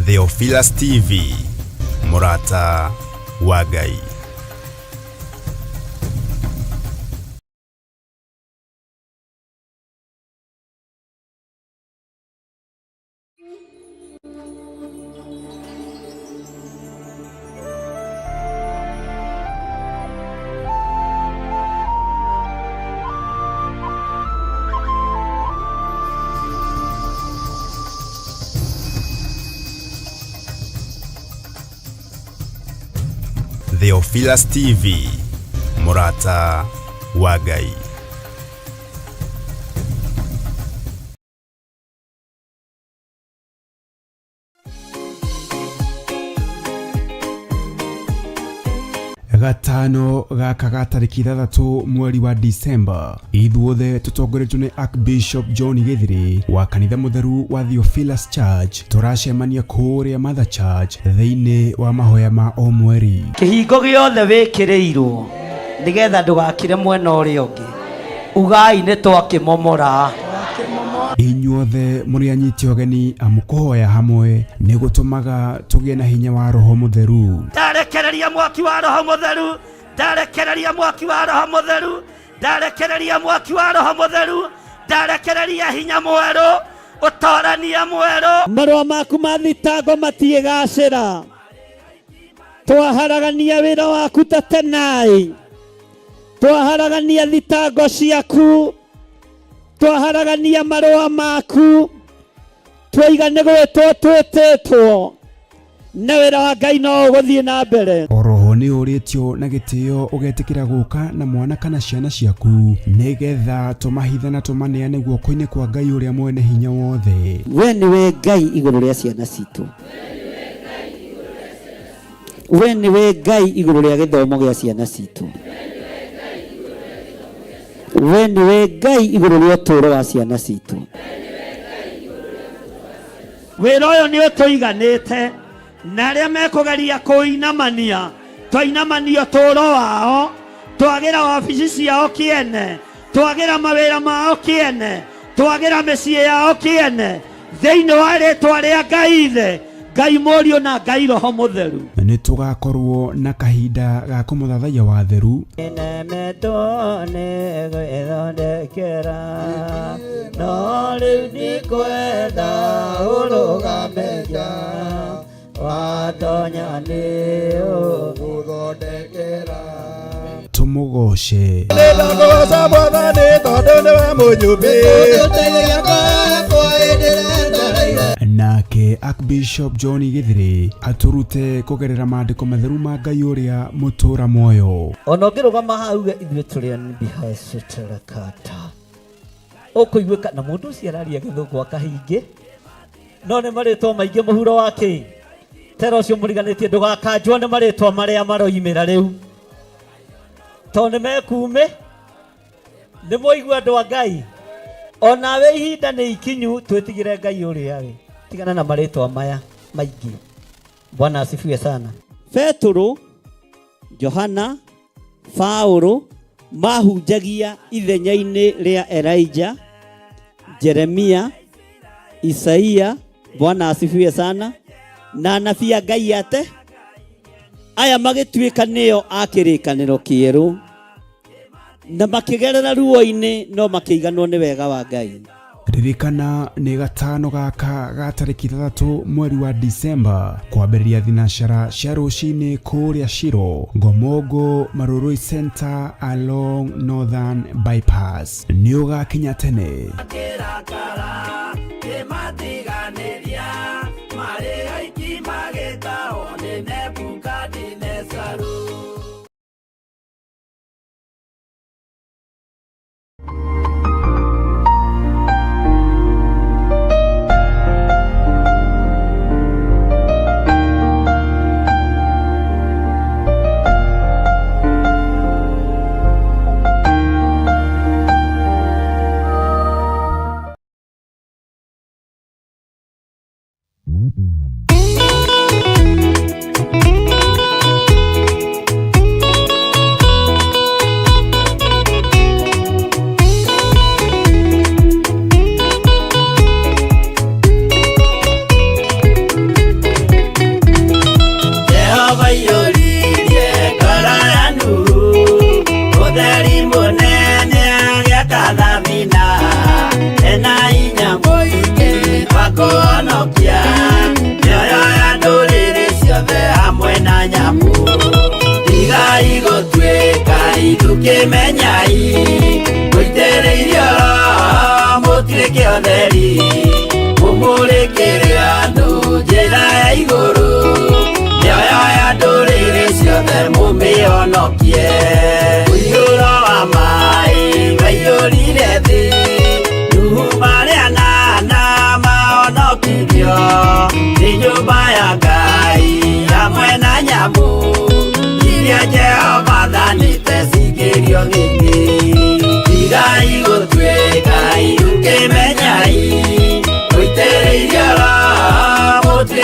Theophilus TV, Murata wa Ngai. Theophilus TV, Murata wa Ngai. Gatano gaka ga tarĩki 6 mweri wa Disemba, ithuothe tũtongoretio nĩ Archbishop John Gĩthiri wa kanitha mũtheru wa Theophilus Church tũracemania kũrĩa Mother Church thĩinĩ wa mahoya ma o mweri. Kĩhingo gĩothe wĩkĩrĩirwo nĩgetha ndũgakire mwena ũrĩa ũngĩ, ugai nĩ twakĩmomora. Inyuothe mũrĩ anyiti ũgeni amu kũhoya hamwe nĩ gũtũmaga tũgĩe na hinya wa Roho Mũtheru. Ndarekereria mwaki wa Roho Mũtheru, ndarekereria mwaki wa Roho Mũtheru, ndarekereria mwaki wa Roho Mũtheru, ndarekereria hinya mwerũ, ũtorania mwerũ. Marũa maku ma thitango matiĩgacĩra, twaharagania wĩra waku ta tenai, twaharagania thitango ciaku, twaharagania marũa maku, twaiga nĩ gwĩtwo twĩtĩtwo, na wĩra wa Ngai no ũgũthiĩ na mbere. Oroho nĩ ũrĩtio na gĩtĩo ũgetĩkĩra gũka na mwana kana ciana ciaku nĩgetha tũmahithe na tũmaneane guoko-inĩ kwa Ngai ũrĩa mwene hinya wothe. We nĩwe Ngai igũrũ rĩa ciana citũ. We nĩwe Ngai igũrũ rĩa gĩthomo gĩa ciana citũ. We nĩwe Ngai igũrũ rĩa ũtũũro wa ciana citũ. Wĩra ũyũ nĩ ũtũiganĩte, na arĩa mekũgeria kũinamania, twainamania ũtũũro wao, twagĩra wabici ciao kĩene, twagĩra mawĩra mao kĩene, twagĩra mĩciĩ yao kĩene, thĩinĩ wa rĩtwa rĩa Ngai Ithe, Ngai Mũriũ na Ngai Roho Mũtheru. Nĩ tũgakorwo na kahinda ga kũmũthathaiya wa theru. Nemetwo nĩ gwĩthondekera, no rĩu ndikwenda ũrũgame nja, watonya nĩ ũgũthondekera. Tũmũgoce. Nĩndakũgoca Mwathani tondũ nĩwe mũnyũmbi. Nake Archbishop John Gĩthiri atũrute kũgerera maandĩko matheru ma Ngai ũrĩa mũtũra muoyo. Ona ũngĩrũgama haha uge ithuĩ tũrĩ anbihacĩtĩrakata, ũkũiguĩka na mũndũ ũcio araria gĩthũngũ akahingĩ, no nĩ marĩtwa maingĩ mũhuro wa kĩ tera ũcio mũriganĩtie, ndũgakanjwo nĩ marĩtwa marĩa maroimĩra rĩu, tondũ nĩ mekuumĩ. Nĩ mwaigua andũ a Ngai, onawe ihinda nĩ ikinyu twĩtigĩre Ngai ũrĩa we, tigana na marĩtwa maya maingĩ. Bwana asifiwe sana. Petũrũ, Johana, Paũlũ mahunjagia ithenya-inĩ rĩa Elijah, Jeremia, Isaia, Bwana asifiwe sana, na anabii a Ngai ate aya magĩtuĩka nĩo a kĩrĩkanĩro kĩerũ, na makĩgerera ruo-inĩ no makĩiganwo nĩ wega wa Ngai. Ririkana nĩ gatano gaka ga tarĩki 6 mweri wa Disemba kwambĩrĩria thinacara cia rũcinĩ kũrĩa Shiro, Ngomongo, Marurui Center along Northern Bypass. Nĩ ũgakinya tene. Kĩrakara kĩmatiganĩria, marĩ oiki magĩtahwo nĩ Nebukadinezaru.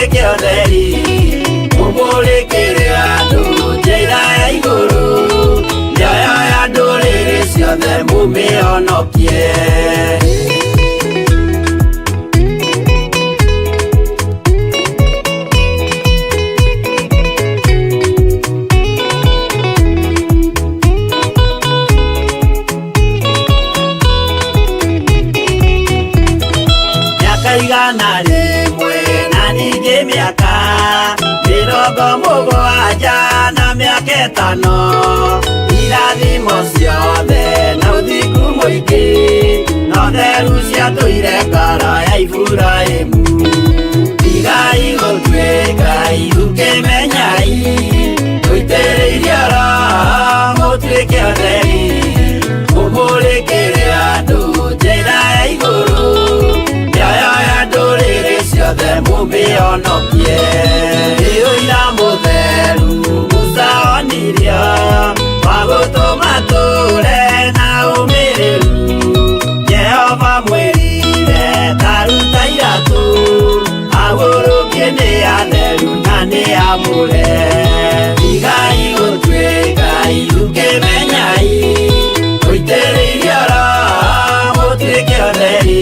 Mũtuĩke ũtheri, mũmũrĩkĩre andũ njĩra ya igũrũ, mĩoyo ya ndũrĩrĩ ciothe mũmĩhonokie. Mĩaka 100 na ningĩ mĩaka 70 na mĩaka 5, irathimo ciothe na ũthingu mũingĩ, na ũtheru ciatũire ngoro ya Iburahĩmu. Tigai gũtuĩka ithukĩmenyai, tũitĩrĩirie Roho mũtuĩke ũtheri, mũmũrĩkĩre andũ njĩra ya igũrũ, mĩoyo ya ndũrĩrĩ ciothe mũmĩhonokie. Nĩ ũira mũtheru Musa onirio, wa gũtũma tũre na ũmĩrĩru. Jehova mwĩrire ta ruta iratũ, agũrũkie nĩ atheru na nĩ amũre. Tigai gũtuĩka ithukĩmenyai, mũitĩrĩirie Roho mũtuĩke ũtheri,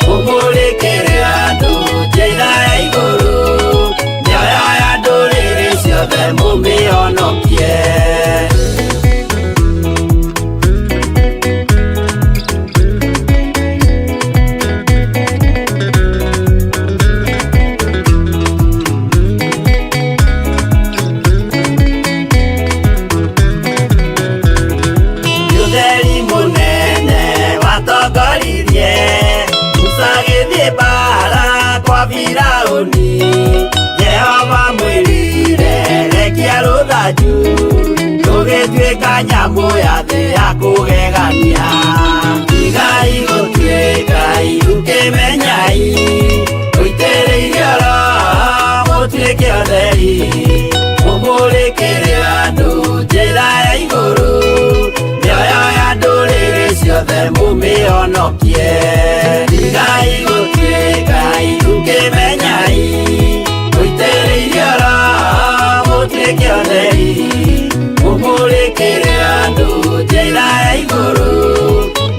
mũmũrĩkĩre andũ njĩra ya igũrũ, mĩoyo ya ndũrĩrĩ ciothe mũmĩhonokie. Ũtheri mũnene watongoririe Musa agĩthiĩ mbaara kwa Firaũni. Jehova mwĩrire rekia rũthanju, rũgĩtuĩka nyamũ ya thĩ ya kũgegania. Tigai gũtuĩka ithukĩmenyai, mũitĩrĩirie Roho mũtuĩke ũtheri, mũmũrĩkĩre andũ njĩra ya igũrũ, mĩoyo ya ndũrĩrĩ ciothe mũmĩhonokie. Tigai gũtuĩka ithukĩmenyai, mũitĩrĩirie Roho mũtuĩke ũtheri, mũmũrĩkĩre andũ njĩra ya igũrũ,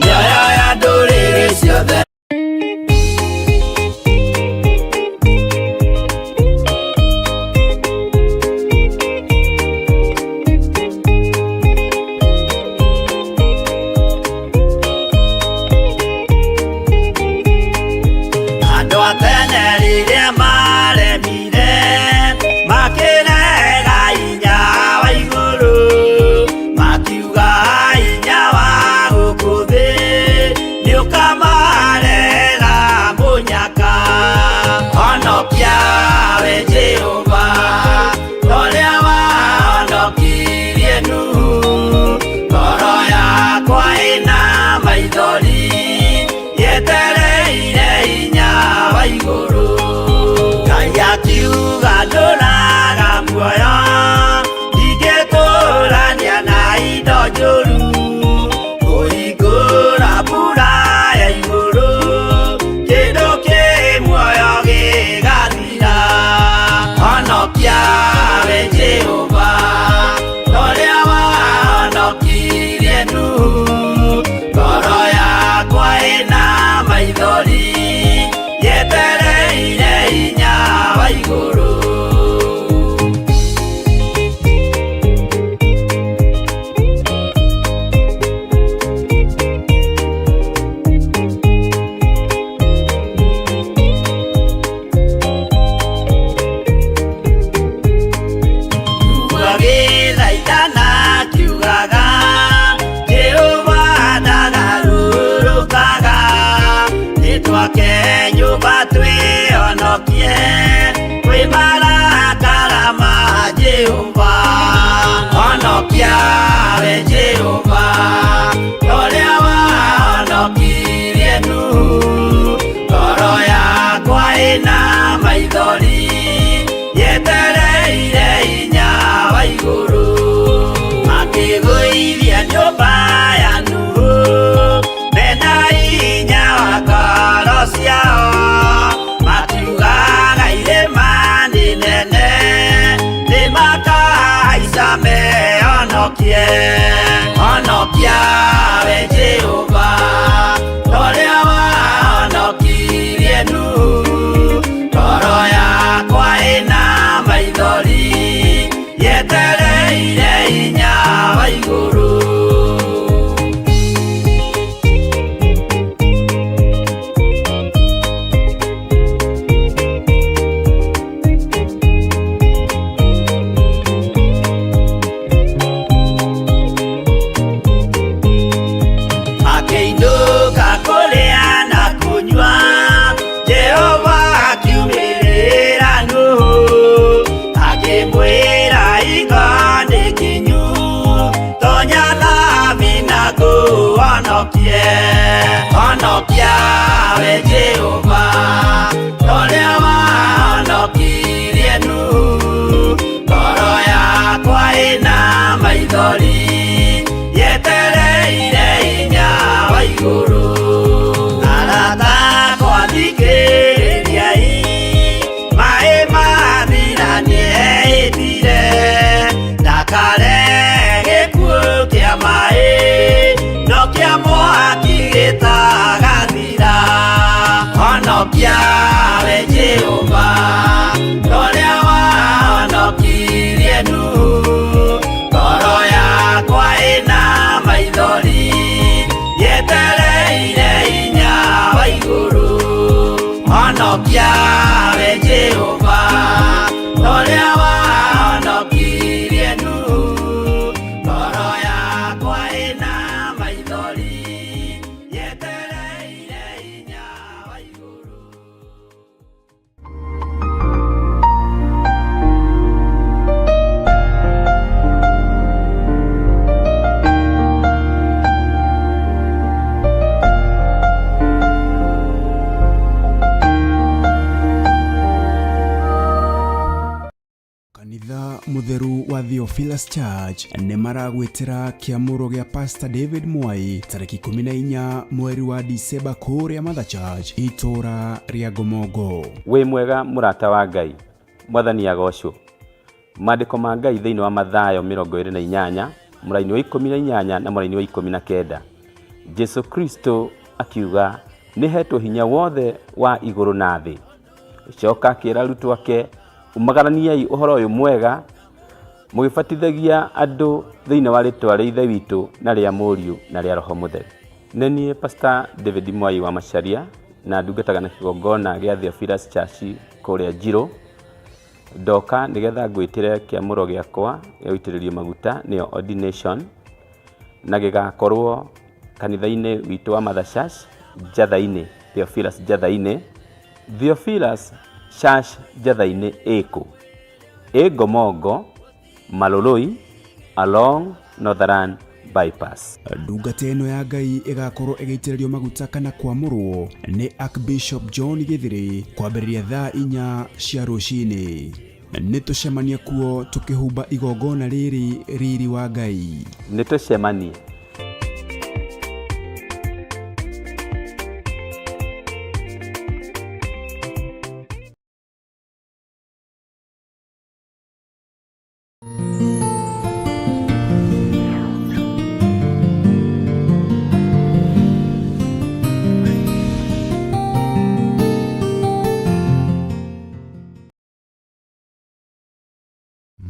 mĩoyo ya ndũrĩrĩ ciothe. Andũ a tene rĩrĩa maremire, makĩrega hinya wa igũrũ, makiuga hinya wa gũkũ thĩ nĩũkamarega mũnyaka. Honokia we Jehova, ta ũrĩa wahonokirie Nuhu, ngoro yakwa ĩna maithori, yetereire hinya wa igũrũ. Ngai akiuga ndũraga muoyo, ndingĩtũrania na indo njũru, kũhingũra mbura ya igũrũ, kĩndũ kĩ muoyo gĩgathira. Honokia we Jehova, ta ũrĩa wahonokirie Nuhu, ngoro yakwa ĩna maithori, yetereire hinya wa igũrũ. Agĩthaithana akiugaga, Jehova ndagarũrũkaga, nĩtwake nyũmba twĩhonokie kwĩ marakara ma Jehova. Honokia we Jehova, ta ũrĩa wahonokirie Nuhu, ngoro yakwa ĩna maithori, yetereire hinya wa igũrũ. Makĩgũithia nyũmba ya Nuhu, mena hinya wa ngoro ciao, makiugaga irĩma Honokie, honokia we Jehova, torĩa wahonokirie Nuhu. Ngoro yakwa ĩna maithori, yetereire hinya wa igũrũ. Akĩinũka kũrĩa na kũnyua, Jehova akiumĩrĩra Nuhu, akĩmwĩra iga nĩ kinyu, tonya thabina ngũhonokie. Honokia we Jehova, torĩa wahonokirie Nuhu. Ngoro yakwa ĩna maithori, yetereire hinya wa igũrũ. Arata akwa thikĩrĩriai, maĩ mathira nĩehĩtire, ndakare gĩkuũ kĩa maĩ, no kĩa mwaki gĩtagathira. Honokia we Jehova, torĩa wahonokirie Nuhu. Ngoro yakwa ĩna maithori, yetereire hinya wa igũrũ. Honokia we Jehova, torĩa wahonokirie Nuhu. Ngoro yakwa ĩna maithori, yetereire hinya wa igũrũ. Kanitha mutheru wa Theophilus Church nĩ maragwĩtĩra kĩamũro gĩa Pastor David Mwai tarĩki 14 mweri wa Dicemba kũrĩa Mother Church itũũra rĩa Ngomongo. Wĩ mwega mũrata wa Ngai, Mwathani agocwo. Maandĩko ma Ngai thĩinĩ wa Mathayo 28 mũraini wa 18 na mũraini wa 19. Jesu Kristo akiuga nĩ hetwo hinya wothe wa igũrũ na thĩ. Coka akĩra arutwo ake, umagaraniai ũhoro ũyũ mwega mũgĩbatithagia andũ thĩinĩ wa rĩtwa rĩa Ithe witũ na rĩa Mũriũ na rĩa Roho Mũtheru. Nĩ niĩ Pastor David Mwai wa Macharia na ndungataga na kĩgongona gĩa Theophilus Church kũrĩa Njirũ. Ndoka nĩgetha ngwĩtĩre kĩamũro gĩakwa gĩa gũitĩrĩrio maguta nĩyo ordination, na gĩgakorwo kanitha-inĩ witũ wa Mother Church Njatha-inĩ, Theophilus Njatha-inĩ. Theophilus Church Njatha-inĩ ĩkũ? Ĩ Ngomongo, Maloloi, along Northern Bypass. Ndungata ĩno ya Ngai ĩgakorwo ĩgĩitĩrĩrio maguta kana kwamũrwo nĩ Archbishop John Gĩthĩrĩ kwambĩrĩria thaa 4 cia rũcinĩ. Nĩ tũcemanie kuo tũkĩhumba igongona rĩrĩ riri wa Ngai. Nĩ tũcemanie.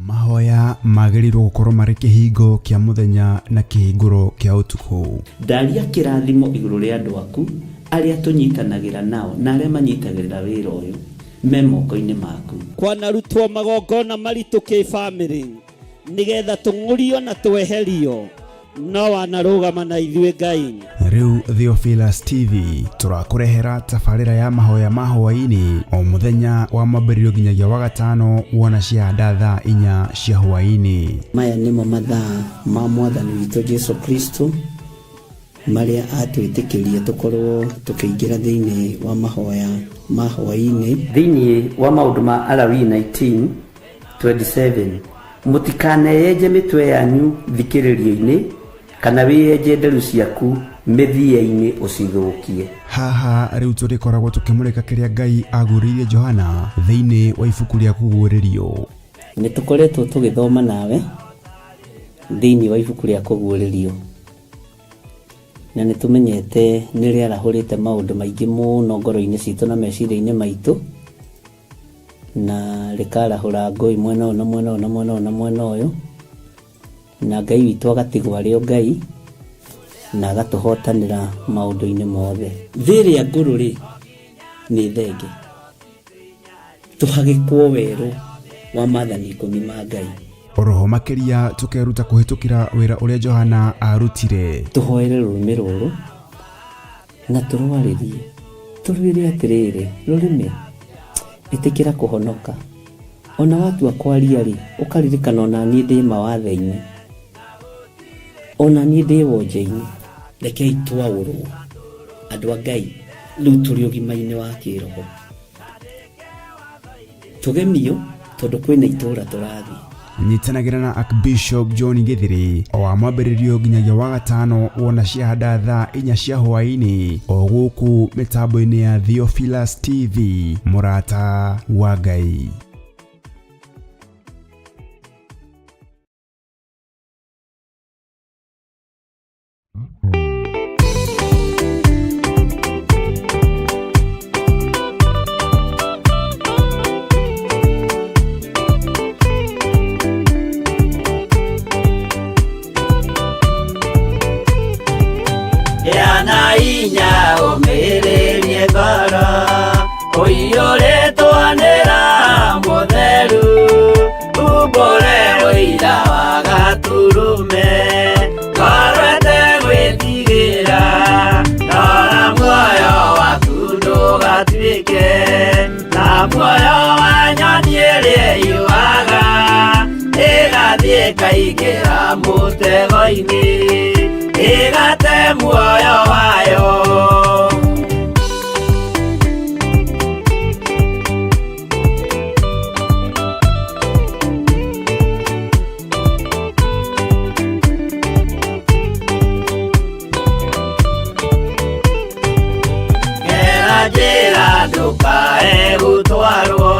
Mahoya magĩrĩirwo gũkorwo marĩ kĩhingo kĩa mũthenya na kĩhingũro kĩa ũtukũ. Ndaria kĩrathimo igũrũ rĩa andũ aku arĩa tũnyitanagĩra nao na arĩa manyitagĩrĩra wĩra ũyũ me moko-inĩ maku. Kwanarutwo magongona maritũ kĩbamĩrĩ nĩgetha tũng'ũrio na tweherio, no wanarũgama na ithuĩ Ngai. Rĩu Theophilus TV tũrakũrehera tabarĩra ya mahoya ma hwaĩ-inĩ o mũthenya wa mwambĩrĩrio nginyagia wa gatano wona ciahanda thaa 4 cia hwaĩ-inĩ. Maya nĩmo mathaa ma Mwathani witũ Jesu Kristo marĩa atwĩtĩkĩrie tũkorwo tũkĩingĩra thĩinĩ wa mahoya ma hwaĩ-inĩ. Thĩinĩ wa maũndũ ma Alawii 19:27, mũtikaneyenje mĩtwe yanyu thikĩrĩrio-inĩ kana wĩyenje nderu ciaku mĩthia-inĩ ũcithũkie. Haha rĩu tũrĩkoragwo tũkĩmũrĩka kĩrĩa Ngai agũrĩirie Johana thĩinĩ wa ibuku rĩa kũguũrĩrio. Nĩ tũkoretwo tũgĩthoma nawe Thĩinĩ wa ibuku rĩa Kũguũrĩrio, na nĩ tũmenyete nĩ rĩarahũrĩte maũndũ maingĩ mũno ngoro-inĩ citũ na meciria-inĩ maitũ, na rĩkarahũra ngũĩ mwena ũyũ na mwena ũyũ na mwena ũyũ na mwena ũyũ, na Ngai witũ agatigwo arĩ o Ngai na agatũhotanĩra maũndũ-inĩ mothe. Thĩ ĩrĩa ngũrũ rĩ, nĩ thenge, tũhagĩkwo werũ wa maathani ikũmi ma Ngai. Oroho makĩria tũkeruta kũhĩtũkĩra wĩra ũrĩa Johana aarutire. Tũhoere rũrĩmĩ rũrũ na tũrwarĩrie, tũrwĩre atĩrĩrĩ, rũrĩmĩ, ĩtĩkĩra kũhonoka. Ona watua kwaria-rĩ, ũkaririkana ona niĩ ndĩ mawathe-inĩ, ona niĩ ndĩ wonje-inĩ. Rekei twaũrwo, andũ a Ngai, rĩu tũrĩ ũgima-inĩ wa kĩroho. Tũgemio tondũ kwĩna itũũra tũrathiĩ. Nyitanagĩra na Archbishop John Githiri o wa mwambĩrĩrio nginyagia wa gatano wona ciahanda thaa inya cia hwaĩ-inĩ o gũkũ mĩtambo-inĩ ya Theophilus TV mũrata wa Ngai. Gĩa na hinya ũmĩrĩrie ngoro ũiyũrĩtwo nĩ Roho Mũtheru, umbũre ũira wa Gatũrũme, ngoro ĩtegwĩtigĩra, rora muoyo waku ndũgatuĩke ta muoyo wa nyoni ĩrĩa ĩyũaga, ĩgathiĩ ĩkaingĩra mũtego-inĩ, ĩgate muoyo wayo. Gera njĩra ndũkae gũtwarwo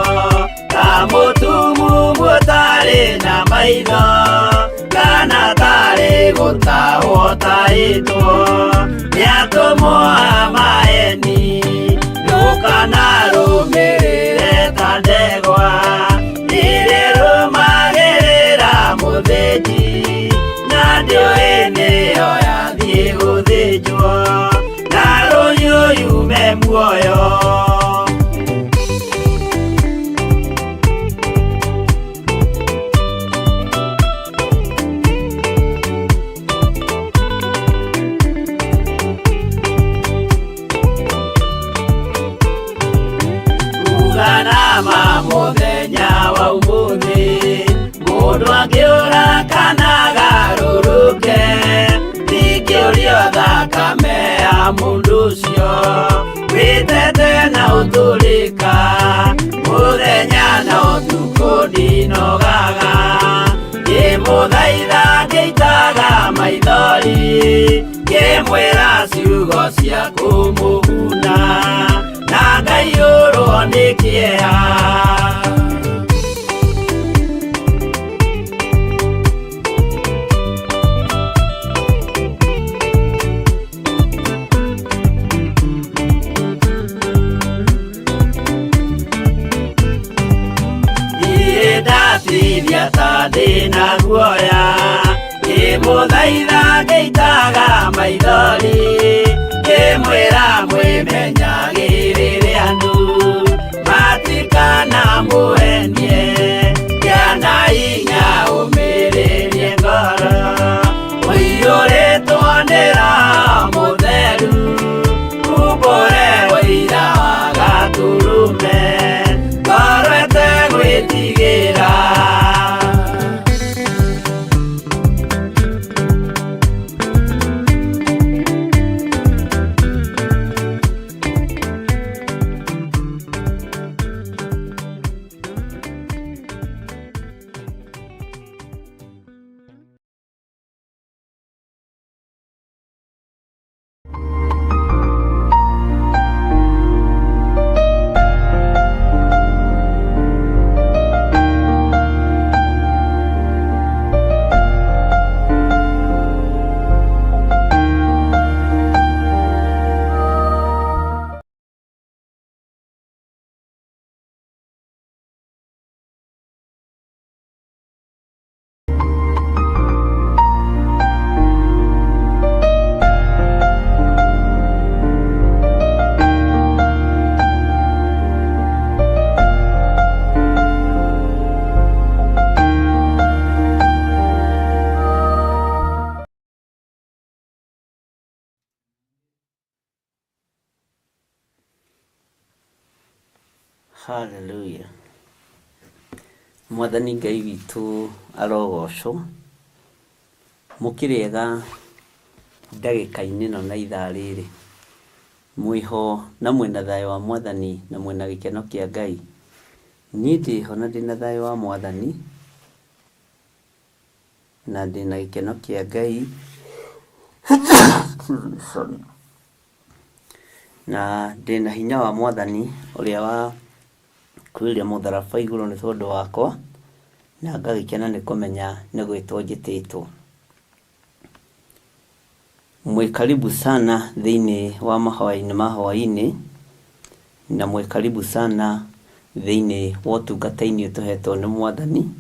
ta mũtumumu ũtarĩ na maitho, kana tarĩ gũtahwo tahĩtwo nĩ atũmwo a maeni, ndũkanarũmĩrĩre ta ndegwa ĩrĩa ĩrũmagĩrĩra mũthĩnji, na ndĩũĩ nĩyo yathiĩ gũthĩnjwo, na rũhiũ yume muoyo. Uganama mũthenya wa ũmũthĩ, mũndũ angĩũra kana agarũrũke, ndingĩũrio thakame ya mũndũ ũcio, wĩtete na ũtũrĩka, mũthenya na ũtukũ ndinogaga, ngĩmũthaitha ngĩitaga maithori, ngĩmwĩra ciugo cia kũmũguna, na ngaiyũrwo nĩ kĩeha. Niĩ ndatithia ta ndĩna guoya, ngĩmũthaitha ngĩitaga maithori, ngĩmwĩra mwĩmenyagĩrĩre andũ, matikanamũhenie, gĩa na hinya ũmĩrĩrie ngoro, ũiyũrĩtwo nĩ Roho Mũtheru, umbũre ũira wa Gatũrũme, ngoro ĩtegwĩtigĩra. Hallelujah. Mwathani Ngai witũ arogocwo. Mũkĩrĩega ndagĩka-inĩ ĩno na ithaa rĩrĩ. Mwĩho na mwĩna thayũ wa Mwathani na mwĩna gĩkeno kĩa Ngai. Niĩ ndĩho na ndĩna thayũ wa Mwathani na ndĩna gĩkeno kĩa Ngai. Sorry. Na ndĩna hinya wa Mwathani ũrĩa wa kwĩrĩa mũtharaba igũrũ nĩ tondũ wakwa, na ngagĩkena nĩ kũmenya nĩ gwĩtwo njĩtĩtwo. Mwĩ karibu sana thĩinĩ wa mahoya-inĩ ma hwaĩ-inĩ, na mwĩ karibu sana thĩinĩ wa ũtungata-inĩ ũtũhetwo nĩ Mwathani,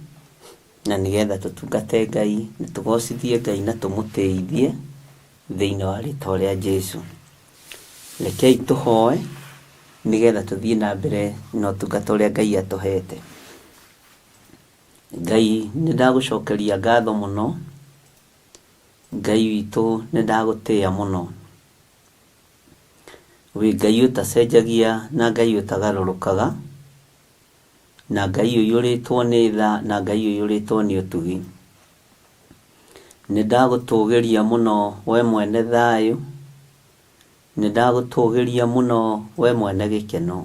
na nĩgetha tũtungate Ngai na tũgocithie Ngai na tũmũtĩithie thĩinĩ wa rĩtwa rĩa Jesu. Rekei tũhoe nĩgetha tũthiĩ na mbere na ũtungata ũrĩa Ngai atũhete. Ngai nĩ ndagũcokeria ngatho mũno, Ngai witũ nĩ ndagũtĩĩa mũno. Wĩ Ngai ũtacenjagia na Ngai ũtagarũrũkaga, na Ngai ũiyũrĩtwo nĩ tha na Ngai ũiyũrĩtwo nĩ ũtugi. Nĩ ndagũtũgĩria mũno we mwene thayũ, nĩ ndagũtũgĩria mũno we mwene gĩkeno.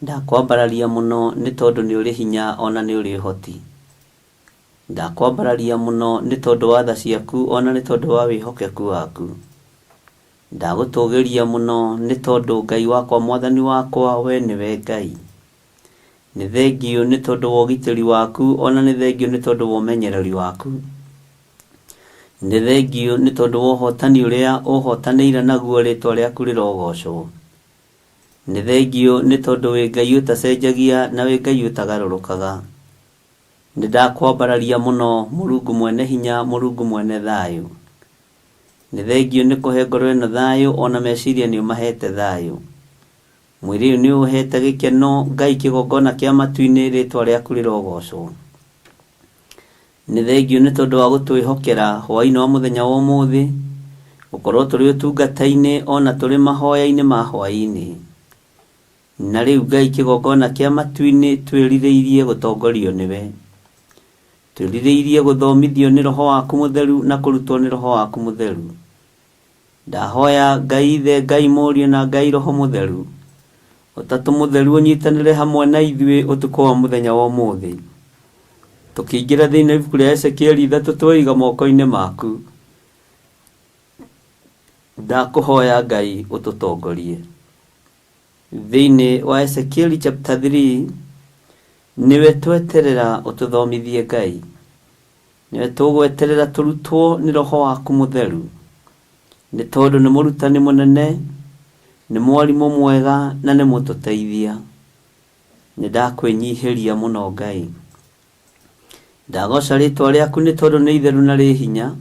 Ndakwambararia mũno nĩ tondũ nĩ ũrĩ hinya ona nĩ ũrĩ ũhoti. Ndakwambararia mũno nĩ tondũ wa tha ciaku ona nĩ tondũ wa wĩhokeku waku. Ndagũtũgĩria mũno nĩ tondũ Ngai wakwa Mwathani wakwa we nĩwe Ngai. Nĩ thengiũ nĩ tondũ wa ũgitĩri waku ona nĩ thengiũ nĩ tondũ wa ũmenyereri waku. Nĩ thengiũ nĩ tondũ wa ũhotani ũrĩa ũhotanĩire naguo rĩtwa rĩaku rĩrogocwo. Nĩ thengiũ nĩ tondũ wĩ Ngai ũtacenjagia na wĩ Ngai ũtagarũrũkaga. Nĩ ndakwambararia mũno Mũrungu mwene hinya, Mũrungu mwene thayũ. Nĩ thengiũ nĩ kũhe ngoro ĩno thayũ ona meciria nĩ ũmahete thayũ. Mwĩrĩ ũyũ nĩ ũhete gĩkeno Ngai kĩgongona kĩa matu-inĩ rĩtwa rĩaku rĩrogocwo. Nĩ thengiũ nĩ tondũ wa gũtwĩhokera hwaĩ-inĩ wa mũthenya wa ũmũthĩ, gũkorwo tũrĩ ũtungata-inĩ ona tũrĩ mahoya-inĩ ma hwaĩ-inĩ. Na rĩu Ngai kĩgongona kĩa matu-inĩ twĩrirĩirie gũtongorio nĩwe. Twĩrirĩirie gũthomithio nĩ Roho waku Mũtheru na kũrutwo nĩ Roho waku Mũtheru. Ndahoya Ngai Ithe, Ngai Mũriũ na Ngai Roho Mũtheru, Ũtatũ Mũtheru ũnyitanĩre hamwe na ithuĩ ũtukũ wa mũthenya wa ũmũthĩ. Tũkĩingĩra thĩinĩ wa ibuku rĩa Ezekieli ithatũ tweiga moko-inĩ maku. Ndakũhoya Ngai ũtũtongorie. Thĩinĩ wa Ezekieli chapter 3 nĩwe tweterera ũtũthomithie Ngai. Nĩwe tũgweterera tũrutwo nĩ Roho waku Mũtheru. Nĩ tondũ nĩ mũrutani mũnene, nĩ mwarimũ mwega na nĩ mũtũteithia. Nĩ ndakwĩnyihĩria mũno Ngai. Ndagoca rĩtwa rĩaku nĩ tondũ nĩ itheru na rĩ hinya.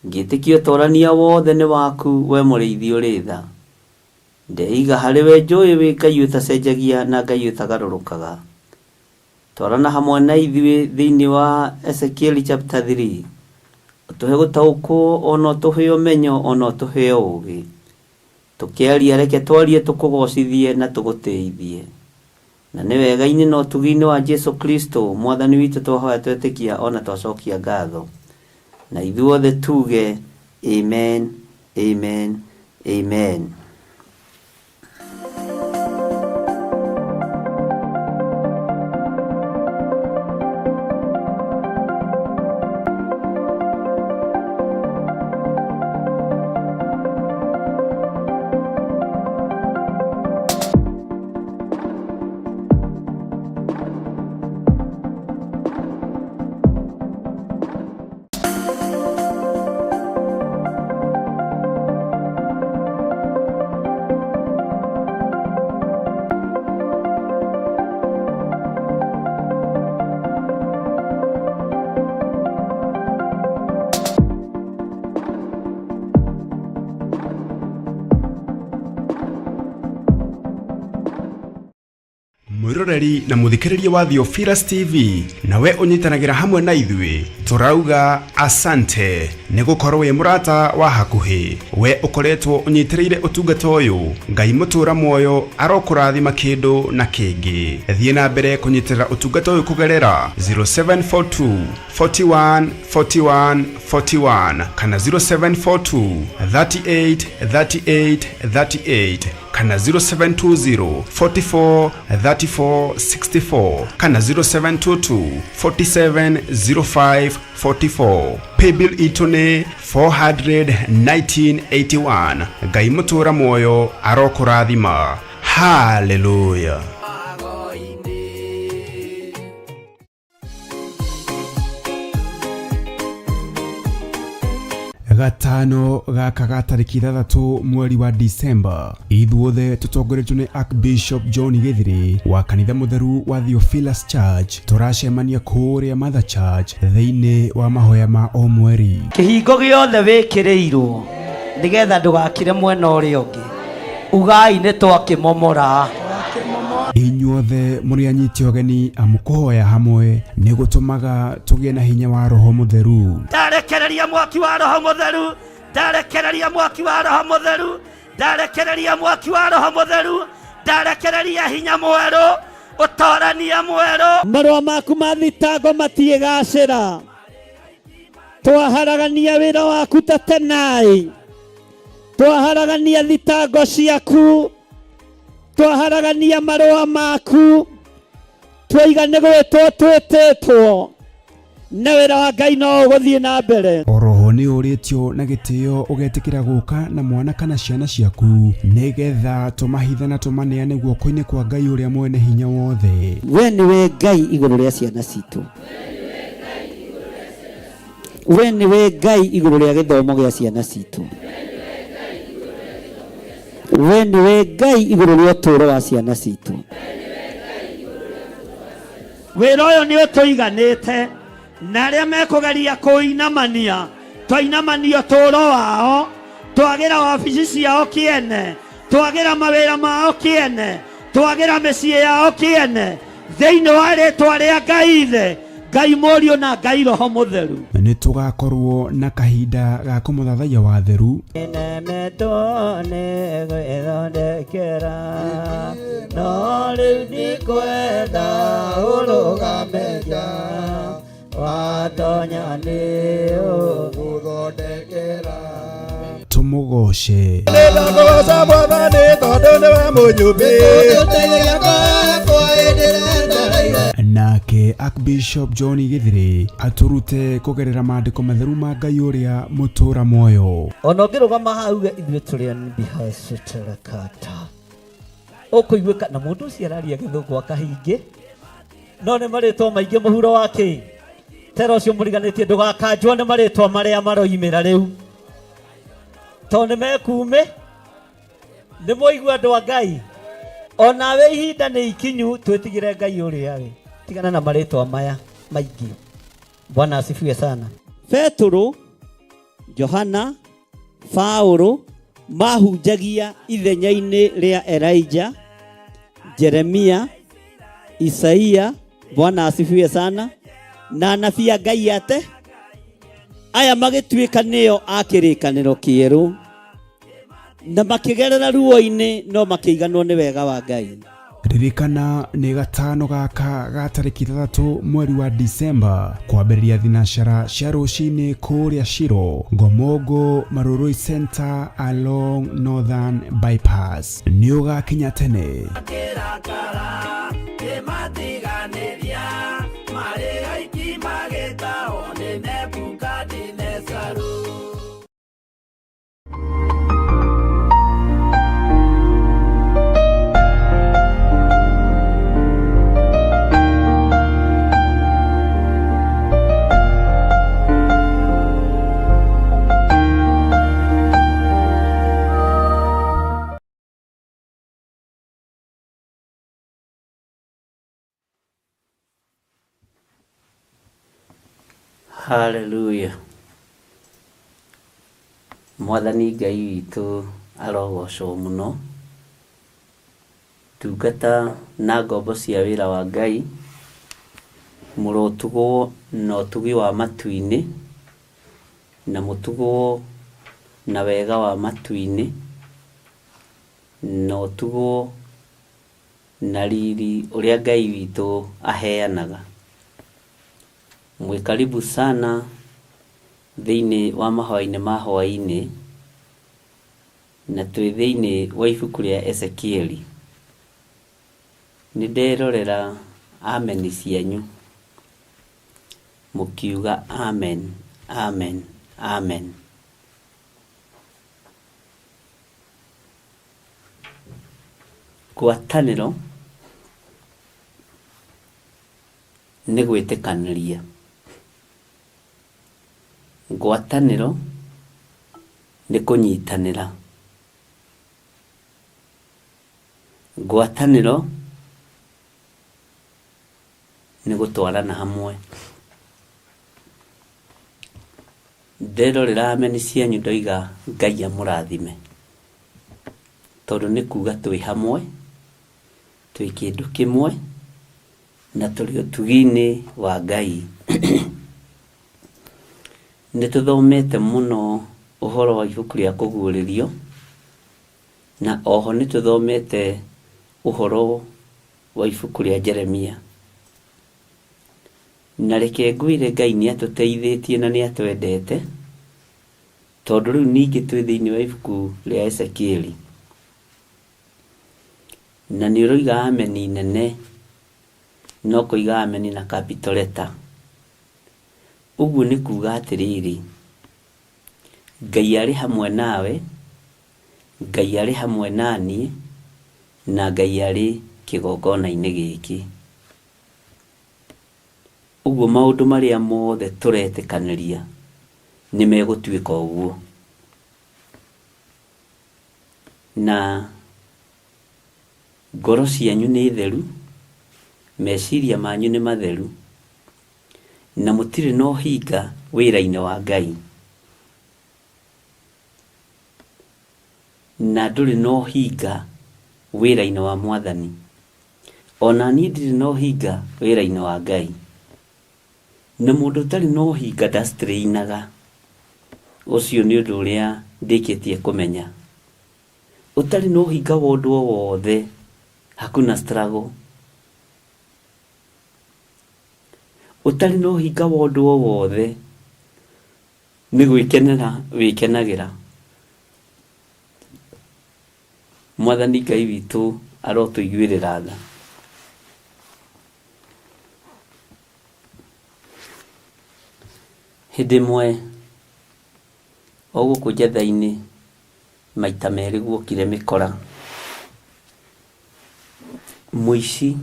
Ngĩtĩkia ũtorania wothe nĩ waku we mũrĩithi ũrĩ tha. Ndeiga harĩ we njũĩ wĩ Ngai ũtacenjagia na Ngai ũtagarũrũkaga. Twarana hamwe na ithuĩ thĩinĩ wa Ezekieli chapter 3. Ũtũhe gũtaũkwo ona ũtũhe ũmenyo ona ũtũhe ũũgĩ. Tũkĩaria reke twarie tũkũgocithie na tũgũtĩithie. Na nĩ wega-inĩ na ũtugi-inĩ wa Jesu Kristo Mwathani witũ twahoya twetĩkia ona twacokia ngatho. Na ithuothe tuge amen, amen, amen. Mwiroreri na muthikiriria wa Theophilus TV nawe unyitanagĩra hamwe na ithuĩ tũrauga asante nĩ gũkorwo wĩ mũrata wa hakuhĩ we ũkoretwo ũnyitĩrĩire ũtungata ũyũ. Ngai mũtũra muoyo arokũrathima kĩndũ na kĩngĩ. Thiĩ na mbere kũnyitĩrĩra ũtungata ũyũ kũgerera 0742 41 41 41 kana 0742 38 38 38 kana 0720 44 34 64 kana 0722 47 05 44. Paybill itũ nĩ 41981. Ngai mũtũra muoyo arokũrathima. Hallelujah. Gatano gaka ga tarĩki 6 mweri wa Disemba ithuothe tũtongoretio nĩ Archbishop John Githiri wa kanitha mũtheru wa Theophilus Church tũracemania kũrĩa Mother Church thĩinĩ wa mahoya ma o mweri. Kĩhingo gĩothe wĩkĩrĩirwo nĩgetha ndũgakire mwena ũrĩa ũngĩ ugai nĩ twakĩmomora. Inyuothe mũrĩ anyiti ũgeni amu kũhoya hamwe nĩ gũtũmaga tũgĩe na hinya wa Roho Mũtheru. Ndarekereria mwaki wa Roho Mũtheru, ndarekereria mwaki wa Roho Mũtheru, ndarekereria mwaki wa Roho Mũtheru, ndarekereria hinya mwerũ, ũtorania mwerũ. Marũa maku ma thitango matiĩgacĩra, twaharagania wĩra waku ta tenai, twaharagania thitango ciaku, twaharagania marũa maku, twaiga nĩ gwĩtwo twĩtĩtwo na wĩra wa Ngai no ũgũthiĩ na mbere. Oroho nĩ ũrĩtio na gĩtĩo ũgetĩkĩra gũka na mwana kana ciana ciaku nĩgetha tũmahithe na tũmaneane guoko-inĩ kwa Ngai ũrĩa mwene hinya wothe. We nĩwe Ngai igũrũ rĩa ciana citũ, we nĩwe Ngai igũrũ rĩa gĩthomo gĩa ciana citũ, we nĩwe Ngai igũrũ rĩa ũtũũro wa ciana citũ. Wĩra ũyũ nĩ ũtũiganĩte na arĩa mekũgeria kũinamania twainamania ũtũũro wao, twagĩra wabici ciao kĩene, twagĩra mawĩra mao kĩene, twagĩra mĩciĩ yao kĩene, thĩinĩ wa rĩtwa rĩa Ngai Ithe, Ngai Mũriũ na Ngai Roho Mũtheru. Nĩ tũgakorwo na kahinda ga kũmũthathaiya wa theru. Nemetwo nĩ gwĩthondekera no rĩu ndikwenda ũrũgame nja watonya nĩ ũgũthondekera. Tũmũgoce. Nĩndakũgoca Mwathani tondũ nĩwe mũnyũmbi. Nake Archbishop John Githiri atũrute kũgerera maandĩko matheru ma Ngai ũrĩa mũtũra muoyo. Ona ũngĩrũgama haha uge ithuĩ tũrĩ anbihacĩtĩrakata ũkũiguĩka na mũndũ ũcio araria gĩthũngũ akahingĩ no nĩ marĩtwa maingĩ mũhuro wa kĩ tera ũcio mũriganĩtie ndũgakanjwo nĩ marĩtwa marĩa maroimĩra rĩu tondũ nĩ mekume nĩ mwaigua andũ a Ngai onawe ihinda nĩ ikinyu twĩtigĩre Ngai ũrĩa we tigana na marĩtwa maya maingĩ. Bwana asifiwe sana. Petero, Johana, Paulo mahunjagia ithenya-inĩ rĩa Elijah, Jeremia, Isaia. Bwana asifiwe sana. Na anabii a Ngai ate aya magĩtuĩka nĩo a kĩrĩkanĩro kĩerũ na makĩgerera ruo-inĩ no makĩiganwo nĩ wega wa Ngai. Ririkana nĩ gatano gaka ga tarĩki 6 mweri wa Disemba kwambĩrĩria thinacara cia rũcinĩ kũrĩa Shiro Ngomongo Marurui Center along Northern Bypass. Nĩ ũgakinya tene. Hallelujah. Mwathani Ngai witũ arogocwo mũno. Ndungata na ngombo cia wĩra wa Ngai, mũrotugwo na ũtugi wa matu-inĩ, na mũtugwo na wega wa matu-inĩ, na ũtugwo na riri ũrĩa Ngai witũ aheanaga. Mwĩ karibu sana thĩinĩ wa mahoya-inĩ ma hwaĩ-inĩ, na twĩ thĩinĩ wa ibuku rĩa Ezekieli. Nĩ nderorera ameni cianyu mũkiuga amen, amen, amen. Ngwatanĩro nĩ gwĩtĩkanĩria. Ngwatanĩro nĩ kũnyitanĩra. Ngwatanĩro nĩ gũtwarana hamwe. Nderorera ameni cianyu ndoiga Ngai amũrathime, tondũ nĩ kuga twĩ hamwe, twĩ kĩndũ kĩmwe, na tũrĩ ũtugi-inĩ wa Ngai. Nĩ tũthomete mũno ũhoro wa ibuku rĩa Kũguũrĩrio, na oho nĩ tũthomete ũhoro wa ibuku rĩa Jeremia. Na reke ngwĩre Ngai nĩ atũteithĩtie na nĩ atwendete, tondũ rĩu ningĩ twĩ thĩinĩ wa ibuku rĩa Ezekieli. Na nĩ ũroiga ameni nene, na ũkoiga ameni na capital letter. Ũguo nĩ kuga atĩrĩrĩ, Ngai arĩ hamwe nawe, Ngai arĩ hamwe na niĩ, na Ngai arĩ kĩgongona-inĩ gĩkĩ. Ũguo maũndũ marĩa mothe tũretĩkanĩria nĩ megũtuĩka ũguo. Na ngoro cianyu nĩ theru, meciria manyu nĩ matheru, na mũtirĩ na ũhinga wĩra-inĩ wa Ngai. Na ndũrĩ na ũhinga wĩra-inĩ wa Mwathani. O na niĩ ndirĩ na ũhinga wĩra-inĩ wa Ngai. Na mũndũ ũtarĩ na ũhinga ndastrainaga. Ũcio nĩ ũndũ ũrĩa ndĩkĩtie kũmenya. Ũtarĩ na ũhinga wa ũndũ o wothe, hakuna struggle. Ũtarĩ na ũhinga wa ũndũ o wothe, nĩ gwĩkenera wĩkenagĩra. Mwathani Ngai witũ arotũiguĩrĩra tha. Hĩndĩ ĩmwe o gũkũ Njetha-inĩ maita merĩ guokire mĩkora. Mũici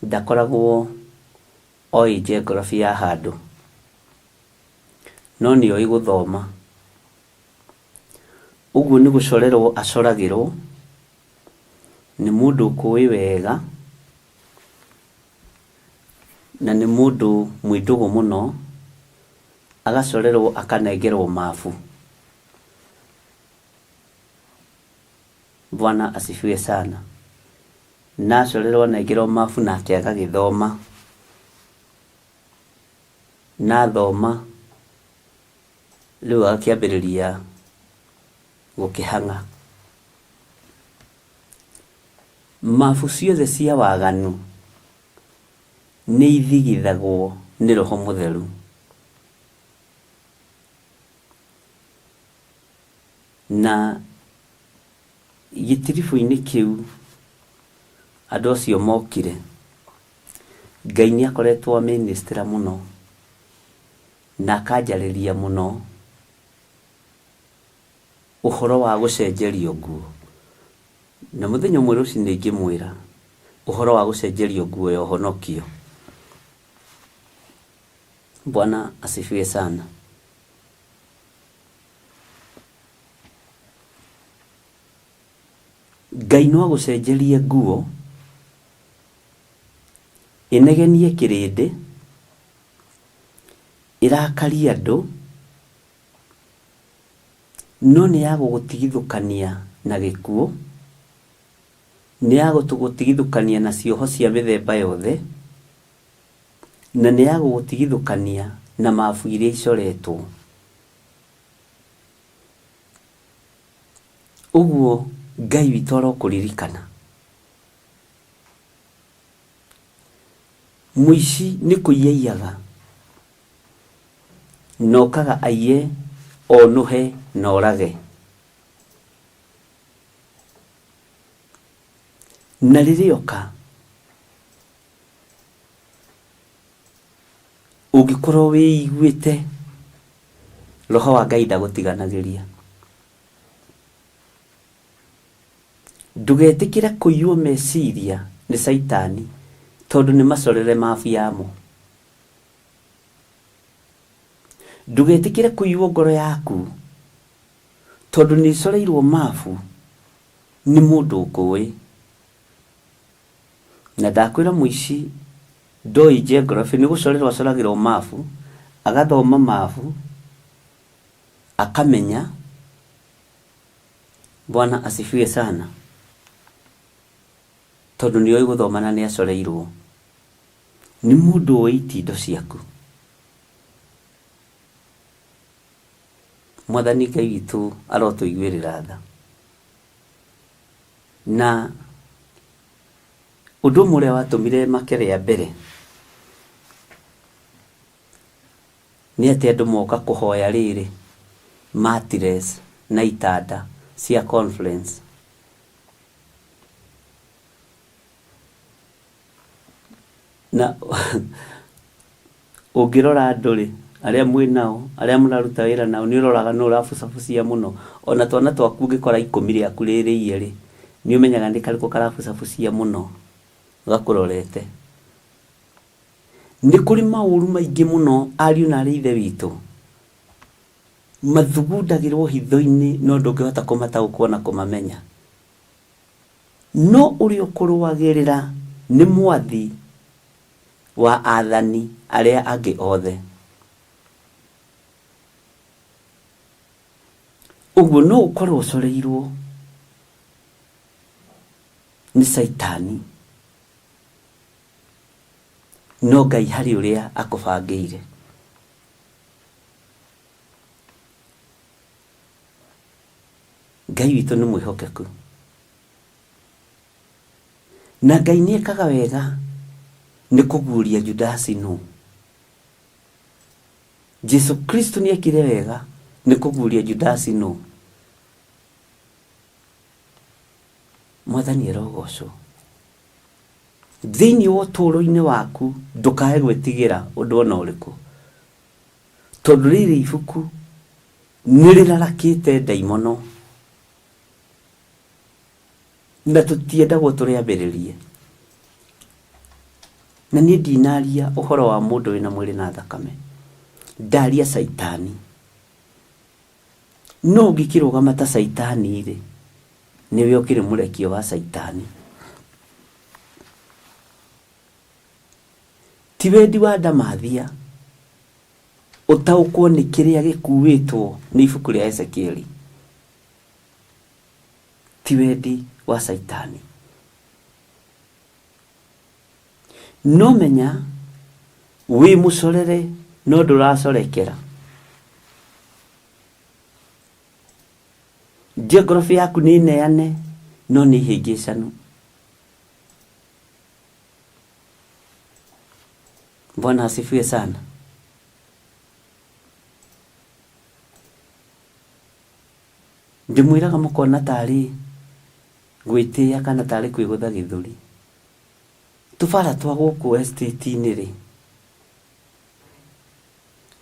ndakoragwo oĩ geography ya handũ, no nĩ oĩ gũthoma. Ũguo nĩ gũcorerwo acoragĩrwo nĩ mũndũ ũkũĩ wega, na nĩ mũndũ mwĩ ndũgũ mũno, agacorerwo akanengerwo mabu. Bwana asifiwe sana. Na acorerwo anengerwo mabu nake agagĩthoma. Na athoma rĩu agakĩambĩrĩria gũkĩhang'a. Mabu ciothe cia waganu nĩ ithigithagwo nĩ Roho Mũtheru. Na gĩtiribũ-inĩ kĩu andũ acio mokire, Ngai nĩ akoretwo amĩnĩstĩra mũno na akanjarĩria mũno ũhoro wa gũcenjerio nguo. Na mũthenya ũmwe rũcinĩ ngĩmwĩra ũhoro wa gũcenjerio nguo ya ũhonokio. Bwana asifiwe sana. Ngai no agũcenjerie nguo ĩnegenie kĩrĩndĩ, ĩrakarie andũ, no nĩ ya gũgũtigithũkania na gĩkuũ, Nĩ ya gũtũgũtigithũkania na cioho cia mĩthemba yothe, na nĩ ya gũgũtigithũkania na mabu iria icoretwo. Ũguo Ngai witũ arokũririkana. Mũici nĩ kũiya aiyaga, na okaga aiye, onũhe na orage. Na rĩrĩa oka, ũngĩkorwo wĩiguĩte, Roho wa Ngai ndagũtiganagĩria. Ndũgetĩkĩre kũiywo meciria nĩ Caitani tondũ nĩ macorere mabu yamo. Ndũgetĩkĩre kũiywo ngoro yaku tondũ nĩ ĩcoreirwo mabu nĩ mũndũ ũkũĩ. Na ndakwĩra mũici ndoĩ geography nĩ gũcorerwo acoragĩrwo mabu, agathoma mabu, akamenya. Bwana asifiwe sana. Tondũ nĩ oĩ gũthoma na nĩ acoreirwo. Nĩ mũndũ ũĩ itindo ciaku. Mwathani Ngai witũ arotũiguĩrĩra tha. Na ũndũ ũmwe ũrĩa watũmire make rĩa mbere nĩ atĩ andũ moka kũhoya rĩrĩ mattress na itanda cia conference. Na ũngĩrora andũ rĩ, arĩa mwĩ nao, arĩa mũraruta wĩra nao, nĩ ũroraga nũ ũrabucabucia mũno. Ona twana twaku ũngĩkora ikũmi rĩaku rĩrĩiye rĩ, nĩ ũmenyaga nĩ karĩkũ karabucabucia mũno gakũrorete. Nĩ kũrĩ maũru maingĩ mũno ariũ na aarĩ a Ithe witũ mathugundagĩrwo hitho-inĩ no ndũngĩhota kũmataũkwo na kũmamenya. No ũrĩa ũkũrũagĩrĩra nĩ mwathi wa athani arĩa angĩ othe. Ũguo no ũkorwo ũcoreirwo nĩ Caitani, no Ngai harĩ ũrĩa akũbangĩire. Ngai witũ nĩ mwĩhokeku. Na Ngai nĩ ekaga wega nĩ kũguũria Judasi nũ. Jesu Kristo nĩ ekire wega nĩ kũguũria Judasi nũ. Mwathani arogocwo. Thĩinĩ wa ũtũũro-inĩ waku ndũkae gwĩtigĩra ũndũ ona ũrĩkũ. Tondũ rĩrĩ ibuku nĩ rĩrarakĩte ndaimono na tũtiendagwo tũrĩambĩrĩrie. Na niĩ ndinaria ũhoro wa mũndũ wĩna mwĩrĩ na thakame, ndaria caitani. No ũngĩkĩrũgama ta caitani-rĩ, nĩwe ũkĩrĩ mũrekio wa caitani. Ti wendi wa ndamathia ũtaũkwo nĩ kĩrĩa gĩkuĩtwo nĩ ibuku rĩa Ezekieli. Ti wendi wa Caitani. No menya wĩ mũcorere no ndũracorekera. Geography yaku nĩ neane no nĩ ihĩngĩcanu. Bwana asifiwe sana. Ndĩmwĩraga mũkona tarĩ gwĩtĩĩa kana tarĩ kwĩgũtha gĩthũri. Tũbara twa gũkũ estate-inĩ rĩ,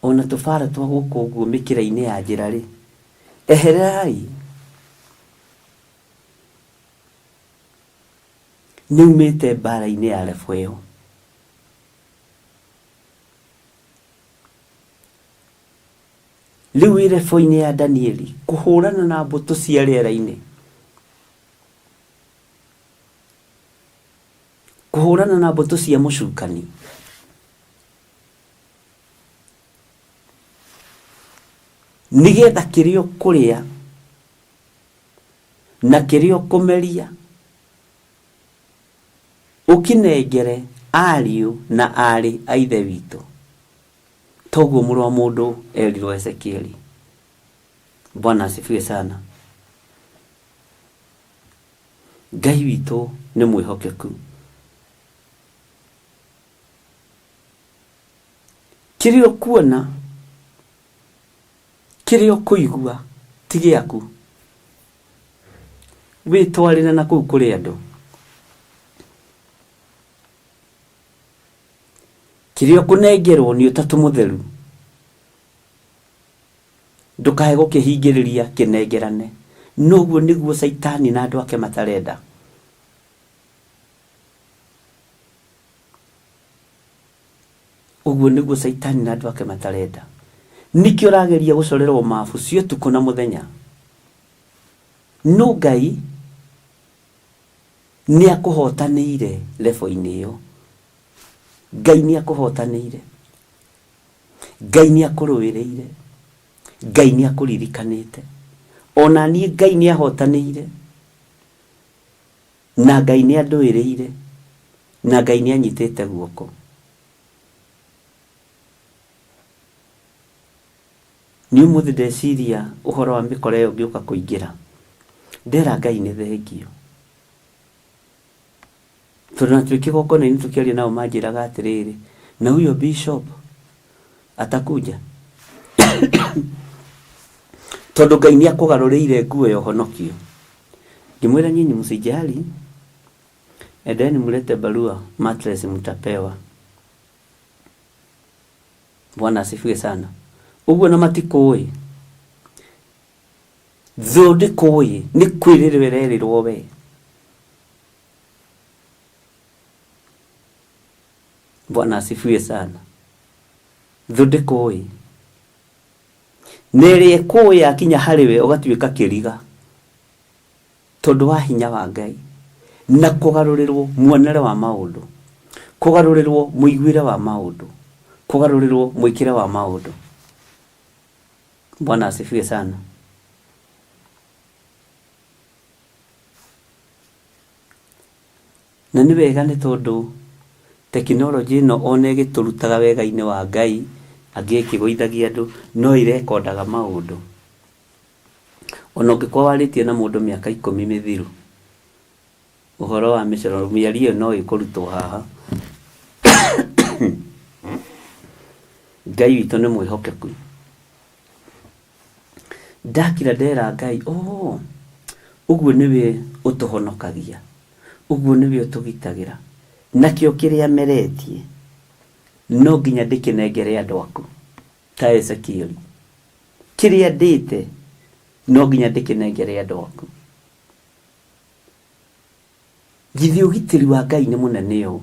ona tũbara twa gũkũ ũguo mĩkĩra-inĩ ya njĩra rĩ, ehererai. Nĩ umĩte mbara-inĩ ya level ĩyo. Rĩu wĩ level-inĩ ya Danieli kũhũrana na mbũtũ cia rĩera-inĩ. Kũhũrana na mbũtũ cia mũcukani. Nĩgetha kĩrĩa ũkũrĩa na kĩrĩa ũkũmeria. Ũkĩnengere ariũ na aarĩ a Ithe witũ. Toguo mũrũ wa mũndũ erirwo Ezekieli. Bwana asifiwe sana. Ngai witũ nĩ mwĩhokeku. Kĩrĩa ũkuona, kĩrĩa ũkũigua ti gĩaku. Wĩtwarĩre na kũu kũrĩ andũ. Kĩrĩa ũkũnengerwo nĩ Ũtatũ Mũtheru, ndũkae gũkĩhingĩrĩria kĩnengerane. Noguo nĩguo Caitani na andũ ake matarenda. Ũguo nĩguo Caitani na andũ ake matarenda. Nĩkĩo ũrageria gũcorerwo mabu cia ũtukũ na mũthenya. No Ngai nĩ akũhotanĩire level-inĩ ĩyo. Ngai nĩ akũhotanĩire. Ngai nĩ akũrũĩrĩire. Ngai nĩ akũririkanĩte. Ona niĩ Ngai nĩ ahotanĩire. Na Ngai nĩ andũĩrĩire. Na Ngai nĩ anyitĩte guoko. Niĩ ũmũthĩ ndeciria ũhoro wa mĩkora ĩyo ngĩũka kũingĩra, ndera Ngai nĩ thengiũ. Tondũ na twĩ kĩgongona-inĩ tũkĩaria nao manjĩraga atĩrĩrĩ, na huyo bishop atakuja? Tondũ Ngai nĩ akũgarũrĩire nguo ya ũhonokio. Ngĩmwĩra nyinyi msijali, endeni mlete barua, mattress mtapewa. Bwana asifiwe sana. Ũguo na matikũĩ. Thũ ndĩkũĩ, nĩ kwĩrĩrwo ĩrerĩrwo we. Bwana asifiwe sana. Thũ ndĩkũĩ. Na ĩrĩa ĩkũĩ yakinya harĩ we ũgatuĩka kĩriga. Tondũ wa hinya wa Ngai na kũgarũrĩrwo muonere wa maũndũ, kũgarũrĩrwo mũiguĩre wa maũndũ, kũgarũrĩrwo mwĩkĩre wa maũndũ. Bwana asifiwe sana. Na nĩ wega nĩ tondũ tekinoronjĩ ĩno ona ĩgĩtũrutaga wega-inĩ wa Ngai, angĩ ĩkĩgũithagia andũ, no ĩrekondaga maũndũ. Ona ũngĩkorwo warĩtie na mũndũ mĩaka ikũmi mĩthiru, ũhoro wa mĩcoro, mĩario ĩyo no ĩkũrutwo haha. Ngai witũ nĩ mwĩhokeku. Ndakira ndera Ngai, oh, ũguo nĩwe ũtũhonokagia, ũguo nĩwe ũtũgitagĩra, nakĩo kĩrĩa meretie no nginya ndĩkĩnengere andũ aku ta Ezekieli. Kĩrĩa ndĩte no nginya ndĩkĩnengere andũ aku. Githĩ ũgitĩri wa Ngai nĩ mũnene ũũ?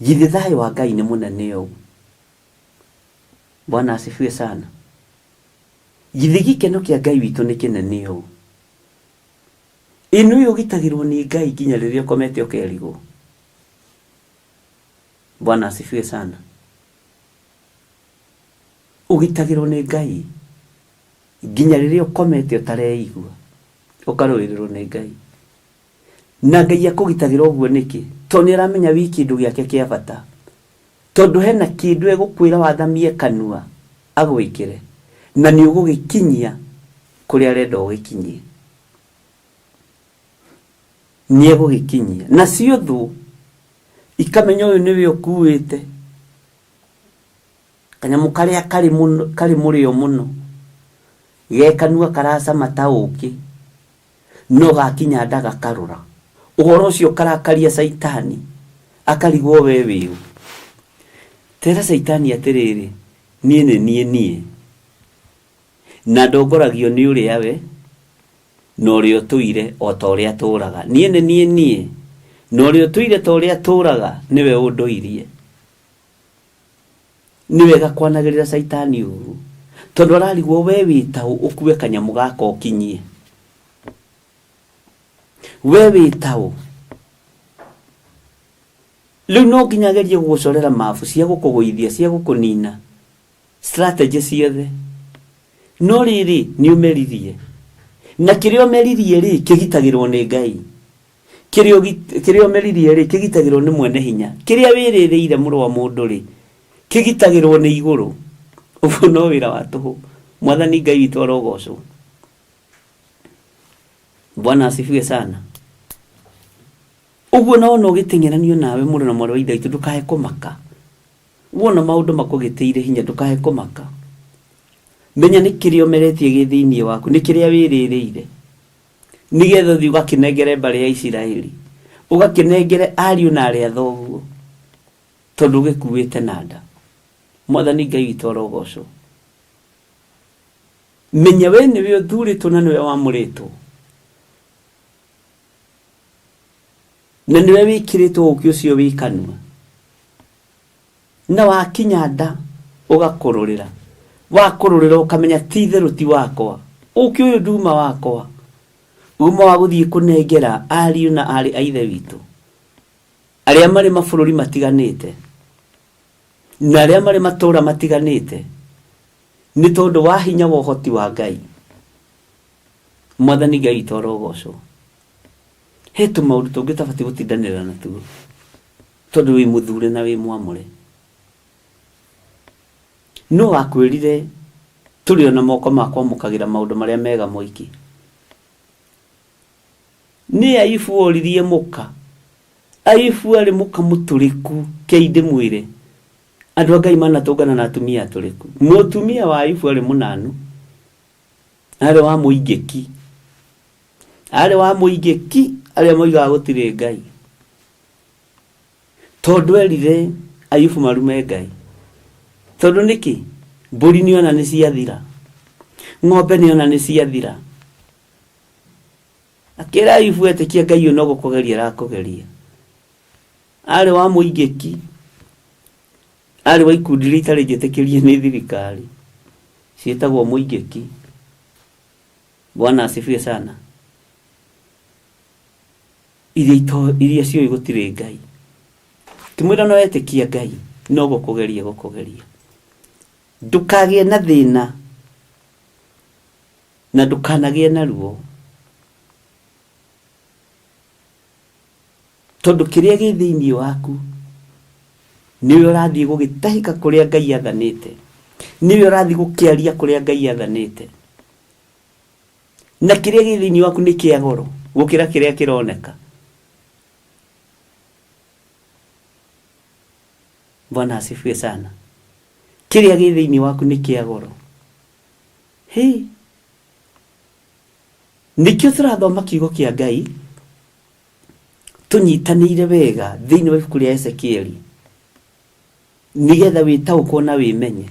Githĩ thayũ wa Ngai nĩ mũnene ũũ? Bwana asifiwe sana. Githĩ gĩkeno kĩa Ngai witũ nĩ kĩnene ũũ? Ĩ nĩũĩ ũgitagĩrwo nĩ Ngai nginya rĩrĩa ũkomete ũkerigwo? Bwana asifiwe sana. Ũgitagĩrwo nĩ Ngai nginya rĩrĩa ũkomete ũtareigua, ũkarũĩrĩrwo nĩ Ngai. Na Ngai akũgitagĩra ũguo nĩkĩ? Tondũ nĩ aramenya wĩ kĩndũ gĩake kĩa bata. Tondũ hena kĩndũ egũkwĩra wathamie kanua agwĩkĩre, na nĩ ũgũgĩkinyia kũrĩa arenda ũgĩkinyie. Nĩ egũgĩkinyia. Nacio thũ ikamenya ũyũ nĩwe ũkuĩte Kanyamũ karĩa karĩ mũno, karĩ mũrĩo mũno, ge kanua karacama ta ũkĩ, no gakinya nda gakarũra. Ũhoro ũcio ũkarakaria Caitani, akarigwo we wĩ ũ. Tera Caitani atĩrĩrĩ, niĩ nĩ niĩ niĩ, na ndongoragio nĩ ũrĩa we, na ũrĩa ũtũire o ta ũrĩa tũraga. Niĩ nĩ niĩ niĩ, na ũrĩa ũtũire ta ũrĩa tũraga, nĩwe ũndũirie. Nĩ wega kwanagĩrĩra caitani ũru tondũ ararigwo we wĩ taũ ũkue kanyamũ gaka ũkinyie. We wĩ taũ. Rĩu no nginya agerie gũgũcorera mabu cia gũkũgũithia, cia gũkũnina, strategy ciothe. No rĩrĩ, nĩ ũmeririe. Na kĩrĩa ũmeririe rĩ, kĩgitagĩrwo nĩ Ngai. Kĩrĩa kĩrĩa ũmeririe rĩ kĩgitagĩrwo nĩ mwene hinya. Kĩrĩa wĩrĩrĩire mũrũ wa mũndũ rĩ kĩgitagĩrwo nĩ igũrũ. Ũguo no wĩra wa tũhũ. Mwathani Ngai witũ arogocwo. Bwana asifiwe sana. Ũguo na wona ũgĩteng'eranio nawe mũrũ na mwarĩ wa ithe witũ ndũkae kũmaka. Wona maũndũ makũgĩtĩire hinya ndũkae kũmaka. Menya nĩ kĩrĩa ũmeretie gĩ thĩinĩ waku, nĩ kĩrĩa wĩrĩrĩire. Nĩgetha ũthiĩ ũgakĩnengere mbarĩ ya Isiraeli. Ũgakĩnengere ariũ na arĩ a thoguo. Tondũ ũgĩkuĩte na nda. Mwathani Ngai witũ arogocwo. Menya we nĩwe ũthurĩtwo na nĩwe wamũrĩtwo. Na nĩwe wĩkĩrĩtwo ũkĩ ũcio wĩ kanua. Na wakinya nda ũgakũrũrĩra. Wakũrũrĩra ũkamenya ti itherũ ti wakwa. Ũkĩ ũyũ nduma wakwa. Uma wa gũthiĩ kũnengera ariũ na arĩ a ithe witũ. Arĩa marĩ mabũrũri matiganĩte. Na arĩa marĩ matũũra matiganĩte. Nĩ tondũ wa hinya wa ũhoti wa Ngai. Mwathani Ngai witũ arogocwo. He tũmaũndũ tũngĩ ũtabatiĩ gũtindanĩrĩra natuo. Tondũ wĩ mũthure na wĩ mwamũre. Nũ wakwĩrire tũrĩ ona moko ma kwamũkagĩra maũndũ marĩa mega moiki? Nĩ Ayubu woririe mũka. Ayubu arĩ mũka mũtũrĩku, kei ndĩmwĩre. Andũ a Ngai manatũngana na atumia atũrĩku. Mũtumia wa Ayubu arĩ mũnanu. Arĩ wa mũingĩki. Arĩ wa mũingĩki arĩa moigaga gũtirĩ Ngai. Tondũ erire Ayubu marume Ngai. Tondũ nĩkĩ? Mbũri nĩona nĩ ciathira. Ng'ombe nĩona nĩ ciathira. Akĩra Ayubu etĩkia Ngai ũyũ no gũkũgeria arakũgeria. Arĩ wa mũingĩki. Arĩ wa ikundi iria itarĩ njĩtĩkĩrie nĩ thirikari. Ciĩtagwo mũingĩki. Bwana asifiwe sana. Iria ito iria ciũĩ gũtirĩ Ngai. Kĩmwĩra no etĩkia Ngai no gũkũgeria gũkũgeria. Ndũkagĩe na thĩna na ndũkanagĩe na ruo. Tondũ kĩrĩa gĩ thĩinĩ waku nĩwe ũrathiĩ gũgĩtahĩka kũrĩa Ngai athanĩte. Nĩwe ũrathiĩ gũkĩaria kũrĩa Ngai athanĩte. Na kĩrĩa gĩ thĩinĩ waku nĩ kĩa goro gũkĩra kĩrĩa kĩroneka. Bwana asifiwe sana. Kĩrĩa gĩ thĩinĩ waku nĩ kĩa goro. Hĩ! Nĩkĩo tũrathoma kiugo kĩa Ngai tũnyitanĩire wega thĩinĩ wa ibuku rĩa Ezekieli nĩgetha wĩtaũkwo na wĩmenye.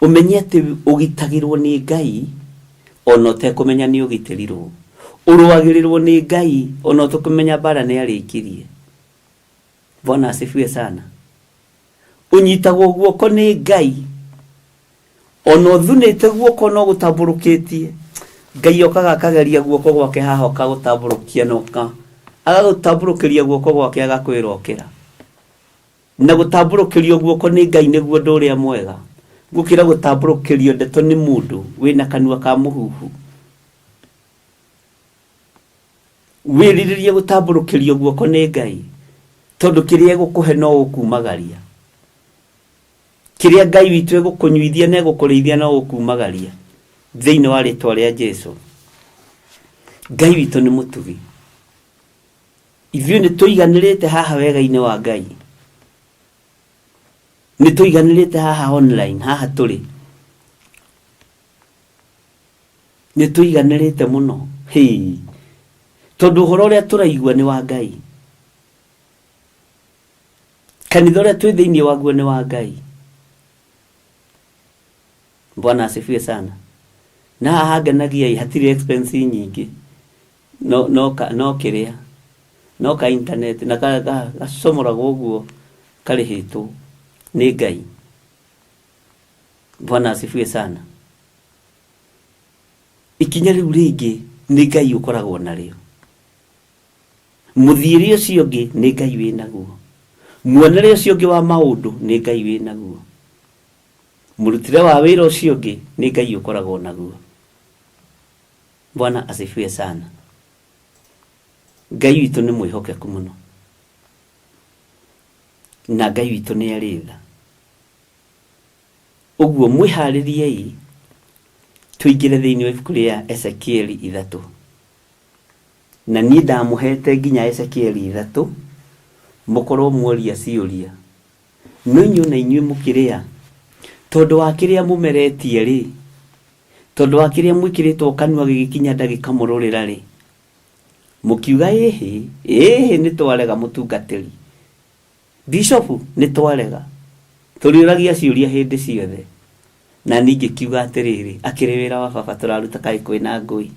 Ũmenye atĩ ũgitagĩrwo nĩ Ngai ona ũtekũmenya nĩ ũgitĩrirwo. Ũrũagĩrĩrwo nĩ Ngai ona ũtekũmenya mbara nĩ arĩkirie. Bwana asifiwe sana. Ũnyitagwo guoko nĩ Ngai ona ũthunĩte guoko no gũtambũrũkĩtie. Ngai okaga akageria guoko gwake haha ũkagũtambũrũkia na ũka agagũtambũrũkĩria guoko gwake agakwĩra ũkĩra. Na gũtambũrũkĩrio guoko nĩ Ngai nĩguo ũndũ ũrĩa mwega gũkĩra gũtambũrũkĩrio ndeto nĩ mũndũ wĩna kanua ka mũhuhu. Wĩrirĩrie gũtambũrũkĩrio guoko nĩ Ngai tondũ kĩrĩa egũkũhe no ũkumagaria. Kĩrĩa Ngai witũ egũkũnyuithia na egũkũrĩithia no ũkumagaria thĩinĩ wa rĩtwa rĩa Jesu. Ngai witũ nĩ mũtugi. Ithuĩ nĩ tũiganĩrĩte haha wega-inĩ wa Ngai. Nĩ tũiganĩrĩte haha online, haha tũrĩ. Nĩ tũiganĩrĩte mũno. Hĩ! Tondũ ũhoro ũrĩa tũraigua nĩ wa Ngai. Kanitha ũrĩa twĩ thĩinĩ waguo nĩ wa Ngai. Bwana asifiwe sana. Na haha ngenagia ĩ hatirĩ expense nyingĩ. No, no, ka, no kĩrĩa no ka internet na gacomoragwo ũguo karĩhĩtwo nĩ Ngai. Bwana asifiwe sana. Ikinya rĩu rĩngĩ nĩ Ngai ũkoragwo narĩo. Mũthiĩre ũcio ũngĩ nĩ Ngai wĩ naguo. Muonere ũcio ũngĩ wa maũndũ nĩ Ngai wĩ naguo. Mũrutĩre wa wĩra ũcio ũngĩ nĩ Ngai ũkoragwo naguo. Bwana asifiwe sana. Ngai witũ nĩ mwĩhokeku mũno na Ngai witũ nĩ arĩ tha. Ũguo mwĩharĩriei tũingĩre thĩinĩ wa ibuku rĩa Ezekieli 3. Na niĩ ndamũhete nginya Ezekieli 3 mũkorwo mworia ciũria. No inyuĩ na inyuĩ mũkĩrĩa, tondũ wa kĩrĩa mũmeretie rĩ, tondũ wa kĩrĩa mwĩkĩrĩtwo kanua gĩgĩkinya nda gĩkamũrũrĩra rĩ, mũkiuga ĩhĩ, ĩhĩ nĩ twarega mũtungatĩri. Bishop nĩ twarega. Tũrĩũragia ciũria hĩndĩ ciothe. Na niĩ ngĩkiuga atĩrĩrĩ, akĩrĩ wĩra wa baba tũraruta kaĩ kwĩna ngũi.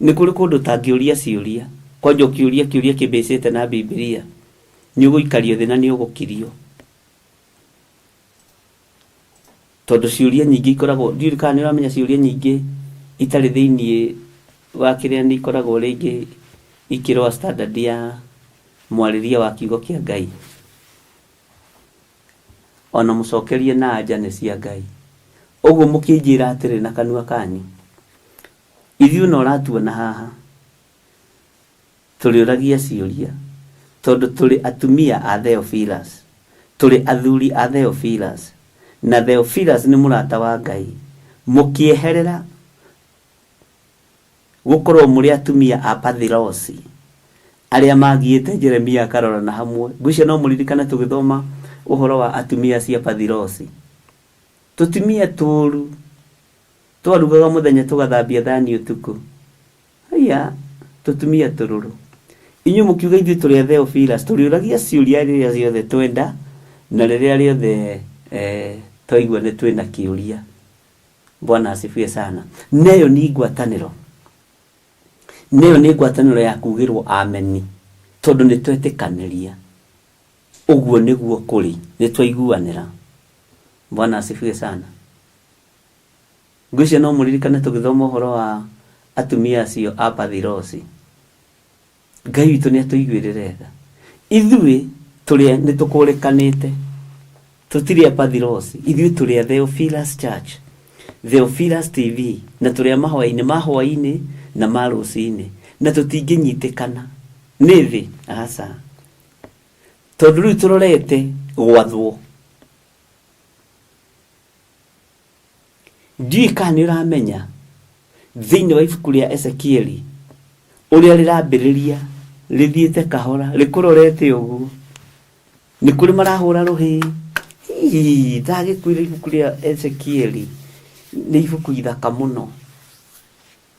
Nĩ kũrĩ kũndũ ũtangĩũria ciũria. Kwanja ũkĩũria kĩũria kĩmbĩcĩte na Bibilia, nĩ ũgũikario thĩ na nĩ ũgũkirio. Tondũ ciũria nyingĩ ikoragwo, ndiũĩ kana nĩ ũramenya ciũria nyingĩ itarĩ thĩiniĩ wa kĩrĩa nĩ ikoragwo rĩngĩ ikĩrũa standard ya mwarĩrie wa kiugo kĩa Ngai. Ona mũcokerie na anja nĩ cia Ngai. Ũguo mũkĩnjĩra atĩrĩ na kanua kanyu, ithuĩ ona ũratuona haha, Tũrĩũragia ciũria tondũ tũrĩ atumia a Theophilus. Tũrĩ athuri a Theophilus. Na Theophilus nĩ mũrata wa Ngai. Mũkĩeherera gũkorwo mũrĩ atumia a Pathirosi, arĩa magiĩte Jeremia akarorana hamwe. Ngwĩciria no mũririkane tũgĩthoma ũhoro wa atumia acio a Pathirosi. Tũtumia tũru, twarugaga mũthenya tũgathambia thani ũtukũ. Haiya, tũtumia tũrũrũ. Inyuĩ mũkiuga ithuĩ tũrĩ a Theophilus, tũrĩũragia ciũria rĩrĩa rĩothe twenda na rĩrĩa rĩothe eh, twaigua nĩ twĩna kĩũria. Bwana asifiwe sana. Na ĩyo nĩ ngwatanĩro. Na ĩyo nĩ ngwatanĩro ya kugĩrwo ameni tondũ nĩ twetĩkanĩria. Ũguo nĩguo kũrĩ, nĩ twaiguanĩra. Bwana asifiwe sana. Ngwĩciria no mũririkane tũgĩthoma ũhoro wa atumia acio a Pathirosi. Ngai witũ nĩ atũiguĩrĩre tha. Ithuĩ tũrĩ nĩ tũkũrĩkanĩte. Tũtirĩ a Pathirosi. Ithuĩ tũrĩ a Theophilus Church. Theophilus TV. Na tũrĩ a mahoya-inĩ ma hwaĩ-inĩ na ma rũcinĩ. Na tũtingĩnyitĩkana nĩ thĩ. Aca. Tondũ rĩu tũrorete gwathwo. Ndiũĩ kana nĩ ũramenya thĩinĩ wa ibuku rĩa Ezekieli ũrĩa rĩrambĩrĩria rĩthiĩte kahora rĩkũrorete ũguo nĩ kũrĩ marahũra rũhĩ. Hihi ndagĩkwĩra ibuku rĩa Ezekieli nĩ ibuku ithaka mũno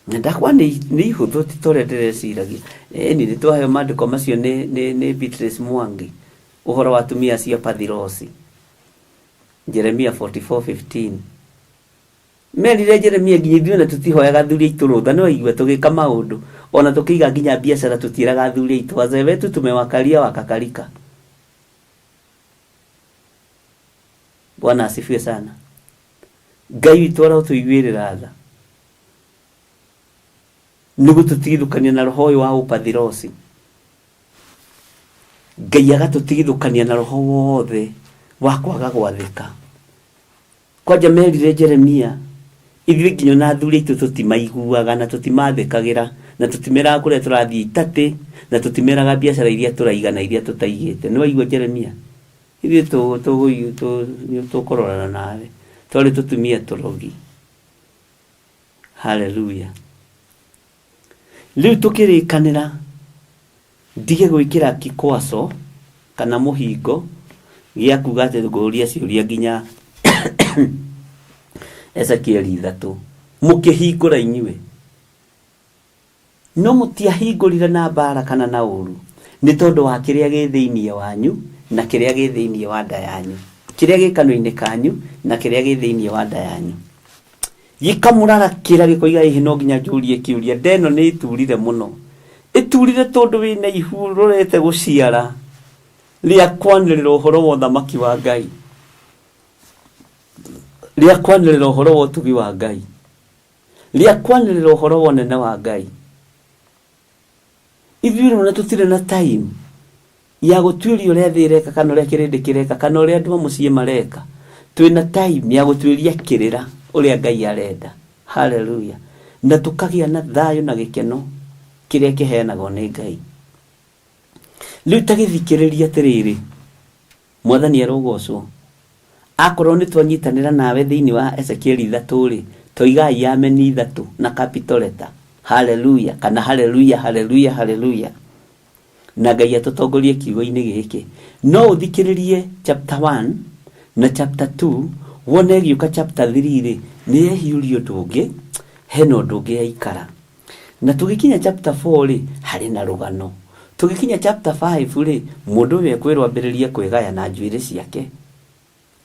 na ndakwa nĩ ihũthũ ti ta ũrĩa ndĩreciragia. Ĩni nĩ twaheo maandĩko macio nĩ Beatrice Mwangi ũhoro wa atumia acio a Pathirosi. Jeremia 44:15. Merire Jeremia nginya ithuĩ ona tũtihoyaga athuri aitũ rũtha nĩ waigua tũgĩka maũndũ ona tũkĩiga nginya biacara tũtiĩraga athuri aitũ wazee wetu tumewakalia wakakalika. Bwana asifiwe sana. Ngai witũ arotũiguĩrĩra tha nĩ gũtũtigithũkania na roho ũyũ wa ũpathirosi. Ngai agatũtigithũkania na roho wothe wa kwaga gwathĩka. Kwanja merire Jeremia, ithuĩ nginya ona athuri aitũ tũtimaiguaga na tũtimathĩkagĩra na tũtimeraga kũrĩa tũrathiĩ itatĩ na tũtimeraga biacara iria tũraiga na iria tũtaigĩte. Nĩ waigua Jeremia? Ithuĩ tũkũrorana nawe. Twarĩ tũtumia tũrogi. Haleluya. Rĩu tũkĩrĩkanĩra ndige gwĩkĩra kikwaco kana mũhingo gĩa kuga atĩ ngũria ciũria nginya Ezekieli 3. Mũkĩhingũra inyuĩ. No mũtiahingũrire na mbaara kana na ũũru, nĩ tondũ wa kĩrĩa gĩ thĩinĩ wanyu na kĩrĩa gĩ thĩinĩ wa nda yanyu, kĩrĩa gĩ kanua-inĩ kanyu na kĩrĩa gĩ thĩinĩ wa nda yanyu. Gĩkamũrarakĩra gĩkoiga ĩhĩ no nginya njũrie kĩũria, nda ĩno nĩ ĩturire mũno. Ĩturire tondũ wĩna ihu ũrorete gũciara rĩa kwanĩrĩra ũhoro wa ũthamaki wa Ngai, rĩa kwanĩrĩra ũhoro wa ũtugi wa Ngai, rĩa kwanĩrĩra ũhoro wa ũnene wa Ngai. Ithuĩ rĩu na tũtirĩ na time ya gũtuĩria ũrĩa thĩ ĩreka kana ũrĩa kĩrĩndĩ kĩreka kana ũrĩa andũ a mũciĩ mareka. Twĩna time ya gũtuĩria kĩrĩra ũrĩa Ngai arenda. Haleluya. Na tũkagĩa na thayũ na gĩkeno. Kĩrĩa kĩheanagwo nĩ Ngai. Rĩu ta gĩthikĩrĩria atĩrĩrĩ, Mwathani arogocwo. Akorwo nĩ twanyitanĩra nawe thĩinĩ wa Ezekieli ithatũ-rĩ, toigai ameni ithatũ na capital letter. Haleluya kana haleluya haleluya haleluya. Na Ngai atũtongorie kiugo-inĩ gĩkĩ. No ũthikĩrĩrie chapter 1 na chapter 2 wone ĩgĩũka chapter 3-rĩ, nĩ yehiũria ũndũ ũngĩ, hena ũndũ ũngĩ yaikara. Na tũgĩkinya chapter 4 rĩ, harĩ na rũgano. Tũgĩkinya chapter 5 rĩ, mũndũ ũyũ ekwĩrwo ambĩrĩrie kwĩgaya na njuĩrĩ ciake.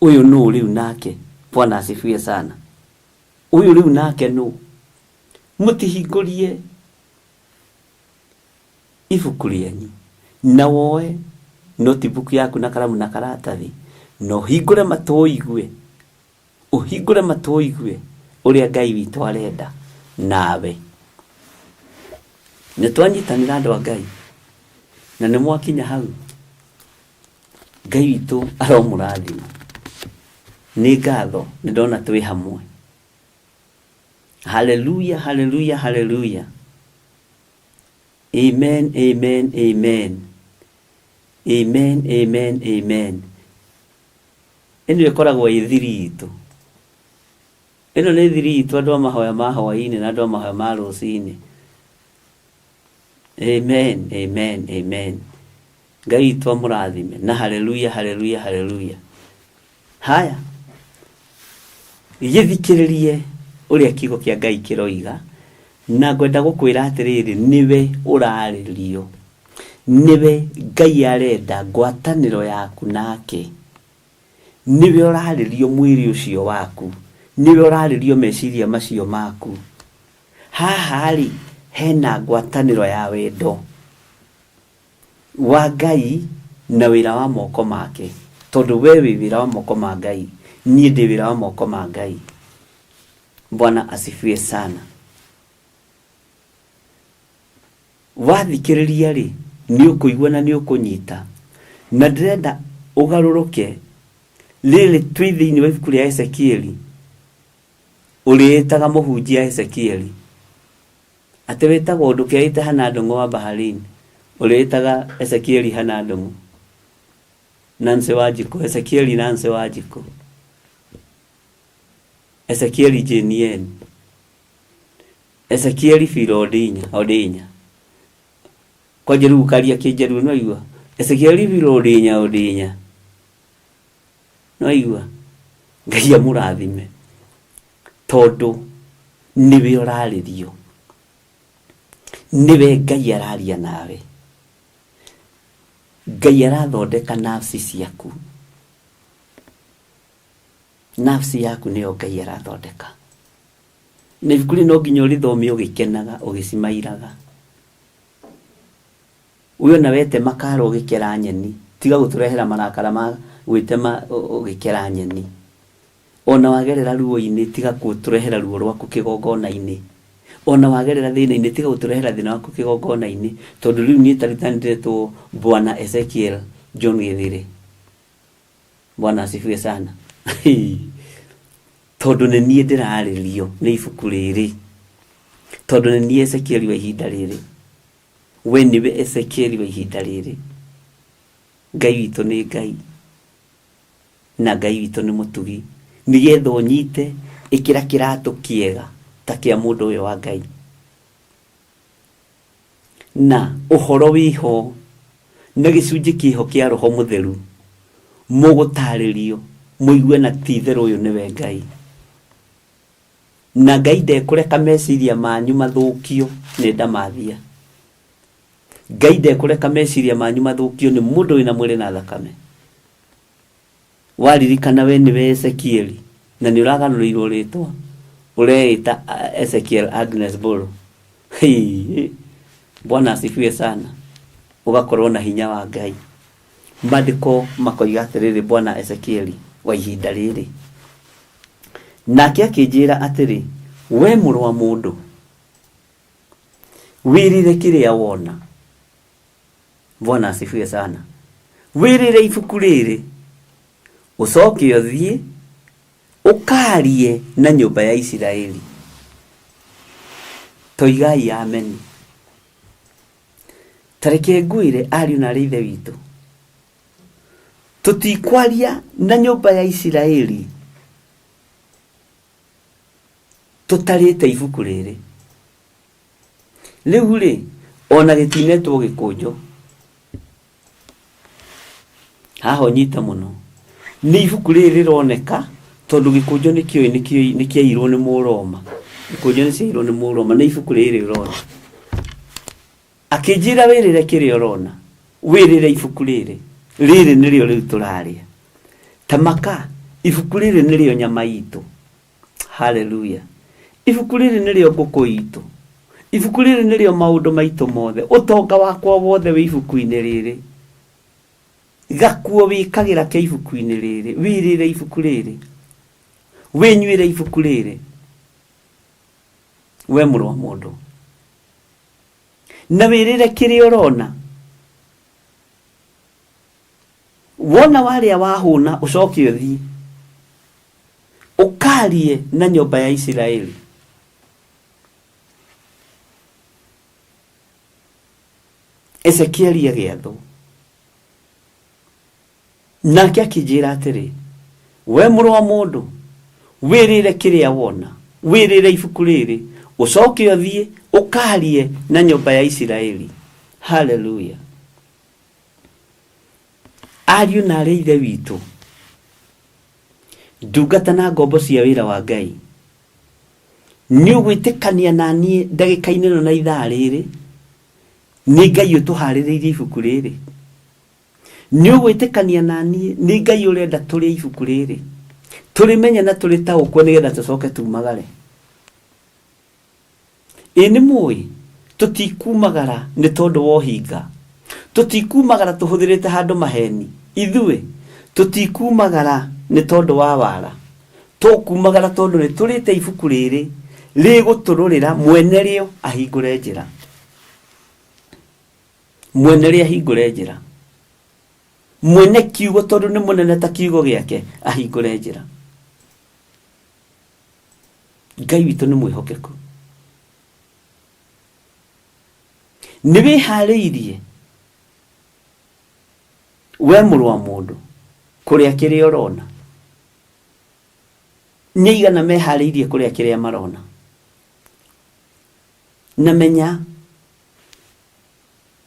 Ũyũ nũ rĩu nake? Bwana asifiwe sana. Ũyũ rĩu nake nũ? Mũtihingũrie ibuku rĩanyu na woe notebook yaku na karamu na karatathi na ũhingũre matũ ũigue Ũhingũre matũ ũigue ũrĩa Ngai witũ arenda nawe. Nĩ twanyitanĩra andũ a Ngai na nĩ mwakinya hau. Ngai witũ aromũrathima. Nĩ ngatho nĩ ndona twĩ hamwe. Haleluya, haleluya, haleluya. Amen, amen, amen. Amen, amen, amen. Ĩno ĩkoragwo ĩ thiri itũ. Ĩno nĩ thiri itũ andũ a mahoya ma hwainĩ na andũ a mahoya ma rũcinĩ. Amen, amen, amen. Ngai witũ amũrathime na haleluya, haleluya, haleluya. Haya, gĩthikĩrĩrie ũrĩa kiugo kĩa Ngai kĩroiga na ngwenda gũkwĩra atĩrĩrĩ, nĩwe ũrarĩrio, nĩwe Ngai arenda ngwatanĩro yaku nake. Nĩwe ũrarĩrio mwĩrĩ ũcio waku, nĩwe ũrarĩrio meciria macio maku. Haha-rĩ, hena ngwatanĩro ya wendo wa Ngai na wĩra wa moko make, tondũ we wĩ wĩra wa moko ma Ngai, niĩ ndĩ wĩra wa moko ma Ngai. Bwana asifiwe sana. Wathikĩrĩria-rĩ, nĩ ũkũigua na nĩ ũkũnyita. Na ndĩrenda ũgarũrũke, rĩrĩ twĩ thĩinĩ wa ibuku rĩa Ezekieli, ũrĩĩtaga mũhunjia Ezekieli. Atĩ wĩtagwo ndũkeĩte Hana Ndũng'ũ wa Baharini, ũrĩĩtaga Ezekieli Hana Ndũng'ũ. Nancy Wanjikũ, Ezekieli Nancy Wanjikũ. Ezekieli Jane N. Ezekieli Philo Odinya, Odinya. Kwanja rĩu ũkaria kĩnjaruo nĩwaigua? Ezekieli Philo Odinya, Odinya. Nĩwaigua? Ngai amũrathime tondũ nĩwe ũrarĩrio, nĩwe Ngai araria nawe. Ngai arathondeka nafsi ciaku. Nafsi yaku nĩyo Ngai arathondeka. Na ibuku rĩrĩ no nginya ũrĩthome ũgĩkenaga, ũgĩcimairaga. We ona wetema kara ũgĩkera nyeni, tiga gũtũrehera marakara ma gwĩtema ũgĩkera nyeni. Ona wagerera ruo-inĩ, tiga gũtũrehera ruo rwaku kĩgongona-inĩ. Ona wagerera thĩna-inĩ, tiga gũtũrehera thĩna waku kĩgongona-inĩ. Tondũ rĩu niĩ ta rĩu ta nĩndĩretwo Bwana Ezekiel John Gĩthĩrĩ. Bwana asifiwe sana. Tondũ nĩ niĩ ndĩrarĩrio nĩ ibuku rĩrĩ. Tondũ nĩ niĩ Ezekieli wa ihinda rĩrĩ. We nĩwe Ezekieli wa ihinda rĩrĩ. Ngai witũ nĩ Ngai. Na Ngai witũ nĩ mũtugi. Nĩgetha ũnyite, ĩkĩra kĩratũ kĩega ta kĩa mũndũ ũyũ wa Ngai. Na ũhoro wĩho, na gĩcunjĩ kĩho kĩa Roho Mũtheru, mũgũtarĩrio, mũigue na ti itherũ ũyũ nĩwe Ngai. Na Ngai ndekũreka meciria manyu mathũkio nĩ ndamathia. Ngai ndekũreka meciria manyu mathũkio nĩ mũndũ wĩna mwĩrĩ na thakame. Waririkana we nĩwe Ezekieli na nĩ ũragarũrĩirwo rĩtwa ũreĩta Ezekiel Agnes Mbũrũ. Hii, Bwana asifiwe sana. Ũgakorwo na hinya wa Ngai. Maandĩko makoiga atĩrĩrĩ, Bwana Ezekieli wa ihinda rĩrĩ. Nake akĩnjĩra atĩrĩ, we mũrũ wa mũndũ, wĩrire kĩrĩa wona. Bwana asifiwe sana. Wĩrĩre ibuku rĩrĩ, ũcoke ũthiĩ ũkarie na nyũmba ya Isiraeli. Toigai ameni. Ta reke ngwĩre ariũ na arĩ ithe witũ, tũtikwaria na nyũmba ya Isiraeli tũtarĩte ibuku rĩrĩ. Rĩu rĩ, ona gĩtinetwo gĩkũnjo. Haha ũnyite mũno. Nĩ ibuku rĩrĩ rĩroneka tondũ gĩkũnjo nĩkĩoĩ nĩkĩairwo nĩ Mũroma. Gĩkũnjo nĩkĩairwo nĩ Mũroma, nĩ ibuku rĩrĩ ũrona. Akĩnjĩra wĩrĩre kĩrĩa ũrona, wĩrĩre ibuku rĩrĩ. Rĩrĩ nĩrĩo rĩu tũrarĩa. Ta maka, ibuku rĩrĩ nĩrĩo nyama itũ. Haleluya. Ibuku rĩrĩ nĩrĩo ngũkũ itũ. Ibuku rĩrĩ nĩrĩo maũndũ maitũ mothe. Ũtonga wakwa wothe wĩ ibuku-inĩ rĩrĩ. Gakuo wĩkagĩra ke ibuku-inĩ rĩrĩ. Wĩrĩre ibuku rĩrĩ. Wĩnyuĩre ibuku rĩrĩ. We mũrũ wa mũndũ. Na wĩrĩre kĩrĩa ũrona. Wona warĩa wahũna ũcoke ũthiĩ. Ũkarie na nyũmba ya Isiraeli. Ezekieli agĩathwo. Nake akĩnjĩra atĩrĩ, We mũrũ wa mũndũ, wĩrĩre kĩrĩa wona, wĩrĩre ibuku rĩrĩ, ũcoke ũthiĩ ũkarie na nyũmba ya Isiraeli. Haleluya! Ariũ na arĩ ithe witũ, ndungata na ngombo cia wĩra wa Ngai, nĩ ũgwĩtĩkania na niĩ ndagĩka-inĩ ĩno na ithaa rĩrĩ, nĩ Ngai ũtũharĩrĩirie ibuku rĩrĩ? Nĩ ũgwĩtĩkania na niĩ nĩ Ngai ũrenda tũrĩe ibuku rĩrĩ, tũrĩmenye na tũrĩtaũkwo nĩgetha tũcoke tumagare? Ĩ nĩ mũĩ tũtikumagara nĩ tondũ wa ũhinga, tũtikumagara tũhũthĩrĩte handũ maheni, ithuĩ tũtikumagara nĩ tondũ wa wara, tũkumagara tondũ nĩ tũrĩte ibuku rĩrĩ rĩgũtũrũrĩra mwene rĩo ahingũre njĩra. Mwene rĩo ahingũre njĩra. Mwene kiugo tondũ nĩ mũnene ta kiugo gĩake ahingũre njĩra. Ngai witũ nĩ mwĩhokeku. Nĩ wĩharĩirie we mũrũ wa mũndũ kũrĩa kĩrĩa ũrona? Nĩ aigana meharĩirie kũrĩa kĩrĩa marona? Na menya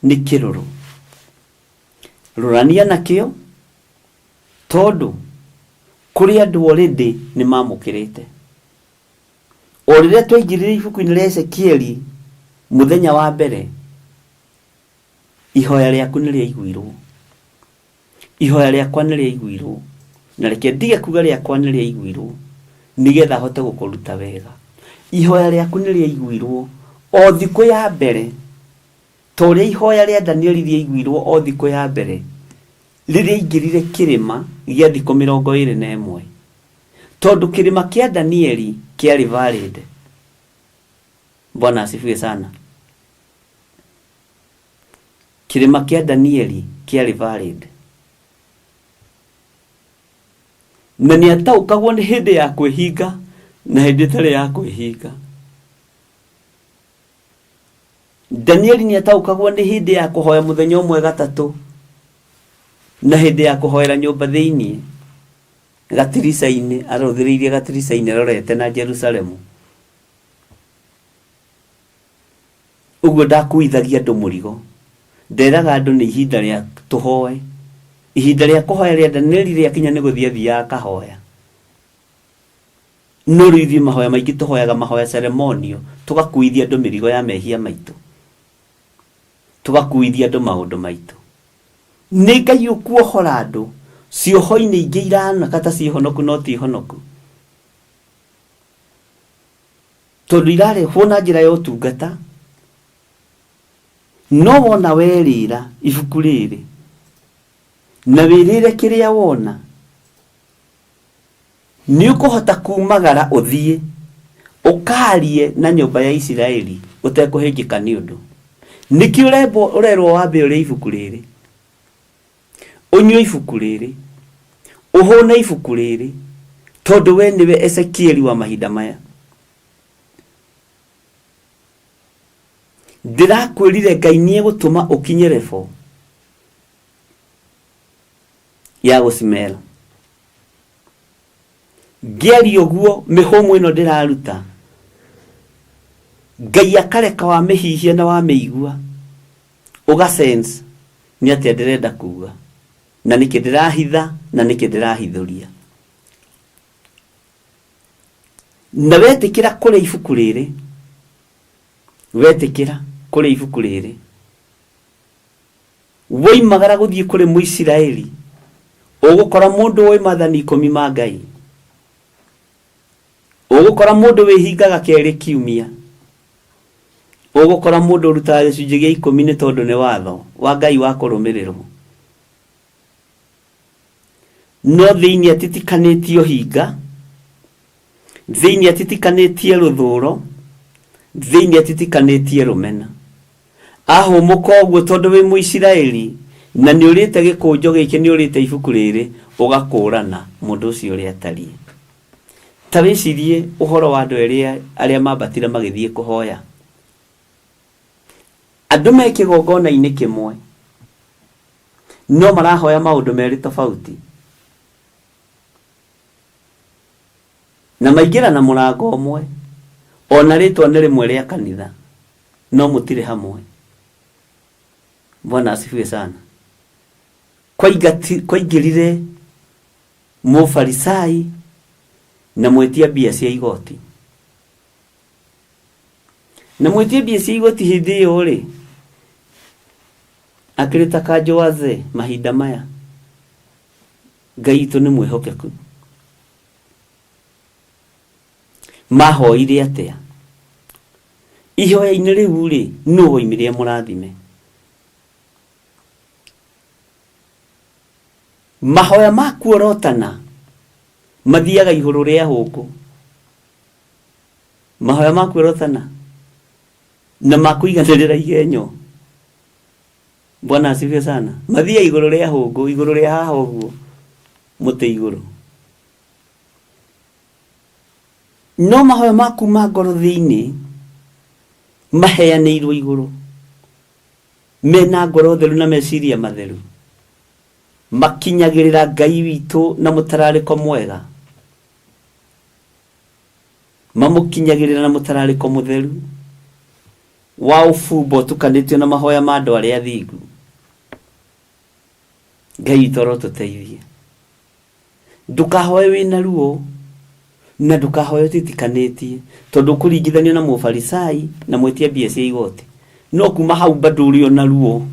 nĩ kĩrũrũ. Rũrania nakĩo tondũ kũrĩ andũ already nĩ mamũkĩrĩte. O rĩrĩa twaingĩrire ibuku-inĩ rĩa Ezekieli mũthenya wa mbere, ihoya rĩaku nĩ rĩaiguirwo. Ihoya rĩakwa nĩ rĩaiguirwo. Na reke ndige kuga rĩakwa nĩ rĩaiguirwo nĩgetha hote gũkũruta wega. Ihoya rĩaku nĩ rĩaiguirwo o thikũ ya mbere, ta ũrĩa ihoya rĩa Danieli rĩaiguirwo o thikũ ya mbere rĩrĩa aingĩrire kĩrĩma gĩa thikũ 21. Tondũ kĩrĩma kĩa Danieli kĩarĩ valid. Bwana asifiwe sana. Kĩrĩma kĩa Danieli kĩarĩ valid. Na nĩ ataũkagwo nĩ hĩndĩ ya kwĩhinga na hĩndĩ ĩtarĩ ya kwĩhinga. Danieli nĩ ataũkagwo nĩ hĩndĩ ya kũhoya mũthenya ũmwe gatatũ na hĩndĩ ya kũhoera nyũmba thĩinĩ gatirica-inĩ, arũthĩrĩirie gatirica-inĩ arorete na Jerusalemu. Ũguo ndakuithagia andũ mũrigo. Nderaga andũ nĩ ihinda rĩa tũhoe. Ihinda rĩa kũhoya rĩa Danieli rĩakinya nĩ gũthiĩ athiaga akahoya. No rĩu ithuĩ mahoya maingĩ tũhoyaga mahoya ceremonial, tũgakuithia andũ mĩrigo ya mehia maitũ. Tũgakuithia andũ maũndũ maitũ. Nĩ Ngai ũkuohora andũ cioho-inĩ ingĩ iranaka ta ciĩ honoku no ti honoku. Tondũ irarehwo na njĩra ya ũtungata, no wona werĩra ibuku rĩrĩ na wĩrĩre kĩrĩa wona, nĩ ũkũhota kumagara ũthiĩ ũkarie na nyũmba ya Isiraeli ũtekũhĩngĩka nĩ ũndũ. Nĩkĩo ũrerwo wambe ũrĩe ibuku rĩrĩ, ũnyue ibuku rĩrĩ, ũhũne ibuku rĩrĩ, tondũ we nĩwe Ezekieli wa mahinda maya. Ndĩrakwĩrire Ngai nĩ egũtũma ũkinye level ya gũcimera. Ngĩaria ũguo mĩhũmũ ĩno ndĩraruta, Ngai akareka wamĩhihia na wamĩigua, ũga sense nĩ atĩa ndĩrenda kuga, na nĩkĩ ndĩrahitha na nĩkĩ ndĩrahithũria. Na wetĩkĩra kũrĩa ibuku rĩrĩ, wetĩkĩra kũrĩa ibuku rĩrĩ, woimagara gũthiĩ kũrĩ Mũisiraeli, ũgũkora mũndũ ũĩ maathani ikũmi ma Ngai, ũgũkora mũndũ wĩhingaga kerĩ kiumia, ũgũkora mũndũ ũrutaga gĩcunjĩ gĩa ikũmi nĩ tondũ nĩ watho wa Ngai wa kũrũmĩrĩrwo. No thĩinĩ atitikanĩtie ũhinga, thĩinĩ atitikanĩtie rũthũro, thĩinĩ atitikanĩtie rũmena. Ahũmũka ũguo tondũ wĩ Mũisiraeli na nĩ ũrĩte gĩkũnjo gĩkĩ, nĩ ũrĩte ibuku rĩrĩ, ũgakũrana mũndũ ũcio ũrĩa atariĩ. Ta wĩcirie ũhoro wa andũ erĩ arĩa mambatire magĩthiĩ kũhoya. Andũ me kĩgongona-inĩ kĩmwe no marahoya maũndũ merĩ tofauti. Na maingĩra na mũrango ũmwe, ona rĩtwa nĩ rĩmwe rĩa kanitha, no mũtirĩ hamwe. Bwana asifiwe sana. Kwaingĩrire Mũfarisai na mwĩtia mbia cia igoti. Na mwĩtia mbia cia igoti hĩndĩ ĩyo rĩ, akĩrĩ ta kanjũ wazee mahinda maya. Ngai witũ nĩ mwĩhokeku. Mahoire atĩa? Ihoya-inĩ rĩu rĩ, nũ woimire amũrathime? Mahoya ma kuorotana mathiaga igũrũ rĩa hũngũ. Mahoya ma kuorotana na ma kũiganĩrĩra igenyo. Bwana asifiwe sana. Mathiaga igũrũ rĩa hũngũ, igũrũ rĩa haha ũguo, mũtĩ igũrũ. No mahoya ma kuma ngoro thĩinĩ maheanĩirwo igũrũ, mena ngoro theru na meciria matheru, makinyagĩrĩra Ngai witũ na mũtararĩko mwega, mamũkinyagĩrĩra na mũtararĩko mũtheru wa ũbumba ũtukanĩtio na mahoya ma andũ arĩa athingu. Ngai witũ arotũteithia. Ndũkahoe wĩna ruo na ndũkahoe ũtitikanĩtie tondũ ũkũringithanio na mũfarisai na mwĩtia mbia cia igoti. No kuma hau bado ũrĩ ona ruo.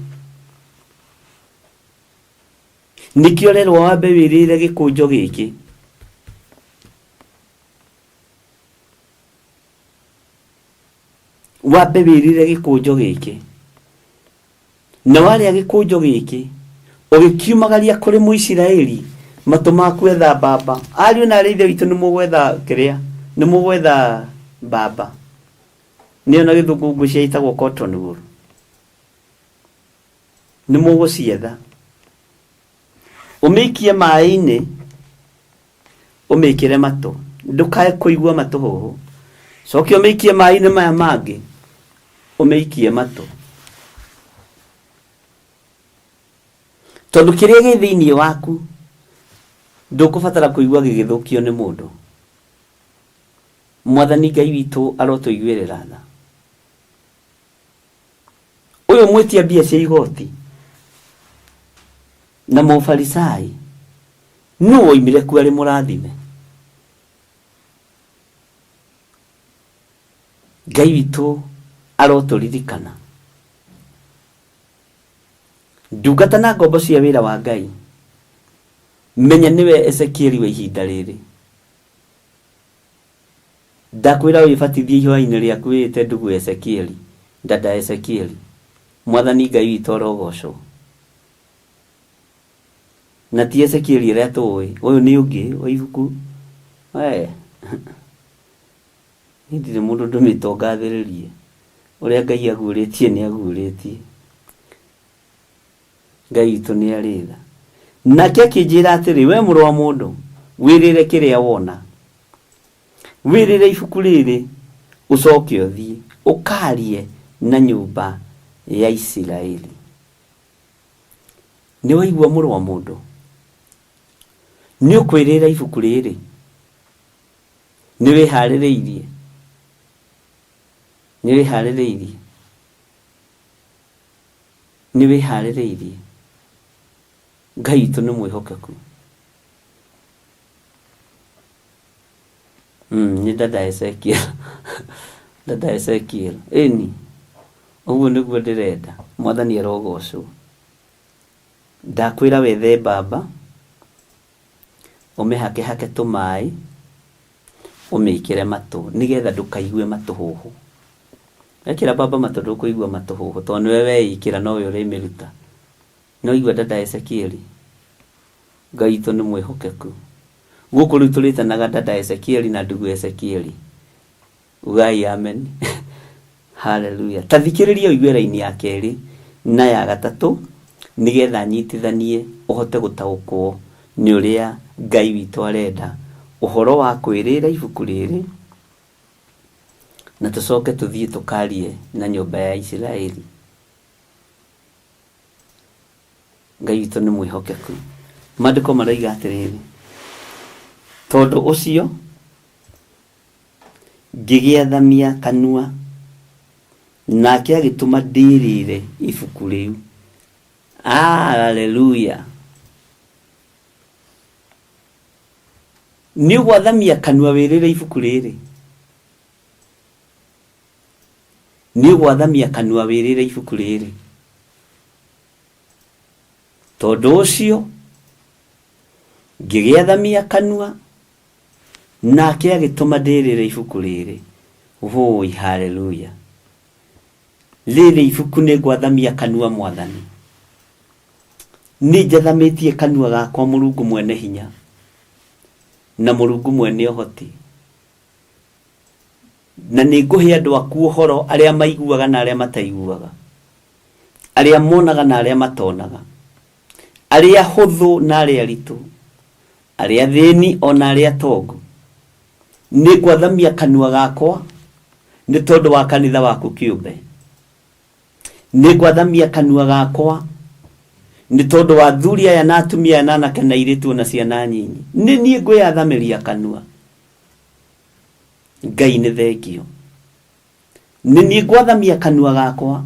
Nĩkĩo ũrerwo wambe wĩrĩre gĩkũnjo gĩkĩ. Wambe wĩrĩre gĩkũnjo gĩkĩ. Na warĩa gĩkũnjo gĩkĩ, ũgĩkiumagaria kũrĩ Mũisiraeli, matũ maku etha mbamba. Ariũ na aarĩ a Ithe witũ nĩ mũgwetha kĩrĩa, nĩ mũgwetha mbamba. Nĩyo na gĩthũngũ ngwĩciria ĩtagwo cotton wool. Nĩ mũgũcietha. Ũmĩikie maĩ-inĩ, ũmĩkĩre matũ. Ndũkae kũigua matũhũhũ. Cokia ũmĩikie maĩ-inĩ maya mangĩ, ũmĩikie matũ. Tondũ kĩrĩa gĩ thĩinĩ waku, ndũkũbatara kũigua gĩgĩthũkio nĩ mũndũ. Mwathani Ngai witũ arotũiguĩrĩra tha. Ũyũ mwĩtia mbia cia igoti na Mũfarisai, nũ woimire kuo arĩ mũrathime? Ngai witũ arotũririkana. Ndungata na ngombo cia wĩra wa Ngai, menya nĩwe Ezekieli wa ihinda rĩrĩ. Ndakwĩra wĩbatithie ihoya-inĩ rĩaku wĩĩte ndugu Ezekieli, dada Ezekieli. Mwathani Ngai witũ arogocwo. Na ti Ezekieli ũrĩa tũĩ, ũyũ nĩ ũngĩ wa ibuku. Wee, niĩ ndirĩ mũndũ ndũmĩtwo ngathĩrĩrie. Ũrĩa Ngai aguũrĩtie nĩ aguũrĩtie. Ngai witũ nĩ arĩ tha. Nake akĩnjĩra atĩrĩ, we mũrũ wa mũndũ, wĩrĩre kĩrĩa wona. Wĩrĩre ibuku rĩrĩ, ũcoke ũthiĩ, ũkarie na nyũmba ya Isiraeli. Nĩ waigua mũrũ wa mũndũ? Nĩ ũkwĩrĩra ibuku rĩrĩ? Nĩ wĩharĩrĩirie? Nĩ wĩharĩrĩirie? Nĩ wĩharĩrĩirie? Ngai witũ nĩ mwĩhokeku. Nĩ dada Ezekiel. Dada Ezekiel. Ĩni. Ũguo nĩguo ndĩrenda. Mwathani arogocwo. Ndakwĩra wethe mbamba, ũmĩhake hake tũmaĩ, ũmĩkĩre matũ, nĩgetha ndũkaigue matũhũhũ. Wekĩra mbamba matũ ndũkũigua matũhũhũ, tondũ nĩwe weĩkĩra nowe ũrĩmĩruta. Nĩwaigua dada Ezekieli? Ngai witũ nĩ mwĩhokeku. Gũkũ rĩu tũrĩtanaga dada Ezekieli na ndugu Ezekieli. Ugai amen. Haleluya. Ta thikĩrĩria ũigue raini ya kerĩ na ya gatatũ nĩgetha nyitithanie ũhote gũtaũkwo nĩ ũrĩa Ngai witũ arenda ũhoro wa kwĩrĩra ibuku rĩrĩ na tũcoke tũthiĩ tũkarie na nyũmba ya Isiraeli. Ngai witũ nĩ mwĩhokeku. Maandĩko maroiga atĩrĩrĩ, tondũ ũcio ngĩgĩathamia kanua, nake agĩtũma ndĩrĩre ibuku rĩu. Haleluya! Nĩ ũgwathamia kanua wĩrĩre ibuku rĩrĩ? Nĩ ũgwathamia kanua wĩrĩre ibuku rĩrĩ? Tondũ ũcio ngĩgĩathamia kanua, nake agĩtũma ndĩrĩre ibuku rĩrĩ. Wũi, haleluya! Rĩrĩ ibuku nĩ ngwathamia kanua, Mwathani. Nĩ njathamĩtie kanua gakwa, Mũrungu mwene hinya na Mũrungu mwene ũhoti. Na nĩ ngũhe andũ aku ũhoro, arĩa maiguaga na arĩa mataiguaga, arĩa monaga na arĩa matonaga, arĩa hũthũ na arĩa aritũ, arĩa athĩni o na arĩa atongu. Nĩ ngwathamia kanua gakwa nĩ tondũ wa kanitha waku kĩũmbe. Nĩ ngwathamia kanua gakwa nĩ tondũ wa athuri aya na atumia aya na anake na airĩtu o na ciana nyinyi. Nĩ niĩ ngwĩyathamĩria kanua. Ngai nĩ thengio. Nĩ niĩ ngwathamia kanua gakwa,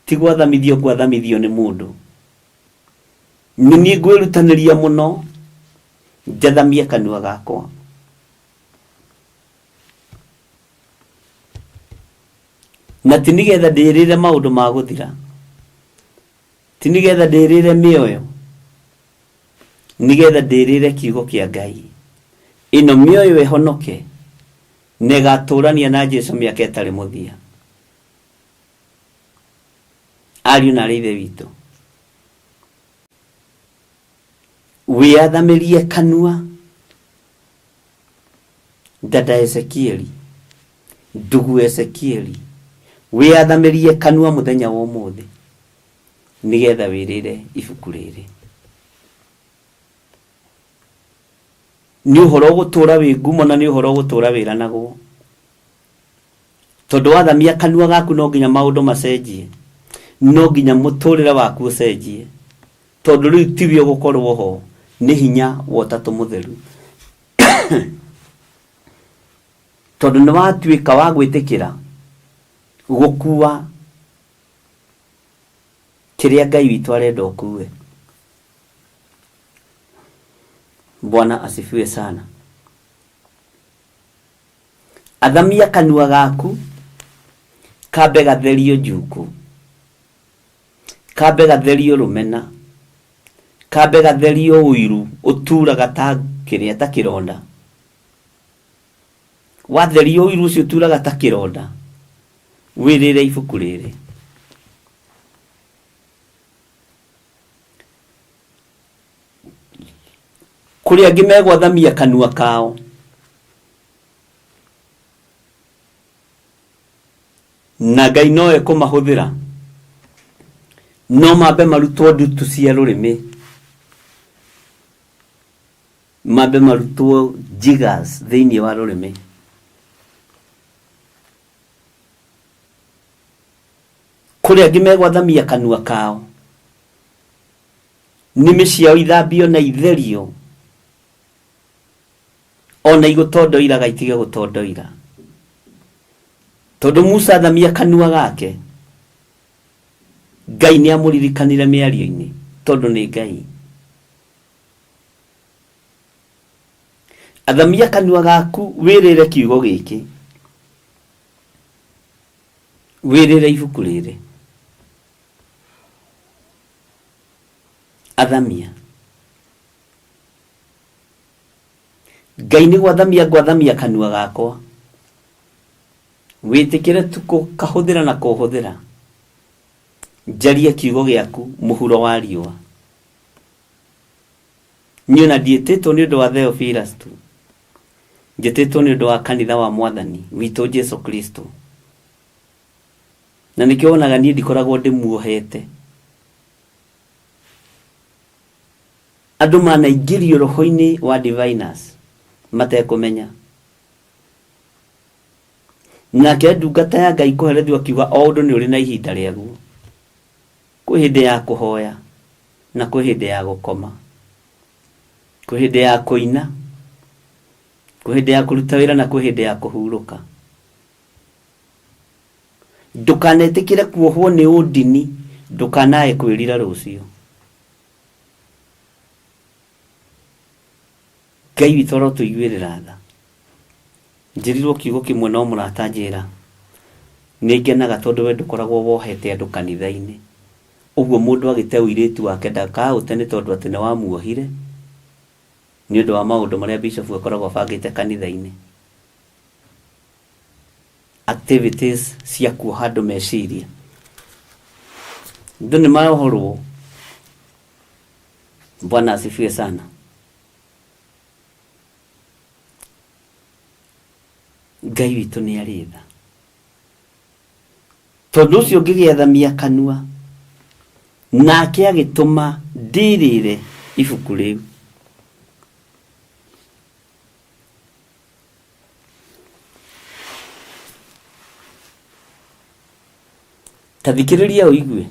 ti gwathamithio ngwathamithio nĩ mũndũ. Nĩ niĩ ngwĩrutanĩria mũno njathamie kanua gakwa. Na ti nĩgetha ndĩrĩre maũndũ ma gũthira, ti nĩgetha ndĩrĩre mĩoyo, nĩgetha ndĩrĩre kiugo kĩa Ngai. Ĩno mĩoyo ĩhonoke na ĩgatũrania na Jesu mĩaka ĩtarĩ mũthia. Ariũ na arĩ Ithe witũ, wĩathamĩrie kanua dada Ezekieli, ndugu Ezekieli, wĩathamĩrie kanua mũthenya wa ũmũthĩ nĩgetha wĩrĩre ibuku rĩrĩ. Nĩ ũhoro ũgũtũra wĩ ngumo na nĩ ũhoro ũgũtũra wĩranagwo. Tondũ wathamia kanua gaku no nginya maũndũ macenjie, no nginya mũtũrĩre waku ũcenjie. Tondũ rĩu tiwe ũgũkorwo ho, nĩ hinya wa Ũtatũ Mũtheru. Tondũ nĩ watuĩka wa gwĩtĩkĩra gũkua kĩrĩa Ngai witũ arenda ũkue. Bwana asifiwe sana. Athamia kanua gaku kambe gatherio njuku, kambe gatherio rũmena, kambe gatherio ũiru ũturaga ta kĩrĩa ta kĩronda. Watherio ũiru ũcio ũturaga ta kĩronda, wĩrĩre ibuku rĩrĩ. Kũrĩ angĩ megwathamia kanua kao na Ngai no ekũmahũthĩra, no mambe marutwo ndutu cia rũrĩmĩ, mambe marutwo jiggers thĩinĩ wa rũrĩmĩ. Kũrĩ angĩ megwathamia kanua kao, nĩmĩ ciao ithambio na itherio, ona igũtondoiraga itige gũtondoira. Tondũ Musa athamia kanua gake, Ngai nĩ amũririkanire mĩario-inĩ, tondũ nĩ Ngai. Athamia kanua gaku wĩrĩre kiugo gĩkĩ, wĩrĩre ibuku rĩrĩ. Athamia. Ngai nĩ gwathamia ngwathamia kanua gakwa. Wĩtĩkĩre tu kũkahũthĩra na kũhũthĩra. Njarie kiugo gĩaku mũhuro wa riũa. Niĩ ona ndiĩtĩtwo nĩ ũndũ wa Theophilus tu. Njĩtĩtwo nĩ ũndũ wa kanitha wa Mwathani witũ Jesu Kristo. Na nĩkĩo wonaga niĩ ndikoragwo ndĩmuohete. Andũ manaingĩrio roho-inĩ wa diviners matekũmenya. Nake ndungata ya Ngai kũherethio akiuga o ũndũ nĩ ũrĩ na ihinda rĩaguo. Kwĩ hĩndĩ ya kũhoya na kwĩ hĩndĩ ya gũkoma. Kwĩ hĩndĩ ya kũina, kwĩ hĩndĩ ya kũruta wĩra na kwĩ hĩndĩ ya kũhurũka. Ndũkanetĩkĩre kuohwo nĩ ũndini, ndũkanae kwĩrira rũciũ. Ngai witũ arotũiguĩrĩra tha. Njĩrirwo kiugo kĩmwe no mũrata anjĩra, nĩ ngenaga tondũ we ndũkoragwo wohete andũ kanitha-inĩ. Ũguo mũndũ agĩte ũirĩtu wake ndakaũte nĩ tondũ atĩ nĩ wamuohire nĩ ũndũ wa maũndũ marĩa bishop akoragwo abangĩte kanitha-inĩ. Activities cia kuoha andũ meciria. Andũ nĩ marohorwo. Bwana asifiwe sana. Ngai witũ nĩ arĩ tha. Tondũ ũcio ngĩgĩathamia kanua, nake agĩtũma ndĩrĩre ibuku rĩu. Ta thikĩrĩria ũigue.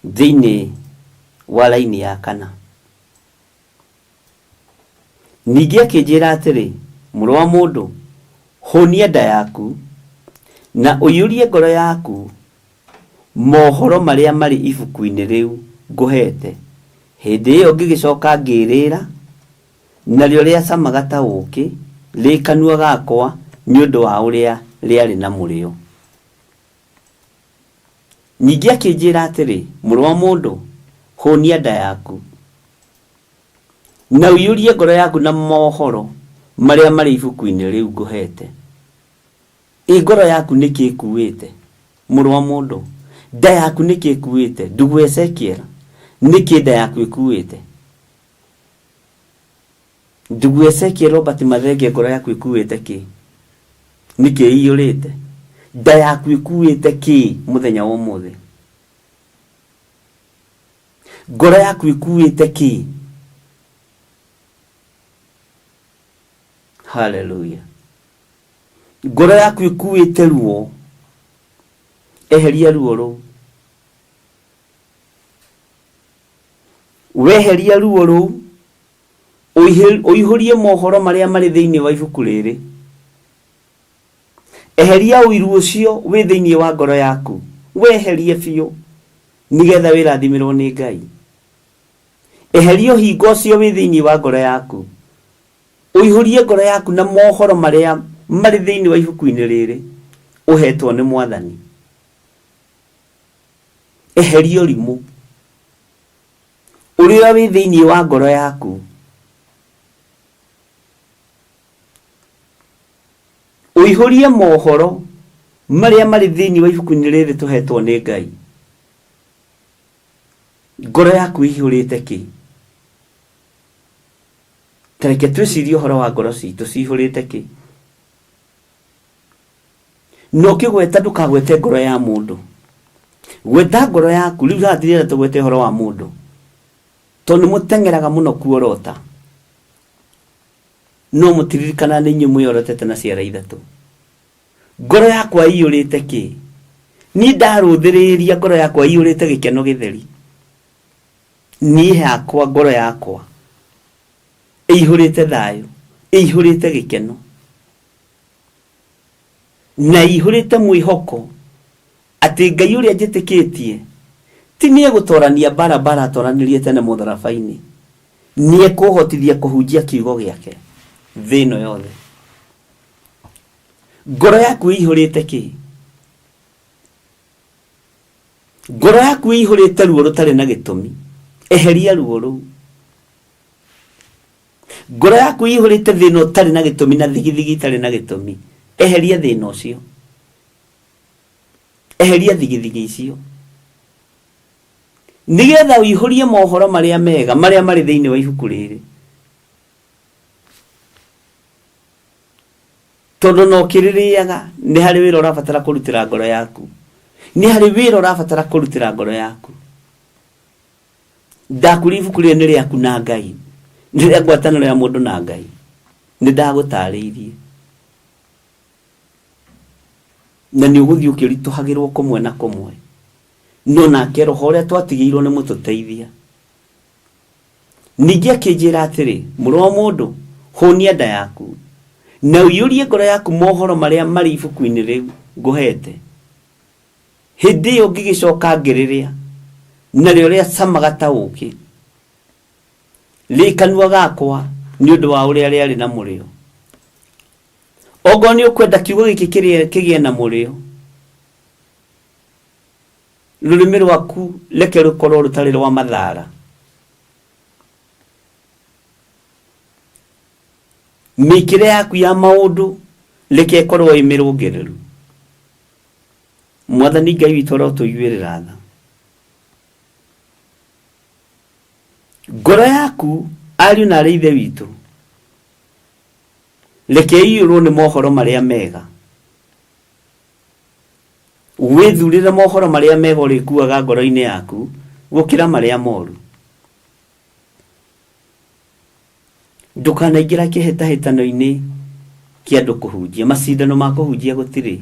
Thĩinĩ wa raini ya kana. Ningĩ akĩnjĩra atĩrĩ, Mũrũ wa mũndũ, hũnia nda yaku, na ũiyũrie ngoro yaku mohoro marĩa marĩ ibuku-inĩ rĩu ngũheete. Hĩndĩ ĩyo ngĩgĩcoka ngĩĩrĩra, narĩo rĩacamaga ta ũũkĩ rĩ kanua gakwa nĩ ũndũ wa ũrĩa rĩarĩ na mũrĩo. Ningĩ akĩnjĩra atĩrĩ, Mũrũ wa mũndũ, hũnia nda yaku, na ũiyũrie ngoro yaku na mohoro marĩa marĩ ibuku-inĩ rĩu ngũheete. Ĩ ngoro yaku nĩ kĩ ĩkuĩte, mũrũ wa mũndũ? Nda yaku nĩ kĩ ĩkuĩte, ndugu Ezekiel? Nĩ kĩ nda yaku ĩkuĩte? Ndugu Ezekiel Robert Mathenge ngoro yaku ĩkuĩte kĩ? Nĩ kĩ ĩiyũrĩte? Nda yaku ĩkuĩte kĩ mũthenya wa ũmũthĩ? Ngoro yaku ĩkuĩte kĩ? Haleluya. Ngoro yaku ĩkuĩte ruo, eheria ruo rũu. Weheria ruo rũu, ũihũrie mohoro marĩa marĩ thĩinĩ wa ibuku rĩrĩ. Eheria ũiru ũcio wĩ thĩinĩ wa ngoro yaku, weherie biũ, nĩgetha wĩrathimĩrwo nĩ Ngai. Eheria ũhinga ũcio wĩ thĩinĩ wa ngoro yaku, ũihũrie ngoro yaku na mohoro marĩa marĩ thĩinĩ wa ibuku-inĩ rĩrĩ ũhetwo nĩ Mwathani. Eheria ũrimũ ũrĩa wĩ thĩinĩ wa ngoro yaku. Ũihũrie mohoro marĩa marĩ thĩinĩ wa ibuku-inĩ rĩrĩ tũhetwo nĩ Ngai. Ngoro yaku ĩihũrĩte kĩ? Ta reke twĩcirie ũhoro wa ngoro citũ cihũrĩte kĩ. Na ũkĩgweta ndũkagwete ngoro ya mũndũ. Gweta ngoro yaku. Rĩu haha ndirenda tũgwete ũhoro wa mũndũ. Tondũ nĩ mũteng'eraga mũno kuorota. No mũtiririkanaga nĩ inyuĩ mwĩorotete na ciara ithatũ. Ngoro yakwa ĩiyũrĩte kĩ? Niĩ ndarũthĩrĩria ngoro yakwa ĩiyũrĩte gĩkeno gĩtheri. Niĩ hakwa ngoro yakwa ĩihũrĩte thayũ, ĩihũrĩte gĩkeno na ĩihũrĩte mwĩhoko atĩ Ngai ũrĩa njĩtĩkĩtie ti nĩ egũtorania mbara mbara atoranirie tene mũtharaba-inĩ, nĩ ekũhotithia kũhunjia kiugo gĩake thĩ ĩno yothe. Ngoro yaku ĩihũrĩte kĩ? Ngoro yaku ĩihũrĩte ruo rũtarĩ na gĩtũmi, eheria ruo rũu. Ngoro yaku ĩihũrĩte thĩna ũtarĩ na gĩtũmi na thigithigi itarĩ na gĩtũmi, eheria thĩna ũcio, eheria thigithigi icio, nĩgetha ũihũrie mohoro marĩa mega marĩa marĩ thĩinĩ wa ibuku rĩrĩ. Tondũ na ũkĩrĩrĩaga nĩ harĩ wĩra ũrabatara kũrutĩra ngoro yaku, nĩ harĩ wĩra ũrabatara kũrutĩra ngoro yaku. Ndakũria ibuku rĩrĩ nĩ rĩaku na Ngai, nĩ rĩa ngwatanĩro ya mũndũ na Ngai. Nĩ ndagũtarĩirie na nĩ ũgũthiĩ ũkĩritũhagĩrwo kũmwe na kũmwe, no nake roho ũrĩa twatigĩirwo nĩ mũtũteithia. Ningĩ akĩnjĩra atĩrĩ, Mũrũ wa mũndũ, hũnia nda yaku, na ũiyũrie ngoro yaku mohoro marĩa marĩ ibuku-inĩ rĩu ngũheete. Hĩndĩ ĩyo ngĩgĩcoka ngĩrĩrĩa, narĩo rĩacamaga ta ũũkĩ rĩ kanua gakwa nĩ ũndũ wa ũrĩa rĩarĩ na mũrĩo. Ongorwo nĩ ũkwenda kiugo gĩkĩ kĩgĩe na mũrĩo, Rũrĩmĩ rwaku reke rũkorwo rũtarĩ rwa mathara. Mĩkĩre yaku ya maũndũ reke ĩkorwo ĩ mĩrũngĩrĩru. Mwathani Ngai witũ arotũiguĩrĩra tha. Ngoro yaku ariũ na arĩ ithe witũ reke ĩiyũrwo nĩ mohoro marĩa mega. Wĩthurĩre mohoro marĩa mega ũrĩkuaga ngoro-inĩ yaku gũkĩra marĩa moru. Ndũkanaingĩra kĩhĩtahĩtano-inĩ kĩa andũ kũhunjia. Macindano ma kũhunjia gũtirĩ,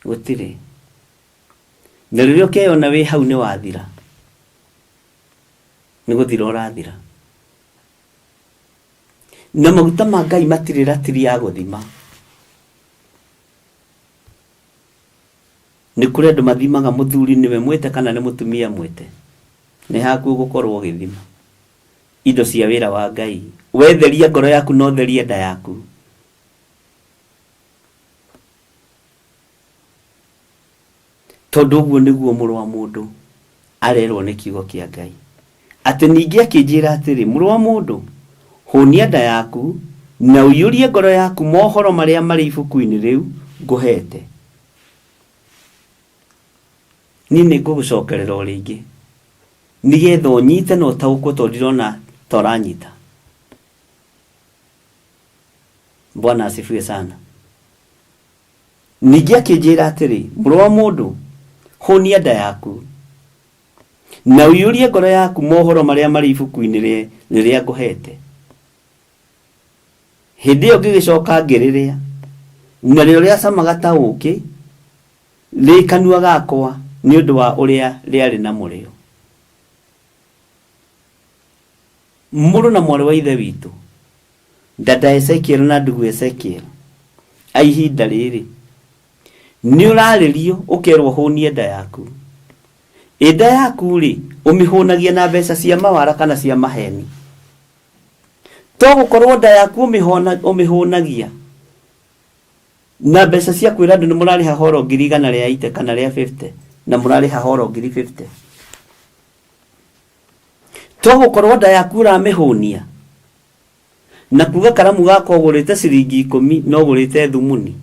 gũtirĩ. Na rĩrĩa ũkeyona wĩ hau nĩ wathira, nĩ gũthira ũrathira. Na maguta ma Ngai matirĩ ratiri ya gũthima. Nĩ kũrĩ andũ mathimaga mũthuri nĩwe mwĩte kana nĩ mũtumia mwĩte. Nĩ haku ũgũkorwo ũgĩthima indo cia wĩra wa Ngai. Wetheria ngoro yaku na ũtherie nda yaku. Tondũ ũguo nĩguo mũrũ wa mũndũ arerwo nĩ kiugo kĩa Ngai. Atĩ ningĩ akĩnjĩra atĩrĩ, Mũrũ wa mũndũ, hũnia nda yaku, na ũiyũrie ngoro yaku mohoro marĩa marĩ ibuku-inĩ rĩu ngũheete. Niĩ nĩngũgũcokerera o rĩngĩ, nĩgetha ũnyite na ũtaũkwo, tondũ ndirona ta ũranyita. Bwana asifiwe sana. Ningĩ akĩnjĩra atĩrĩ, Mũrũ wa mũndũ, hũnia nda yaku, na ũiyũrie ngoro yaku mohoro marĩa marĩ ibuku-inĩ rĩrĩa ngũheete. Hĩndĩ ĩyo ngĩgĩcoka ngĩrĩrĩa, narĩo rĩacamaga ta ũũkĩ rĩ kanua gakwa nĩ ũndũ wa ũrĩa rĩarĩ na mũrĩo. Mũrũ na mwarĩ wa Ithe witũ, Dada Ezekiel na ndugu Ezekiel, a ihinda rĩrĩ, nĩ ũrarĩrio ũkerwo hũnie nda yaku. Ĩ nda yaku-rĩ, ũmĩhũnagia na mbeca cia mawara kana cia maheni? To gũkorwo nda yaku ũmĩhũnagia na mbeca cia kwĩra andũ nĩ mũrarĩha horo ngiri igana rĩa 80 kana rĩa 50 na mũrarĩha horo ngiri 50? To gũkorwo nda yaku ũramĩhũnia na kuga karamu gakwa ũgũrĩte ciringi ikũmi no ũgũrĩte thumuni?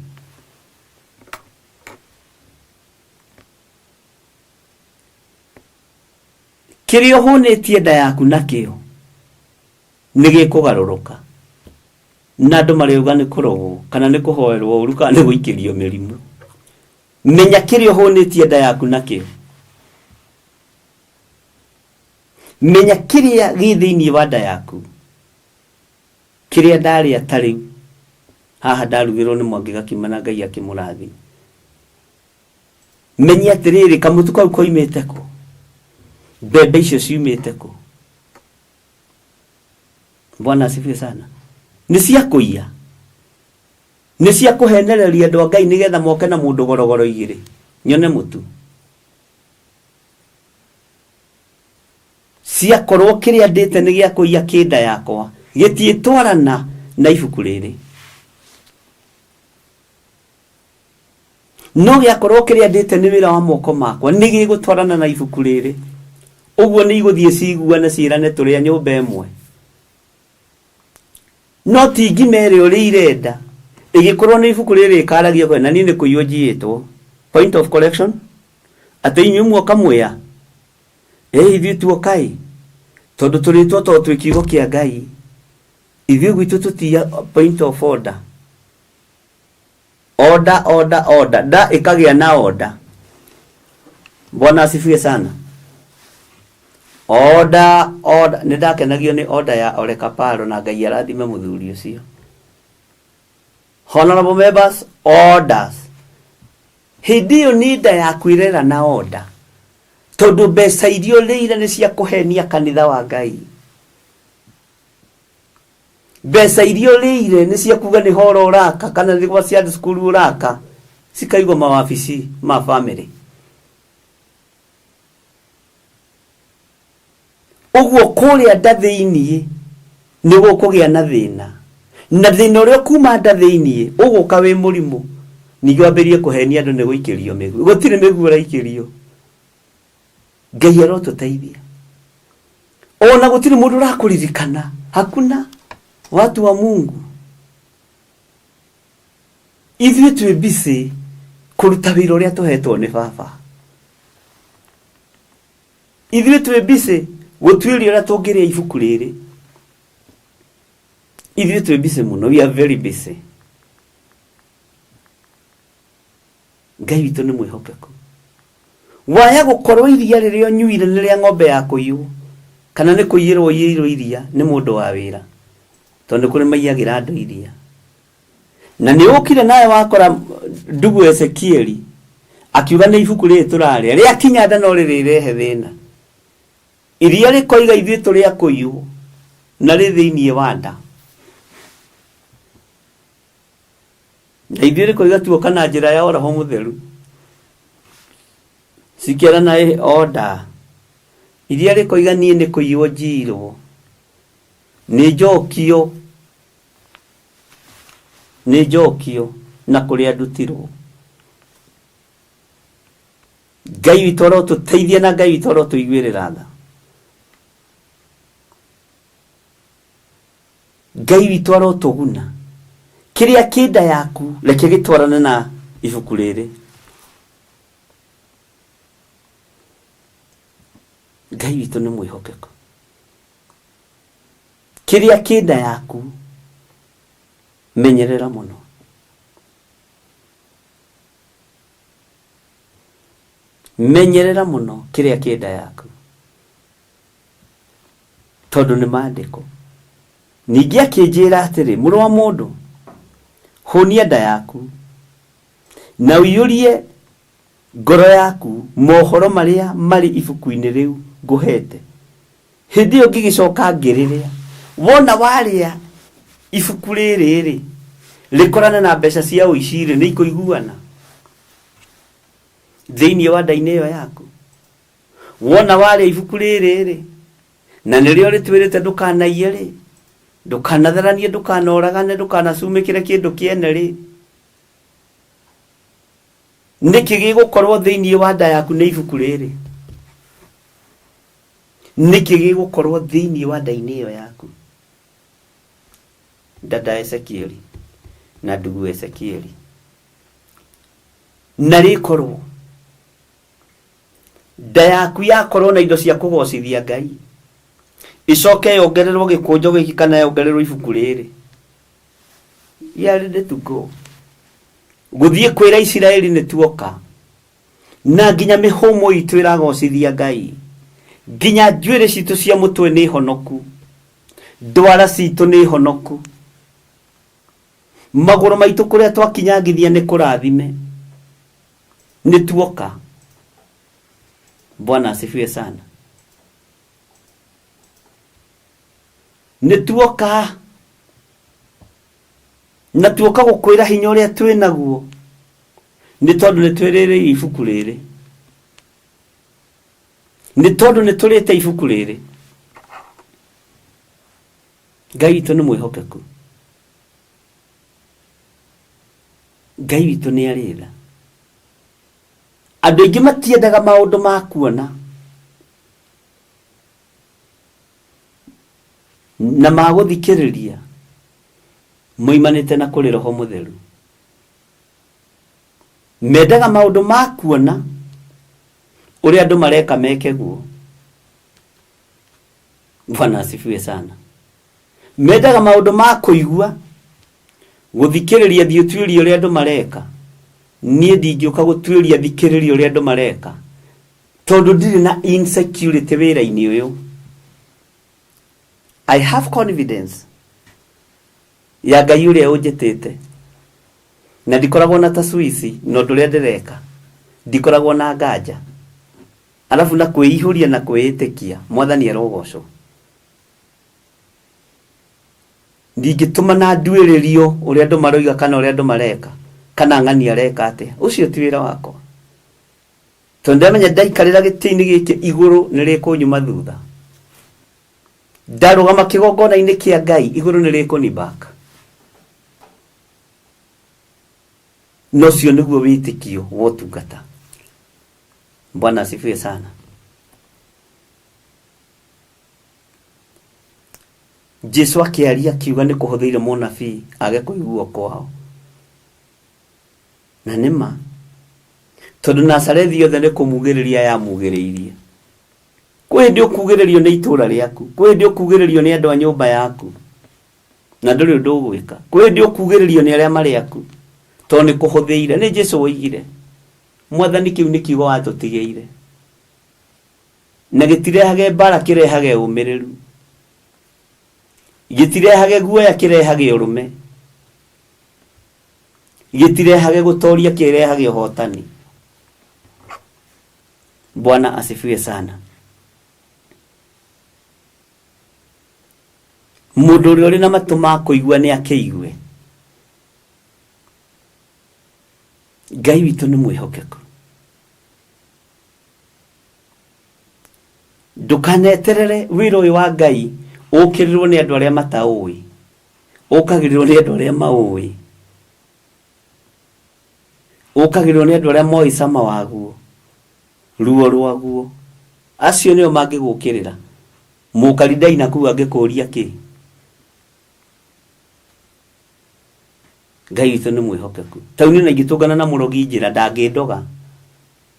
Kĩrĩa ũhũnĩtie nda yaku nakĩo nĩ gĩkũgarũrũka na andũ marĩuga nĩ kũrogwo kana nĩ kũhoerwo ũru kana nĩ gũikĩrio mĩrimũ. Menya kĩrĩa ũhũnĩtie nda yaku nakĩo. Menya kĩrĩa gĩ thĩinĩ wa nda yaku. Kĩrĩa ndarĩa ta rĩu. Haha ndarugĩrwo nĩ Mwangi gakima na Ngai akĩmũrathima. Menye atĩrĩrĩ, kamũtu kau koimĩte kũ? Mbembe icio ciumĩte kũ? Bwana asifiwe sana. Nĩ cia kũiya, nĩ cia kũhenereria andũ a Ngai nĩgetha moke na mũndũ gorogoro igĩrĩ nyone mũtu. Ciakorwo kĩrĩa ndĩte nĩ gĩa kũiya kĩ nda yakwa, gĩtiĩtwarana na ibuku rĩrĩ. No gĩakorwo kĩrĩa ndĩte nĩ wĩra wa moko makwa, nĩ gĩgũtwarana na ibuku rĩrĩ. Ũguo nĩ igũthiĩ ciguane ciĩrane tũrĩ a nyũmba ĩmwe. No ti ngima ĩrĩa ũrĩire nda, ĩgĩkorwo nĩ ibuku rĩrĩ ĩkaragia kwe, na niĩ nĩ kũiywo njiyĩtwo. Point of correction, atĩ inyuĩ muoka mwĩ a? Ĩ ithuĩ tuoka-ĩ, tondũ tũrĩtwo tondũ twĩ kiugo kĩa Ngai. Ithuĩ gwitũ tũtiya point of order. Order, order, order. Nda ĩkagĩa na order. Bwana asifiwe sana. Order, order. Nĩ ndakenagio nĩ order ya Ole Kaparo na Ngai arathime mũthuri ũcio. Honorable members, orders. Hĩndĩ ĩyo nĩ nda yaku ĩrera na order. Tondũ mbeca iria ũrĩire nĩ cia kũhenia kanitha wa Ngai. Mbeca iria ũrĩire nĩ cia kuga nĩ horo ũraka kana nĩ gwa ciana cukuru ũraka, cikaigwo mawabici ma family. Ũguo kũrĩa nda thĩiniĩ nĩ gũkũgĩa na thĩna, na thĩna ũrĩa ũkuma nda thĩiniĩ ũgũka wĩ mũrimũ, ningĩ wambĩrĩrie kũhenia andũ nĩ gũikĩrio mĩguĩ. Gũtirĩ mĩguĩ ũraikĩrio. Ngai arotũteithia. Ona gũtirĩ mũndũ ũrakũririkana, hakuna watu wa Mungu. Ithuĩ twĩ busy kũruta wĩra ũrĩa tũhetwo nĩ baba. Ithuĩ twĩ busy gũtuĩria ũrĩa tũngĩrĩa ibuku rĩrĩ. Ithuĩ twĩ busy mũno, we are very busy. Ngai witũ nĩ mwĩhokeku. Waya gũkorwo iria rĩrĩa ũnyuire nĩ rĩa ng'ombe ya kũiywo, kana nĩ kũiyĩrwo ũiyĩirwo iria nĩ mũndũ wa wĩra, tondũ nĩ kũrĩ maiyagĩra andũ iria. Na nĩ ũkire nawe wakora ndugu Ezekieli akiuga nĩ ibuku rĩrĩ tũrarĩa, rĩakinya nda no rĩrĩrehe thĩna. Iria rĩkoiga ithuĩ tũrĩ a kũiywo, na rĩ thĩinĩ wa nda. Na ithuĩ rĩkoiga tuoka na njĩra ya Roho Mũtheru. Cikerana ĩ order. Iria rĩkoiga niĩ nĩ kũiywo njiirwo. Nĩ njokio, nĩ njokio na kũrĩa ndutirwo. Ngai witũ arotũteithia na Ngai witũ arotũiguĩrĩra tha. Ngai witũ arotũguna. Kĩrĩa kĩ nda yaku reke gĩtwarane na ibuku rĩrĩ. Ngai witũ nĩ mwĩhokeku. Kĩrĩa kĩ nda yaku menyerera mũno. Menyerera mũno kĩrĩa kĩ nda yaku. Tondũ nĩ maandĩko. Ningĩ akĩnjĩra atĩrĩ, Mũrũ wa mũndũ, hũnia nda yaku, na ũiyũrie ngoro yaku mohoro marĩa marĩ ibuku-inĩ rĩu ngũheete. Hĩndĩ ĩyo ngĩgĩcoka ngĩrĩrĩa. Wona warĩa ibuku rĩrĩ-rĩ, rĩkorane na mbeca cia ũici-rĩ, nĩ ikũiguana thĩinĩ wa nda-inĩ ĩyo yaku? Wona warĩa ibuku rĩrĩ-rĩ, na nĩrĩo rĩtwĩrĩte ndũkanaiye-rĩ, ndũkanatharanie, ndũkanoragane, ndũkanacumĩkĩre kĩndũ kĩene-rĩ, nĩkĩ gĩgũkorwo thĩinĩ wa nda yaku nĩ ibuku rĩrĩ? Nĩkĩ gĩgũkorwo thĩinĩ wa nda-inĩ ĩyo yaku? Dada Ezekieli na ndugu Ezekieli, na rĩkorwo Nda yaku yakorwo na indo cia kũgocithia Ngai, ĩcoke yongererwo gĩkũnjo gĩkĩ kana yongererwo ibuku rĩrĩ. We are ready to go. Gũthiĩ kwĩra Isiraeli nĩ tuoka. Na nginya mĩhũmũ itũ ĩragocithia Ngai. Nginya njuĩrĩ citũ cia mũtwe nĩ honoku. Ndwara citũ nĩ honoku. Magũrũ maitũ kũrĩa twakinyangithia nĩ kũrathime. Nĩ tuoka. Bwana asifiwe sana. Nĩ tuoka na tuoka gũkwĩra hinya ũrĩa twĩ naguo nĩ tondũ nĩ twĩrĩrĩire ibuku rĩrĩ nĩ tondũ nĩ tũrĩte ibuku rĩrĩ Ngai witũ nĩ mwĩhokeku Ngai witũ nĩ arĩ tha andũ aingĩ matiendaga maũndũ ma kuona na ma gũthikĩrĩria moimanĩte na kũrĩ roho mũtheru mendaga maũndũ ma kuona ũrĩa andũ mareka meke guo Bwana asifiwe sana mendaga maũndũ ma kũigua gũthikĩrĩria thiĩ ũtuĩrie ũrĩa andũ mareka niĩ ndingĩũka gũtuĩria thikĩrĩria ũrĩa andũ mareka tondũ ndirĩ na insecurity wĩra-inĩ ũyũ I have confidence ya Ngai ũrĩa ũnjĩtĩte na ndikoragwo na tacwici na ũndũ ũrĩa ndĩreka ndikoragwo na nganja arabu na kwĩihũria na kwĩĩtĩkia mwathani arogocwo ndingĩtũma na nduĩrĩrio ũrĩa andũ maroiga kana ũrĩa andũ mareka kana ng'ani areka atĩa ũcio ti wĩra wakwa tondũ ndamenya ndaikarĩra gĩtĩ-inĩ gĩkĩ igũrũ nĩ rĩkũnyuma thutha ndarũgama kĩgongona-inĩ kĩa ngai igũrũ nĩ rĩkũni back na ũcio nĩguo wĩtĩkio wa ũtungata bwana asifiwe sana jesu akĩaria akiuga nĩ kũhũthĩire mũnabii age kũiguo kwao na nĩ ma tondũ nazarethi yothe nĩ kũmugĩrĩria yamugĩrĩirie kwĩ hĩndĩ ũkugĩrĩrio nĩ itũũra rĩaku kwĩ hĩndĩ ũkugĩrĩrio nĩ andũ a nyũmba yaku na ndũrĩ ũndũ ũgwĩka kwĩ hĩndĩ ũkugĩrĩrio nĩ arĩa marĩ aku tondũ nĩ kũhũthĩire nĩ jesu woigire mwathani kĩu nĩ kiugo watũtigĩire na gĩtirehage mbara kĩrehage ũmĩrĩru gĩtirehage guoya kĩrehage ũrũme gĩtirehage gũtoria kĩrehage ũhotani bwana asifiwe sana mũndũ ũrĩa ũrĩ na matũ ma kũigua nĩ akĩigue ngai witũ nĩ mwĩhokeku ndũkaneterere wĩra ũyũ wa ngai ũkĩrĩrwo nĩ andũ arĩa mataũĩ ũkagĩrĩrwo nĩ andũ arĩa maũĩ ũkagĩrĩrwo nĩ andũ arĩa moĩ cama waguo ruo rwaguo acio nĩo mangĩgũkĩrĩra mũkaridai na kuu angĩkũria kĩ ngai witũ nĩ mwĩhokeku tau niĩ na ingĩtũngana na mũrogi njĩra ndangĩndoga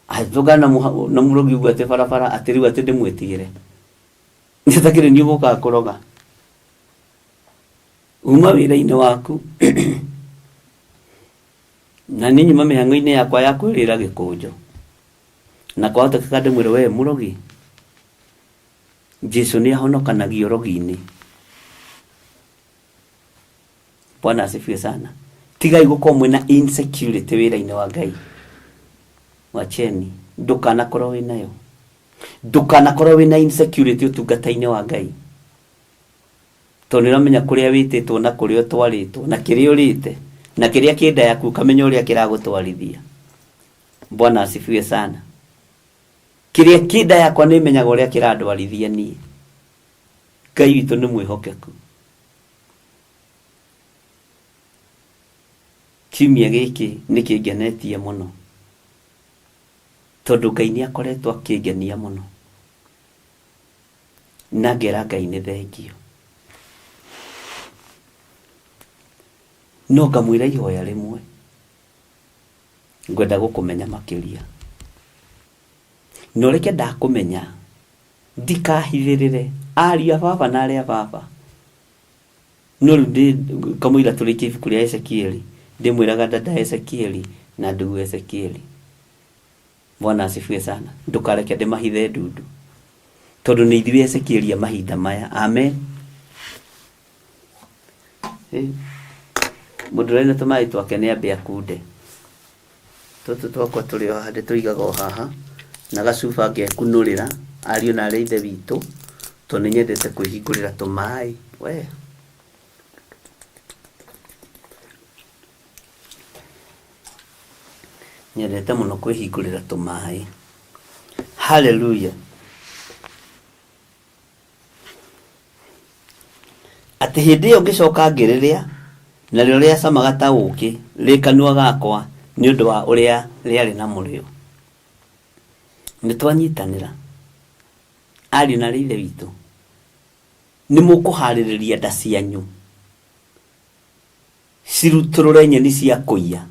angĩtũngana na mũha- na mũrogi ũguo atĩ barabara atĩ rĩu atĩ ndĩmwĩtigĩre nĩtakĩrĩ niĩ ũgũkaga kũroga uma wĩra-inĩ waku na niĩ nyuma mĩhang'o-inĩ yakwa ya kwĩrĩra gĩkũnjo na kwahotekeka ndĩmwĩre we mũrogi jesu nĩ ahonokanagio rogi-inĩ bwana asifiwe sana tigai gũkorwo mwĩna insecurity wĩra-inĩ wa ngai wacheni ndũkanakorwo wĩ nayo ndũkanakorwo wĩna insecurity ũtungata-inĩ wa ngai tondũ nĩũramenya kũrĩa wĩtĩtwo na kũrĩa ũtwarĩtwo na kĩrĩa ũrĩte na kĩrĩa kĩ nda yaku ũkamenya ũrĩa kĩragũtwarithia bwana asifiwe sana kĩrĩa kĩ nda yakwa nĩmenyaga ũrĩa kĩrandwarithia niĩ ngai witũ nĩ mwĩhokeku kiumia gĩkĩ nĩ kĩngenetie mũno tondũ ngai nĩ akoretwo akĩngenia mũno na ngera ngai nĩ thengio no ngamwĩra ihoya rĩmwe ngwenda gũkũmenya makĩria na ũreke ndakũmenya ndikahithĩrĩre ariũ a baba na arĩa a baba no rĩu ndĩ kamũira tũrĩkie ibuku rĩa Ezekieli ndĩmwĩraga dada Ezekieli na ndugu Ezekieli Bwana asifiwe sana ndũkareke ndĩmahithe ndundu tondũ nĩ ithuĩ Ezekieli a mahinda maya amen Eh. Mũndũ ũrĩa wĩna tũmaĩ twake nĩ ambe akunde. Tũtũ twakwa tũrĩ o haha ndĩtũigaga o haha, na gacuba ngekunũrĩra, ariũ na aarĩ a Ithe witũ, tondũ nĩ nyendete kwĩhingũrĩra tũmaĩ we. Nyendete mũno kwĩhingũrĩra tũmaĩ. Hallelujah. Atĩ hĩndĩ ĩyo ngĩcoka ngĩrĩrĩa, narĩo rĩacamaga ta ũũkĩ rĩ kanua gakwa nĩ ũndũ wa ũrĩa rĩarĩ na mũrĩo. Nĩ twanyitanĩra, ariũ na aarĩ a Ithe witũ, nĩ mũkũharĩrĩria nda cianyu cirutũrũre nyeni cia kũiya,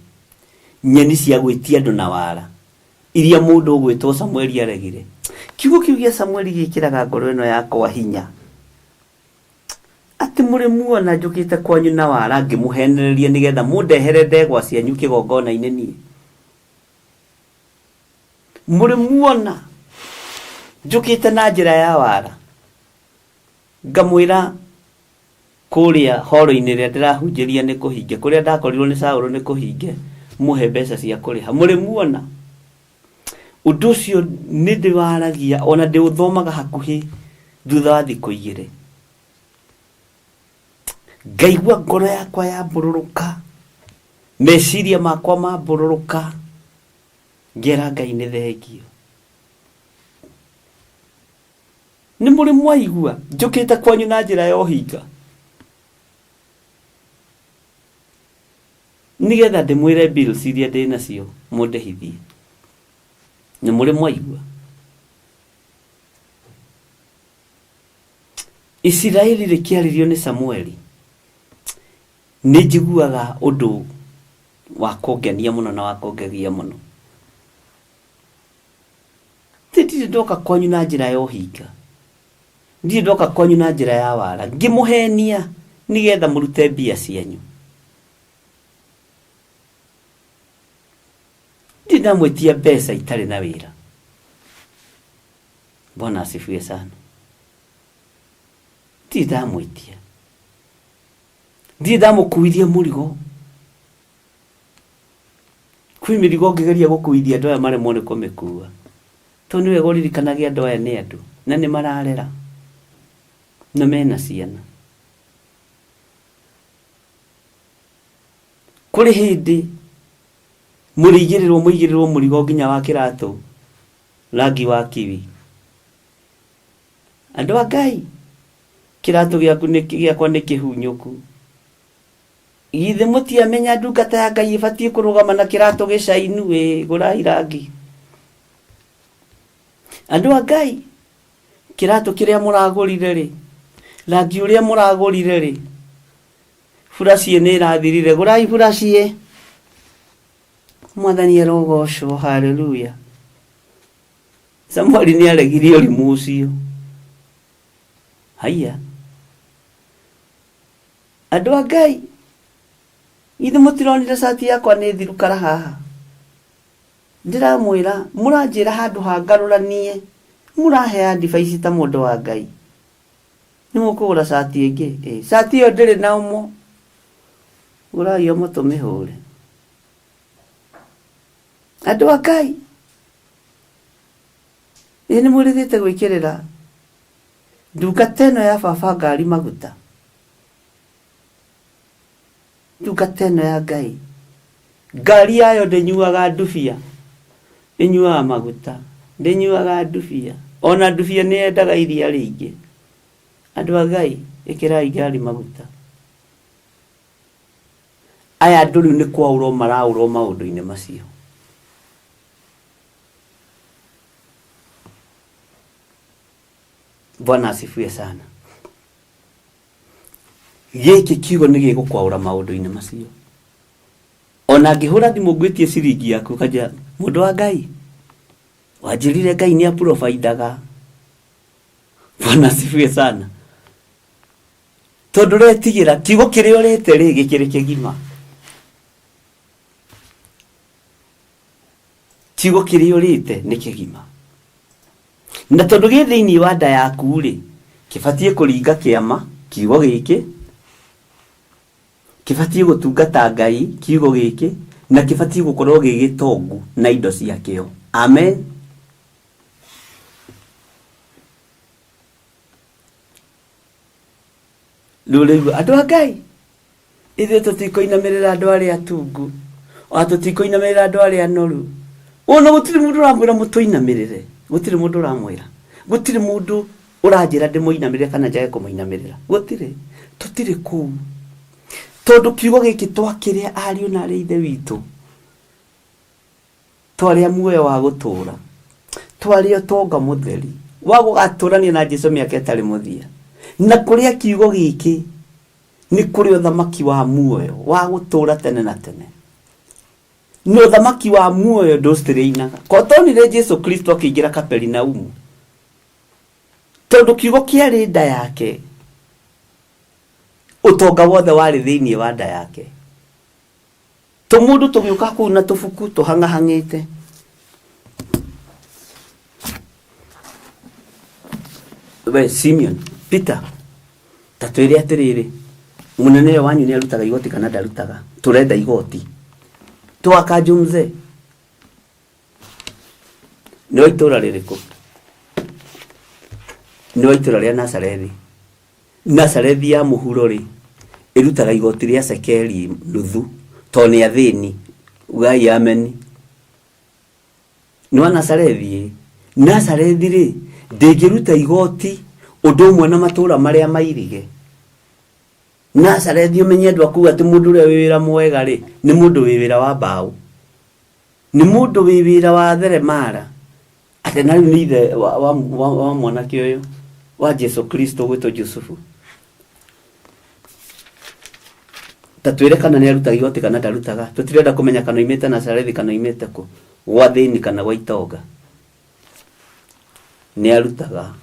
nyeni cia gwĩtia andũ na wara, iria mũndũ ũgwĩtwo Samueli aregire. Kiugo kĩu gĩa Samueli gĩkĩraga ngoro ĩno yakwa hinya, atĩ mũrĩ muona njũkĩte kwanyu na wara ngĩmũhenereria nĩgetha mũndehere ndegwa cianyu kĩgongona-inĩ niĩ. Mũrĩ muona njũkĩte na njĩra ya wara ngamwĩra Kũrĩa horo-inĩ ĩrĩa ndĩrahunjĩria nĩ kũhinge, kũrĩa ndakorirwo nĩ Saũlũ nĩ kũhinge, mũhe mbeca cia kũrĩha. Mũrĩ muona? Ũndũ ũcio nĩ ndĩwaragia, o na ndĩũthomaga hakuhĩ thutha wa thikũ igĩrĩ. Ngaigua ngoro yakwa yambũrũrũka, meciria makwa mambũrũrũka, ngera Ngai nĩ thengio. Nĩ mũrĩ mwaigua njũkĩte kwanyu na njĩra ya ũhinga nĩgetha ndĩmwĩre bills iria ndĩ nacio mũndĩhithie? Nĩ mũrĩ mwaigua? Isiraeli rĩkĩarĩrio nĩ Samueli, nĩ njiguaga ũndũ wa kũngenia mũno na wa kũngegia mũno. Ti ndirĩ ndoka kwanyu na njĩra ya ũhinga, ndirĩ ndoka kwanyu na njĩra ya wara, ngĩmũhenia nĩgetha mũrute mbia cianyu. Ndirĩ ndamwĩtia mbeca itarĩ na wĩra. Bwana asifiwe sana. Ndirĩ ndamwĩtia, ndirĩ ndamũkuithia mũrigo. Kwĩ mĩrigo ũngĩgeria gũkuithia andũ aya maremwo nĩ kũmĩkua. Tondũ nĩ wega ũririkanage andũ aya nĩ andũ na nĩ mararera na mena ciana. Kũrĩ hĩndĩ mũrĩigĩrĩrwo mũigĩrĩrwo mũrigo nginya wa kĩratũ rangi wa kiwi. Andũ a Ngai, kĩratũ gĩaku nĩ gĩakwa nĩ kĩhunyũku. Githĩ mũtiamenya ndungata ya Ngai ĩbatiĩ kũrũgama na kĩratũ gĩcainu? Ĩ, gũrai rangi. Andũ a Ngai, kĩratũ kĩrĩa mũragũrire rĩ, rangi ũrĩa mũragũrire rĩ, buraciĩ nĩ ĩrathirire, gũrai buraciĩ. Mwathani arogocwo, haleluya. Samueli nĩ aregire ũrimũ ũcio. Haiya. Andũ a Ngai, githĩ mũtironire cati yakwa nĩ thiru kara haha? Ndĩramwĩra, mũranjĩra handũ ha ngarũranie, mũrahe advice ta mũndũ wa Ngai. Nĩ mũkũgũra cati ĩngĩ? Ĩ, cati ĩyo ndĩrĩ na omo. Gũrai omo tũmĩhũre. Andũ a Ngai, ĩ nĩ mwĩrĩgĩte gwĩkĩrĩra Ndungata ĩno ya baba ngari maguta. Ndungata ĩno ya Ngai. Ngari yayo ndĩnyuaga ndubia, ĩnyuaga maguta. Ndĩnyuaga ndubia. Ona ndubia nĩ yendaga iria rĩingĩ. Andũ a Ngai, ĩkĩrai ngari maguta. Aya andũ rĩu nĩ kwaũrwo maraũrwo maũndũ-inĩ macio. Bwana asifiwe sana. Gĩkĩ kiugo nĩ gĩgũkwaũra maũndũ-inĩ macio. Ona ngĩhũra thimũ ngwĩtie ciringi yaku ũkanjĩra mũndũ wa Ngai wanjĩrire Ngai nĩ aprovidaga. Bwana asifiwe sana. Tondũ ũretigĩra kiugo kĩrĩa ũrĩte rĩ gĩkĩrĩ kĩgima. Kiugo kĩrĩa ũrĩte nĩ kĩgima. Na tondũ gĩ thĩinĩ wa nda yaku-rĩ, kĩbatiĩ kũringa kĩama, kiugo gĩkĩ, Kĩbatiĩ gũtungata Ngai kiugo gĩkĩ na kĩbatiĩ gũkorwo gĩ gĩtongu na indo ciakĩo. Amen. Rĩu rĩu andũ a Ngai ithuĩ tũtikũinamĩrĩra andũ arĩa atungu ona tũtikũinamĩrĩra andũ arĩa anoru ona gũtirĩ mũndũ ũramwĩra mũtũinamĩrĩre gũtirĩ mũndũ ũramwĩra gũtirĩ mũndũ ũranjĩra ndĩmũinamĩrĩre kana njage kũmũinamĩrĩra gũtirĩ tũtirĩ kũu tondũ kiugo gĩkĩ twakĩrĩa ariũ na arĩ ithe witũ twarĩa muoyo wa gũtũũra twarĩa ũtonga mũtheri wa gũgatũrania na Jesu mĩaka ĩtarĩ mũthia na kũrĩa kiugo gĩkĩ nĩ kũrĩ ũthamaki wa muoyo wa gũtũũra tene na tene na ũthamaki wa muoyo ndũcitĩrĩinaga ko tonire Jesu Kristo akĩingĩra Kaperinaumu tondũ kiugo kĩarĩ nda yake ũtonga wothe warĩ thĩinĩ wa nda yake tũmũndũ tũgĩũka kũu na tũbuku tũhang'ahang'ĩte we Simeon Peter ta twĩre atĩrĩrĩ mũnene ũyũ wanyu nĩ arutaga igoti kana ndarutaga tũrenda igoti twakanjũ mzee nĩ wa itũra rĩrĩkũ nĩ wa itũra rĩa Nazarethi Nazarethi ya mũhuro rĩ ĩrutaga igoti rĩa cekeri nuthu tondũ nĩ athĩni ugai ameni nĩ wa Nazarethi ĩ Nazarethi rĩ ndĩngĩruta igoti ũndũ ũmwe na matũra marĩa mairige Nazarethi ũmenye andũ a kũu atĩ mũndũ ũrĩa wĩ wĩra mwega rĩ nĩ mũndũ wĩ wĩra wa mbaũ nĩ mũndũ wĩ wĩra wa theremara atĩ na rĩu nĩ ithe wa, wa, wa, wa mwanake ũyũ wa Jesu Kristo gwĩtwo Jusufu ta twĩre kana nĩ arutaga igoti kana ndarutaga tũtirenda kũmenya kana oimĩte Nazarethi kana oimĩte kũ gwa thĩni kana gwa itonga nĩ arutaga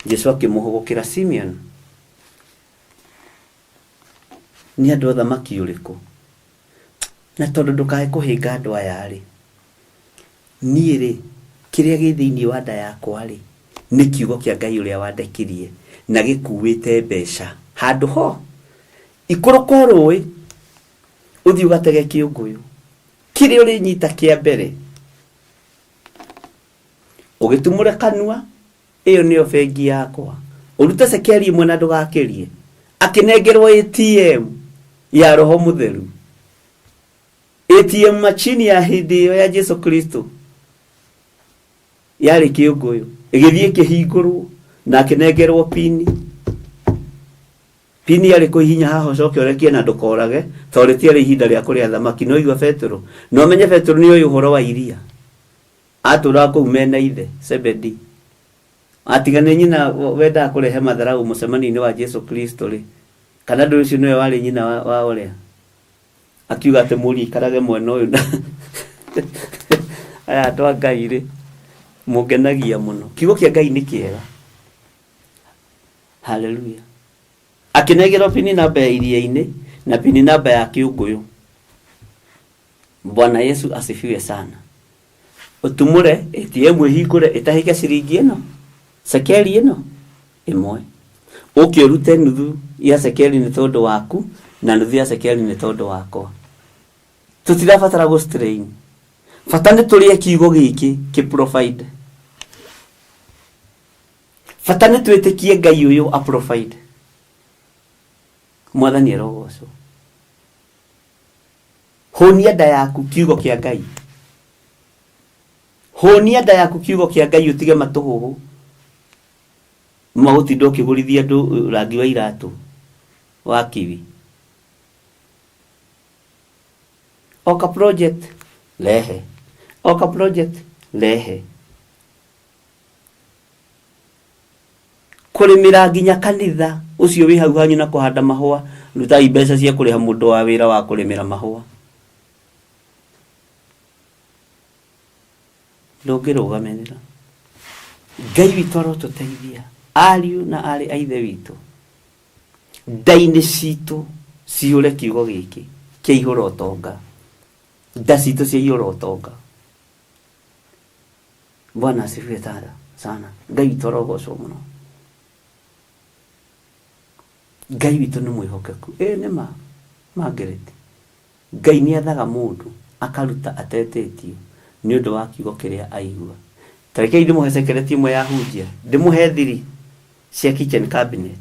Jesu akĩmũhũgũkĩra Simeon nĩ andũ athamaki ũrĩkũ Na tondũ ndũkae kũhĩnga andũ aya-rĩ, niĩ-rĩ, kĩrĩa gĩ thĩinĩ wa nda yakwa-rĩ, nĩ kiugo kĩa Ngai ũrĩa wandekirie, na gĩkuuĩte mbeca handũ ho. Ikũrũka o rũũĩ, ũthiĩ ũgatege kĩũngũyũ, kĩrĩa ũrĩnyita kĩa mbere, ũgĩtumũre kanua, ĩyo nĩyo bengi yakwa ũrute cekeri ĩmwe na ndũgakĩrie akĩnengerwo ATM ya roho mũtheru ATM machine ya hĩndĩ ĩyo ya Jesu Kristo yarĩ kĩũngũyũ ĩgĩthiĩ ĩkĩhingũrwo na akĩnengerwo pini pini yarĩ kũhihinya haha ũcoke ũrekie na ndũkorage tondũ rĩtiarĩ ihinda rĩa kũrĩa thamaki no igua Petero no menye Petero nĩ oĩ ũhoro wa iria Atũũraga kũu me na ithe, Zebedi. Atiga nĩ nyina wendaga kũrehe matharaũ mũcemanio-inĩ wa Jesu Kristo-rĩ, kana ndũĩ ũcio nĩwe warĩ nyina wa, wa ũrĩa? Akiuga atĩ mũriũ aikarage mwena ũyũ na aya andũ a Ngai-rĩ, mũngenagia mũno. Kiugo kĩa Ngai nĩ kĩega. Haleluya. Akĩnengerwo pini namba ya iria-inĩ na pini namba ya kĩũngũyũ. Bwana Yesu asifiwe sana. Ũtumũre ATM ĩhingũre ĩtahĩke ciringi ĩno cekeri ĩno ĩmwe ũke ũrute nuthu ya cekeri nĩ tondũ waku na nuthu ya cekeri nĩ tondũ wakwa. Tũtirabatara gũ strain. Bata nĩ tũrĩe kiugo gĩkĩ kĩ provide. Bata nĩ twĩtĩkie Ngai ũyũ a provide. Mwathani arogocwo. Hũnia nda yaku kiugo kĩa Ngai. Hũnia nda yaku kiugo kĩa Ngai ũtige matũhũhũ ma gũtinda ũkĩgũrithia andũ rangi wa iratũ wa kiwi. Oka project rehe, oka project rehe. Kũrĩmĩra nginya kanitha ũcio wĩ hau hanyu na kũhanda mahũa, rutai mbeca cia kũrĩha mũndũ wa wĩra wa kũrĩmĩra mahũa. Ndũngĩrũgamĩrĩra. Ngai witũ arotũteithia ariũ na arĩ a ithe witũ nda-inĩ citũ cihũre kiugo gĩkĩ kĩaihũra ũtonga nda citũ ciaihũra ũtonga Bwana asifiwe sana sana. Ngai witũ arogocwo mũno. Ngai witũ nĩ mwĩhokeku. Ĩ nĩ ma. Margaret? Ngai nĩ athaga mũndũ akaruta atetĩtio nĩ ũndũ wa kiugo kĩrĩa aigua. Ta rekei ndĩmũhe sekereti ĩmwe ya hunjia, ndĩmũhe thiri cia kitchen cabinet.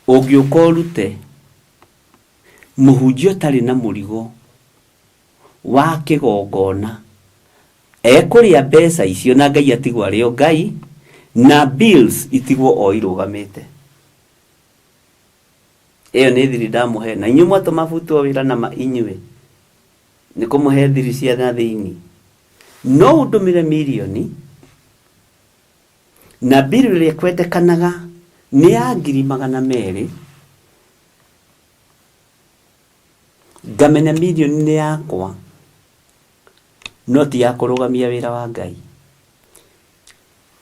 Ũngĩũka ũrute mũhunjia ũtarĩ na mũrigo wa kĩgongona ekũrĩa mbeca icio na Ngai atigwo arĩ o Ngai na bills itigwo o irũgamĩte. Ĩyo nĩ thiri ndamũhe na inyuĩ mwatũma butwo wĩra na ma inyuĩ nĩ kũmũhe thiri cia na thĩinĩ. No ũndũmĩre mirioni na bill ĩrĩa ĩkwendekanaga nĩ ya 200,000 ngamenya mirioni nĩ yakwa no ti ya kũrũgamia wĩra wa Ngai.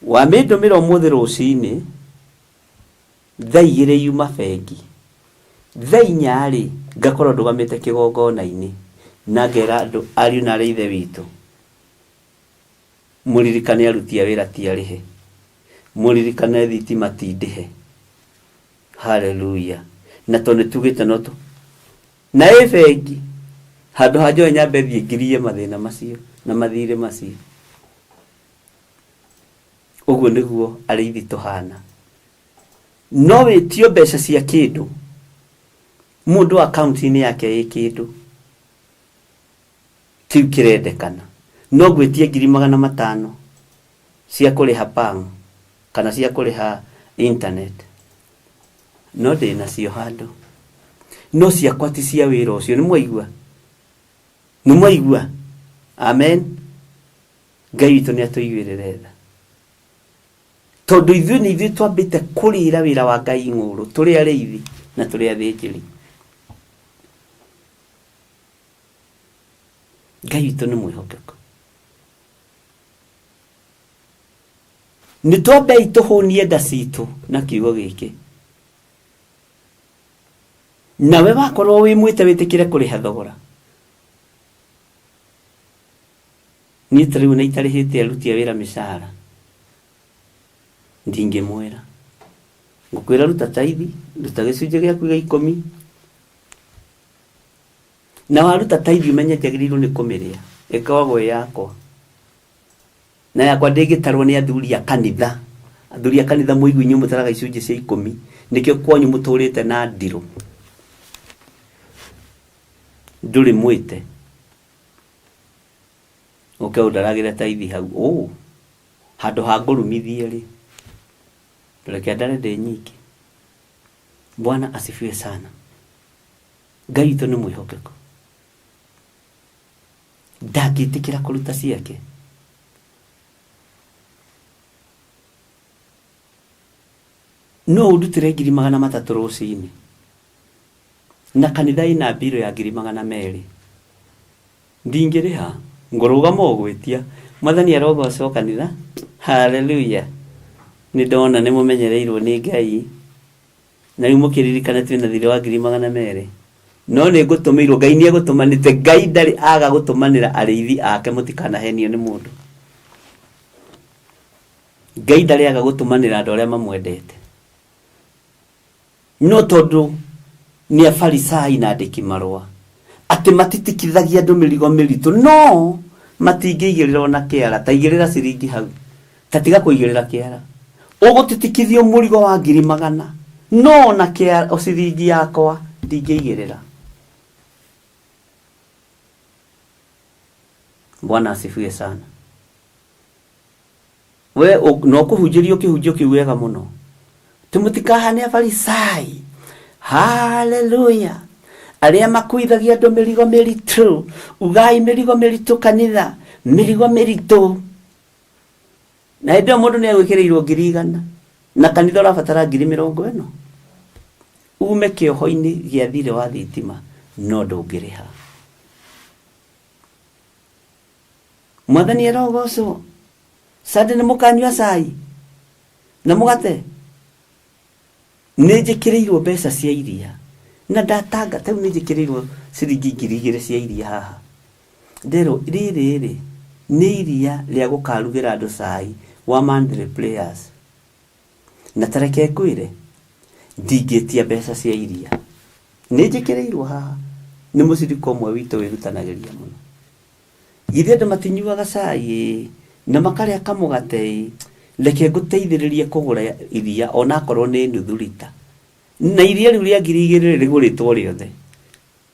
Wamĩndũmĩra ũmũthĩ rũcinĩ thaa igĩrĩ yuma bengi, thaa inya rĩ ngakorwo ndũgamĩte kĩgongona-inĩ na ngera andũ ariũ na arĩ ithe witũ mũririkane aruti a wĩra ti arĩhe, mũririkane thitima ti ndĩhe. Haleluya. Na tondũ nĩ tugĩte no tũ na ĩ bengi handũ ha njoe nyambe thiĩ ngirie mathĩna macio na mathirĩ macio. Ũguo nĩguo arĩithi tũhana. No wĩtio mbeca cia kĩndũ mũndũ akaunti-inĩ yake ĩ kĩndũ kĩu kĩrendekana. No ngwĩtie 500,000 cia kũrĩha pang kana cia kũrĩha internet no ndĩ nacio handũ no ciakwa ti cia wĩra ũcio. Nĩ mwaigua? Nĩ mwaigua? Amen. Ngai witũ nĩ atũiguĩrĩre tha tondũ ithuĩ nĩ ithuĩ twambĩte kũrĩra wĩra wa Ngai ng'ũrũ tũrĩ arĩithi na tũrĩ athĩnjĩri. Ngai witũ nĩ mwĩhokeku. Nĩ twambei tũhũnie nda citũ na kiugo gĩkĩ. Nawe wakorwo wĩ mwĩte wĩtĩkĩre kũrĩha thogora. Niĩ ta rĩu na itarĩhĩte aruti a wĩra mĩcara ndingĩmwĩra. Ngũkwĩra ruta taithi, ruta gĩcunjĩ gĩaku gĩa ikũmi, na waruta taithi ũmenye njagĩrĩirwo nĩ kũmĩrĩa ĩkoragwo ĩ yakwa na yakwa ndĩngĩtarwo nĩ athuri a kanitha. Athuri a kanitha mũigu inyuĩ mũtaraga icunjĩ cia ikũmi, nĩkĩo kwanyu mũtũrĩte na ndirũ. Ndũrĩ mwĩte ũke ũndaragĩre taithi hau ũ handũ ha ngũrumithie rĩ, reke ndare ndĩ nyiki. Bwana asifiwe sana. Ngai witũ nĩ mwĩhokeku, ndangĩtĩkĩra kũruta ciake. No ũndutĩre 300,000 rũcinĩ na kanitha ĩna mbirũ ya 200,000 ndingĩrĩha, ngũrũgama o gwĩtia. Mwathani arogocwo kanitha. Haleluya. Nĩ ndona nĩ mũmenyereirwo nĩ Ngai. Na rĩu mũkĩririkane twĩna thirĩ wa 200,000. No nĩ ngũtũmĩirwo, Ngai nĩ egũtũmanĩte. Ngai ndarĩ aga gũtũmanĩra arĩithi ake, mũtikanahenio nĩ mũndũ. Ngai ndarĩ aga gũtũmanĩra andũ arĩa mamwendete. No tondũ nĩ Afarisai na andĩki marũa, atĩ matitikithagia andũ mĩrigo mĩritũ, no matingĩigĩrĩra o na kĩara. Ta igĩrĩra ciringi hau, ta tiga kũigĩrĩra kĩara. Ũgũtitikithio mũrigo wa 100,000, no o na kĩara, o ciringi yakwa ndingĩigĩrĩra. Bwana asifiwe sana. We no kũhunjĩrio kĩhunjio kĩu wega mũno. Ti mũtikahane Afarisai. Haleluya. Arĩa makuithagia andũ mĩrigo mĩritũ. Ugai mĩrigo mĩritũ kanitha. Mĩrigo mĩritũ. Na hĩndĩ ĩyo mũndũ nĩ egwĩkĩrĩirwo 100,000. Na kanitha ũrabatara 40,000. Ume kĩoho-inĩ gĩa thirĩ wa thitima no ndũngĩrĩha. Mwathani arogocwo. Sunday nĩ mũkanyua cai na mũgate. Nĩ njĩkĩrĩirwo mbeca cia iria na ndatanga ta rĩu nĩ njĩkĩrĩirwo ciringi 2,000 cia iria haha. Nderwo rĩrĩ rĩ nĩ iria rĩa gũkarugĩra andũ cai wa monthly prayers. Na ta reke ngwĩre ndingĩtia mbeca cia iria. Nĩ njĩkĩrĩirwo haha nĩ mũcirika ũmwe witũ wĩrutanagĩria mũno. Githĩ andũ matinyuaga cai ĩĩ, na makarĩa kamũgate ĩĩ, reke ngũteithĩrĩrie kũgũra iria onakorwo nĩ nuthu rita. Na iria rĩu rĩa 2000 rĩgũrĩtwo rĩothe.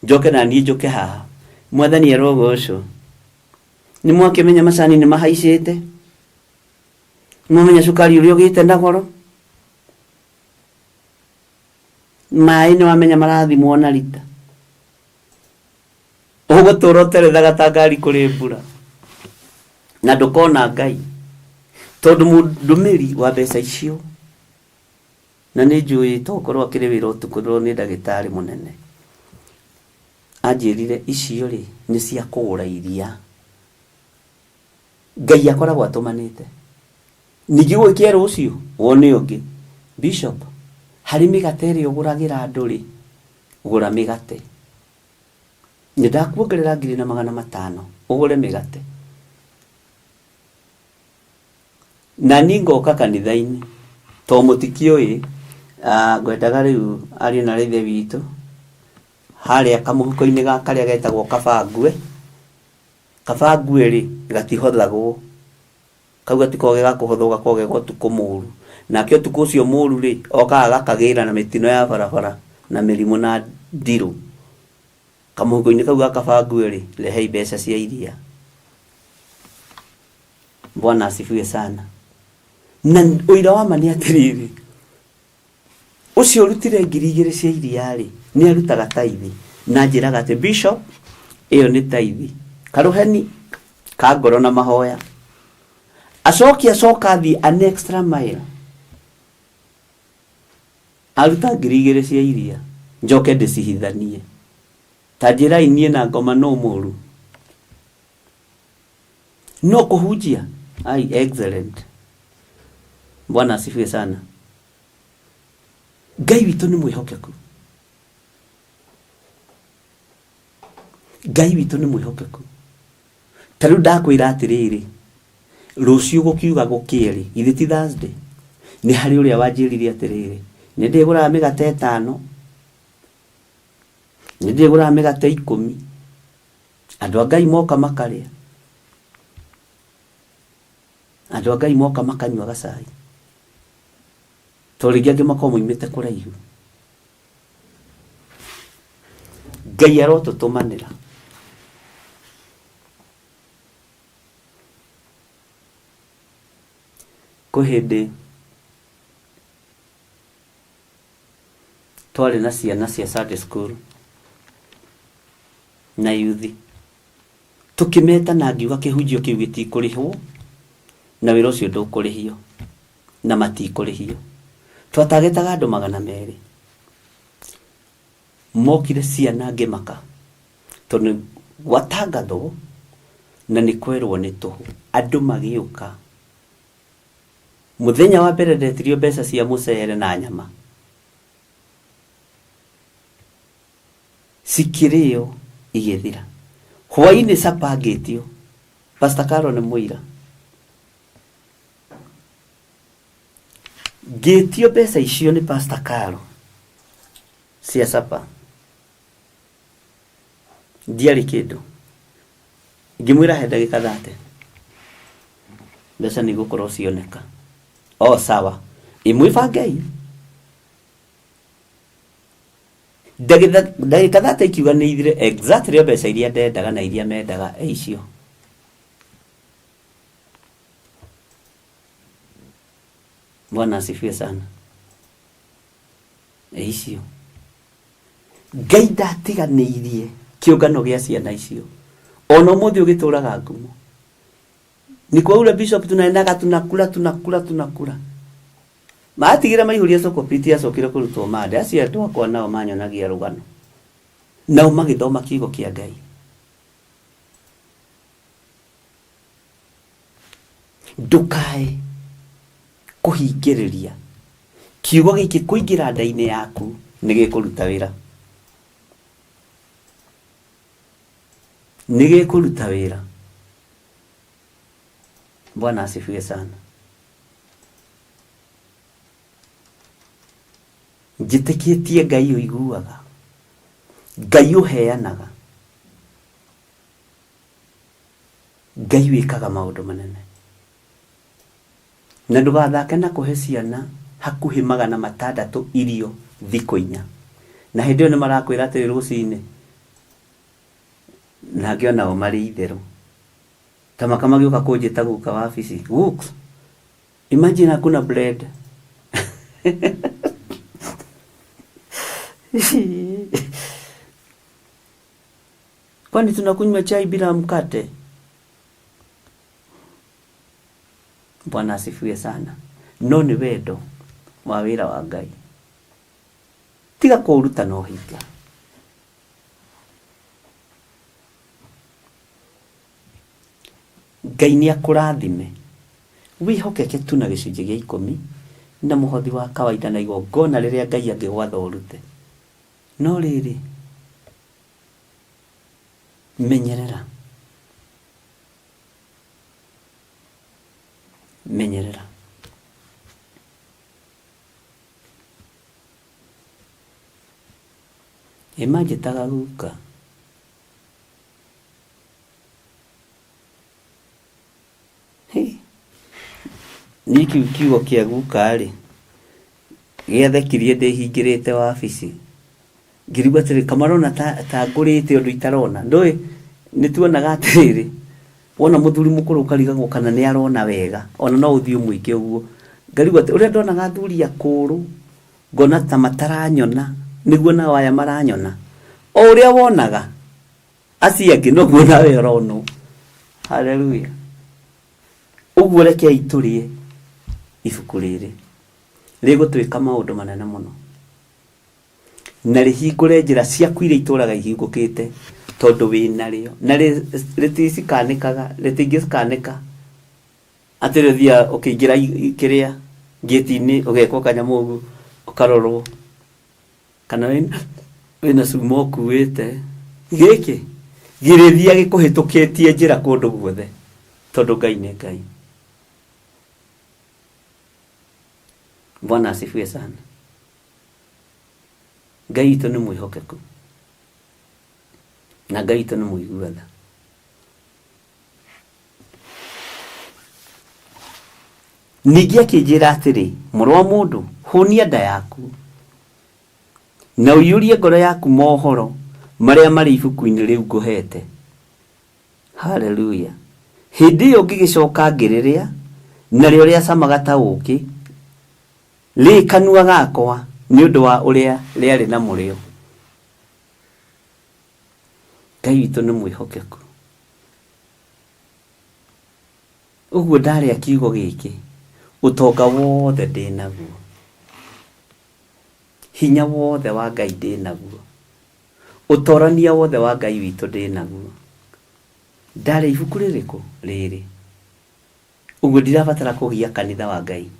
Njoke na niĩ njũke haha. Mwathani arogocwo. Nĩ mwakĩmenya macani nĩ mahaicĩte? Nĩ mwamenya cukari ũrĩa ũgĩte na goro? Maĩ nĩ wamenya marathimwo na rita? Ũgũtũra ũterethaga ta ngari kũrĩ mbura na ndũkona Ngai tondũ mũndũmĩri wa mbeca icio na nĩ njũĩ tokorwo akĩrĩ wĩra ũtukũ tondũ nĩ ndagĩtarĩ mũnene anjĩrire icio rĩ nĩ cia kũgũra iria. Ngai akoragwo atũmanĩte. Ningĩ gũgĩkĩa rũciũ wone ũngĩ bishop harĩ mĩgate ĩrĩa ũgũragĩra andũ rĩ gũra mĩgate. Nĩ ndakuongerera 1500 ũgũre mĩgate. Na niĩ ngoka kanitha-inĩ to mũtikĩũĩ ngwendaga rĩu ariũ na ithe witũ harĩa kamũhuko-inĩ ga karĩa getagwo kabangue. Kabangue rĩ gatihothagwo. Kau gatikoragwo ge ga kũhothwo gakoragwo ge ga ũtukũ mũru. Nake ũtukũ ũcio mũru rĩ okaga gakagĩra na mĩtino ya barabara na mĩrimũ na ndirũ. Kamũhuko-inĩ kau ga kabangue rĩ rehei mbeca cia iria. Bwana asifiwe sana. Na ũira wa ma nĩ atĩrĩrĩ, ũcio ũrutire 2000 cia iria rĩ, nĩ arutaga taithi. Na anjĩraga atĩ bishop, ĩyo nĩ taithi. Karũheni ka ngoro na mahoya. Acoke acoka athiĩ an extra mile. Aruta 2000 cia iria, njoke ndĩcihithanie. Ta njĩrai niĩ na ngoma nũ mũru? No kũhunjia? Ai, excellent. Bwana asifiwe sana. Ngai witũ nĩ mwĩhokeku. Ngai witũ nĩ mwĩhokeku. Ta rĩu ndakwĩra atĩrĩrĩ, rũciũ gũkiuga gũkĩe rĩ, githĩ ti Thursday? Nĩ harĩ ũrĩa wanjĩrire atĩrĩrĩ, nĩ ndĩgũraga mĩgate ĩtano, nĩ ndĩgũraga mĩgate 10, andũ a Ngai moka makarĩa, andũ a Ngai moka makanyua gacai, tondũ rĩngĩ angĩ makoragwo moimĩte kũraihu. Ngai arotũtũmanĩra. Kwĩ hĩndĩ twarĩ na ciana cia Sunday school na yuthi, tũkĩmeta na ngiuga kĩhunjio kĩu gĩtikũrĩhwo na wĩra ũcio ndũkũrĩhio na matikũrĩhio. Twatagetaga andũ 200. Mokire ciana ngĩmaka tondũ gwatangathwo na nĩ kwerwo nĩ tũhũ. Andũ magĩũka. Mũthenya wa mbere ndetirio mbeca cia mũcere na nyama. Cikĩrĩo igĩthira. Hwainĩ capa ngĩtio. Pastor Carol nĩ mũira. Ngĩtio mbeca icio nĩ Pastor Carol cia capa. Ndiarĩ kĩndũ. Ngĩmwĩra he ndagĩka thate. Mbeca nĩ igũkorwo cioneka. O sawa. Ĩmwĩbangei. Ndagĩka thate ikiuga nĩ ithire exactly o mbeca iria ndendaga na iria mendaga e icio. Bwana asifiwe sana. E icio. Ngai ndatiganĩirie kĩũngano gĩa ciana icio. Ona ũmũthĩ ũgĩtũraga ngumo. Ni kwa ule bishop tunaendaga tunakula tunakula tunakula. Matigire maihũria sokopiti acokire kũrutwo mande. Acio andũ akwa nao manyonagia rũgano. Nao magĩthoma kiugo kĩa Ngai. Ndũkae kũhingĩrĩria kiugo gĩkĩ kũingĩra nda-inĩ yaku nĩ gĩkũruta wĩra. Nĩ gĩkũruta wĩra. Bwana asifiwe sana. Njĩtĩkĩtie Ngai ũiguaga. Ngai ũheanaga, Ngai wĩkaga maũndũ manene. Na ndũgathake na kũhe ciana hakuhĩ 600 irio thikũ inya. Na hĩndĩ ĩyo nĩ marakwĩra atĩrĩ rũcinĩ, na angĩ onao marĩ itherũ. Ta maka magĩũka kũnjĩta guka wabici, Guks, imagine hakuna bread. Kwani tunakunywa chai bila mkate? Bwana asifiwe sana. No nĩ wendo wa wĩra wa Ngai. Tiga kũũruta na ũhinga. Ngai nĩ akũrathime. Wĩhokeke tu na gĩcunjĩ gĩa ikũmi na mũhothi wa kawaida na igongona rĩrĩa Ngai angĩgwatha ũrute. No rĩrĩ, menyerera. Menyerera. Ĩ manjĩtaga guka. Hĩ! Niĩ kĩu kiugo kĩa guka-rĩ, gĩathekirie ndĩhingĩrĩte wabici. Ngĩrigwo atĩrĩ, kamarona ta, ta ngũrĩte ũndũ itarona. Ndũĩ nĩ tuonaga atĩrĩrĩ, wona mũthuri mũkũrũ ũkarigagwo kana nĩ arona wega, ona no ũthiĩ ũmwĩke ũguo. Ngarigwo atĩ, ũrĩa ndonaga athuri akũrũ, ngona ta mataranyona, nĩguo nao aya maranyona. O ũrĩa wonaga acio angĩ, noguo nawe ũronwo. Haleluya. Ũguo rekei tũrĩe ibuku rĩrĩ. Rĩgũtwĩka maũndũ manene mũno. Na rĩhingũre njĩra ciaku iria itũraga ihingũkĩte tondũ wĩ narĩo. Na rĩticikanĩkaga, rĩtingĩcikanĩka atĩ rĩthiaga ũkĩingĩra kĩrĩa ngĩti-inĩ ũgekwo kanyamũ ũguo ũkarorwo kana wĩna cuma ũkuĩte. Gĩkĩ gĩrĩthiaga gĩkũhĩtũkĩtie njĩra kũndũ guothe tondũ Ngai nĩ Ngai. Bwana asifiwe sana. Ngai witũ nĩ mwĩhokeku na Ngai witũ nĩ mũigua tha. Ningĩ akĩnjĩra atĩrĩ, Mũrũ wa mũndũ, hũnia nda yaku, na ũiyũrie ngoro yaku mohoro marĩa marĩ ibuku-inĩ rĩu ngũheete. Haleluya! Hĩndĩ ĩyo ngĩgĩcoka ngĩrĩrĩa, narĩo rĩacamaga ta ũũkĩ rĩ kanua gakwa nĩ ũndũ wa ũrĩa rĩarĩ na mũrĩo. Ngai witũ nĩ mwĩhokeku. Ũguo ndarĩa kiugo gĩkĩ, ũtonga wothe ndĩ naguo, hinya wothe wa Ngai ndĩ naguo, ũtorania wothe wa Ngai witũ ndĩ naguo. Ndarĩa ibuku rĩrĩkũ? Rĩrĩ. Ũguo ndirabatara kũgia kanitha wa Ngai.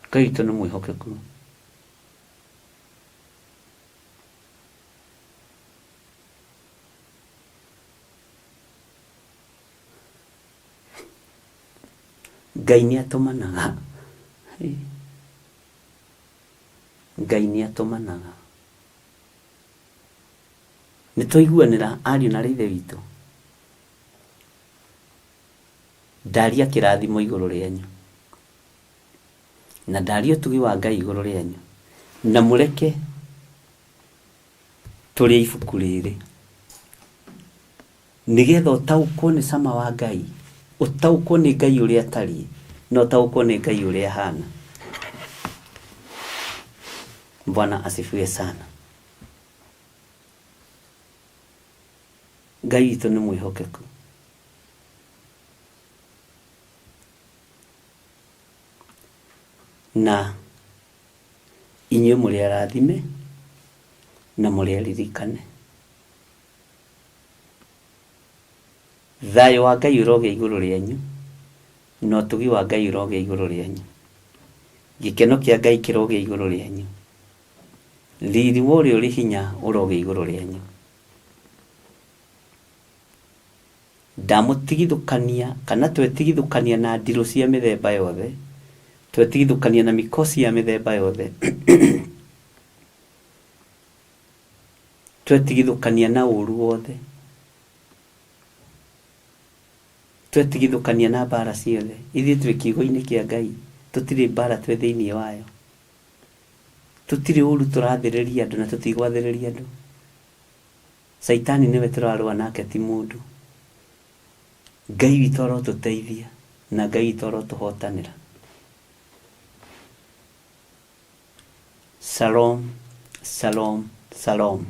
Ngai witũ nĩ mwĩhokeku. Ngai nĩ atũmanaga. Ngai nĩ atũmanaga. Nĩ twaiguanĩra ariũ na aarĩ a Ithe witũ? Ndaria kĩrathimo igũrũ rĩanyu, na ndaria ũtugi wa Ngai igũrũ rĩanyu, na mũreke tũrĩe ibuku rĩrĩ, nĩgetha ũtaũkwo nĩ cama wa Ngai, ũtaũkwo nĩ Ngai ũrĩa atariĩ, na ũtaũkwo nĩ Ngai ũrĩa ahana. Bwana asifiwe sana. Ngai witũ nĩ mwĩhokeku. Na inyuĩ mũrĩ arathime na mũrĩ aririkane. Thayũ wa Ngai ũrogĩa igũrũ rĩanyu, na ũtugi wa Ngai ũrogĩa igũrũ rĩanyu. Gĩkeno kĩa Ngai kĩrogĩa igũrũ rĩanyu. Riri wa ũrĩa ũrĩ hinya ũrogĩa igũrũ rĩanyu. Ndamũtigithũkania kana twetigithũkania na ndirũ cia mĩthemba yothe, Twetigithũkania na mikosi ya mĩthemba yothe. Twetigithũkania na ũru wothe. Twetigithũkania na mbara ciothe. Ithuĩ twĩ kiugo-inĩ kĩa Ngai, tũtirĩ mbara twĩ thĩinĩ wayo. Tũtirĩ ũru tũrathĩrĩria andũ na tũtigwathĩrĩria andũ. Caitani nĩwe tũrarũa nake ti mũndũ. Ngai witũ arotũteithia na Ngai witũ arotũhotanĩra. Shalom, shalom, shalom.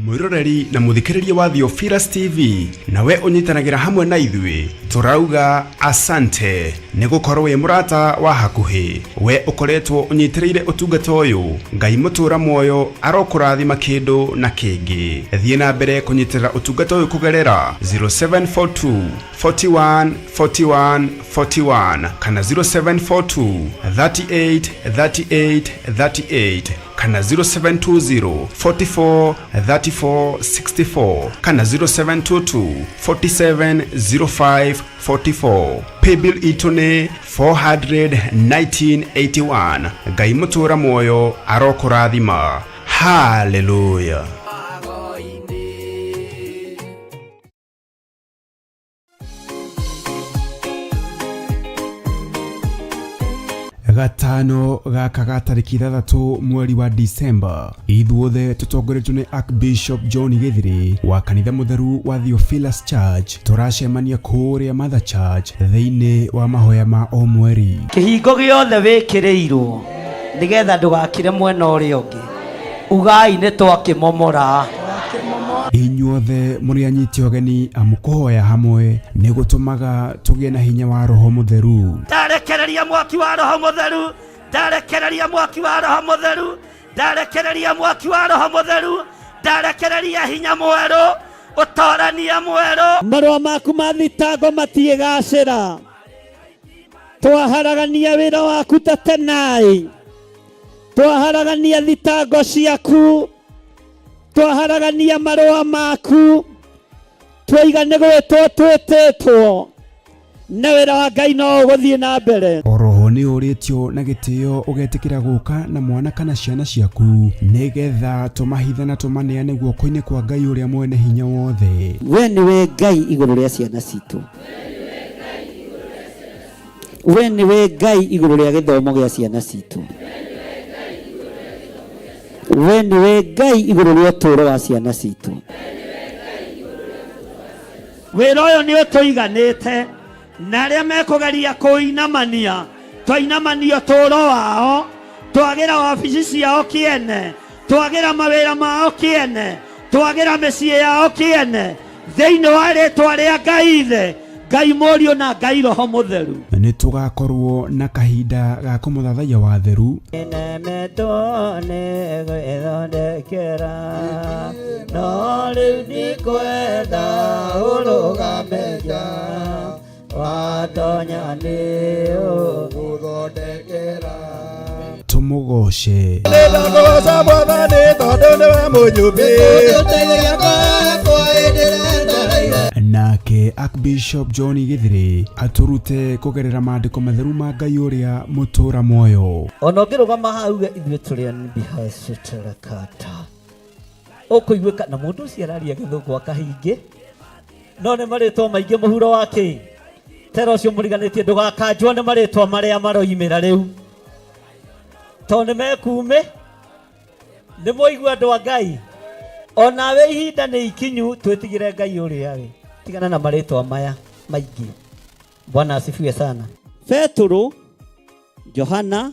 Mwiroreri na muthikiriria wa Theophilus TV, nawe ũnyitanagĩra hamwe na ithuĩ, tũrauga asante nĩ gũkorwo wĩ mũrata wa hakuhĩ. We ũkoretwo ũnyitĩrĩire ũtungata ũyũ, Ngai mũtũra muoyo arokũrathima kĩndũ na kĩngĩ. Thiĩ na mbere kũnyitĩrĩra ũtungata ũyũ kũgerera 0742 41 41 41 kana 0742 38 38 38 kana 0720 44 34 64 kana 0722 47 05 44. Paybill itũ nĩ 41981. Ngai mũtũra muoyo arokũrathima. Haleluya. Gatano gaka ga tarĩki 6 mweri wa Disemba, ithuothe tũtongoretio nĩ Archbishop John Gĩthiri wa kanitha mũtheru wa Theophilus Church, tũracemania kũrĩa Mother Church thĩinĩ wa mahoya ma o mweri. Kĩhingo gĩothe wĩkĩrĩirwo nĩgetha ndũgakire mwena ũrĩa ũngĩ, ugai nĩ twakĩmomora. Inyuothe mũrĩ anyiti ũgeni, amu kũhoya hamwe nĩ gũtũmaga tũgĩe na hinya wa Roho Mũtheru. Ndarekereria mwaki wa Roho Mũtheru, ndarekereria mwaki wa Roho Mũtheru, ndarekereria mwaki wa Roho Mũtheru, ndarekereria hinya mwerũ, ũtorania mwerũ. Marũa maku ma thitango matiĩgacĩra. Twaharagania wĩra waku ta tenai, twaharagania thitango ciaku, twaharagania marũa maku, twaiga nĩ gwĩtwo twĩtĩtwo, na wĩra wa Ngai no ũgũthiĩ na mbere. Oroho nĩ ũrĩtio na gĩtĩo ũgetĩkĩra gũka na mwana kana ciana ciaku, nĩgetha tũmahithe na tũmaneane guoko-inĩ kwa Ngai ũrĩa mwene hinya wothe. We nĩwe Ngai igũrũ rĩa ciana citũ. We nĩwe Ngai igũrũ rĩa gĩthomo gĩa ciana citũ. We nĩwe Ngai igũrũ rĩa ũtũũro wa ciana citũ. Wĩra ũyũ nĩ ũtũiganĩte, na arĩa mekũgeria kũinamania, twainamania ũtũũro wao, twagĩra wabici ciao kĩene, twagĩra mawĩra mao kĩene, twagĩra mĩciĩ yao kĩene, thĩinĩ wa rĩtwa rĩa Ngai Ithe, Ngai Mũriũ na Ngai Roho Mũtheru. Nĩ tũgakorwo na kahinda ga kũmũthathaiya wa theru. Nemetwo nĩ gwĩthondekera, no rĩu ndikwenda ũrũgame nja, watonya nĩ ũgũthondekera. Tũmũgoce. Nĩndakũgoca Mwathani tondũ nĩwe mũnyũmbi. Nake Archbishop John Gĩthiri atũrute kũgerera maandĩko matheru ma Ngai ũrĩa mũtũra muoyo. Ona ũngĩrũgama hau uge ithuĩ tũrĩ anbihacĩtarakata, ũkũiguĩka na mũndũ ũcio araria gĩthũngũ akahingĩ, no nĩ marĩtwa maingĩ mũhuro wa kĩ tera ũcio mũriganĩtie, ndũgakanjwo nĩ marĩtwa marĩa maroimĩra rĩu, tondũ nĩ mekume. Nĩ mwaigua andũ a Ngai, onawe ihinda nĩ ikinyu twĩtigĩre Ngai ũrĩa we. Tigana na marĩtwa maya maingĩ. Bwana asifiwe sana. Petũrũ, Johana,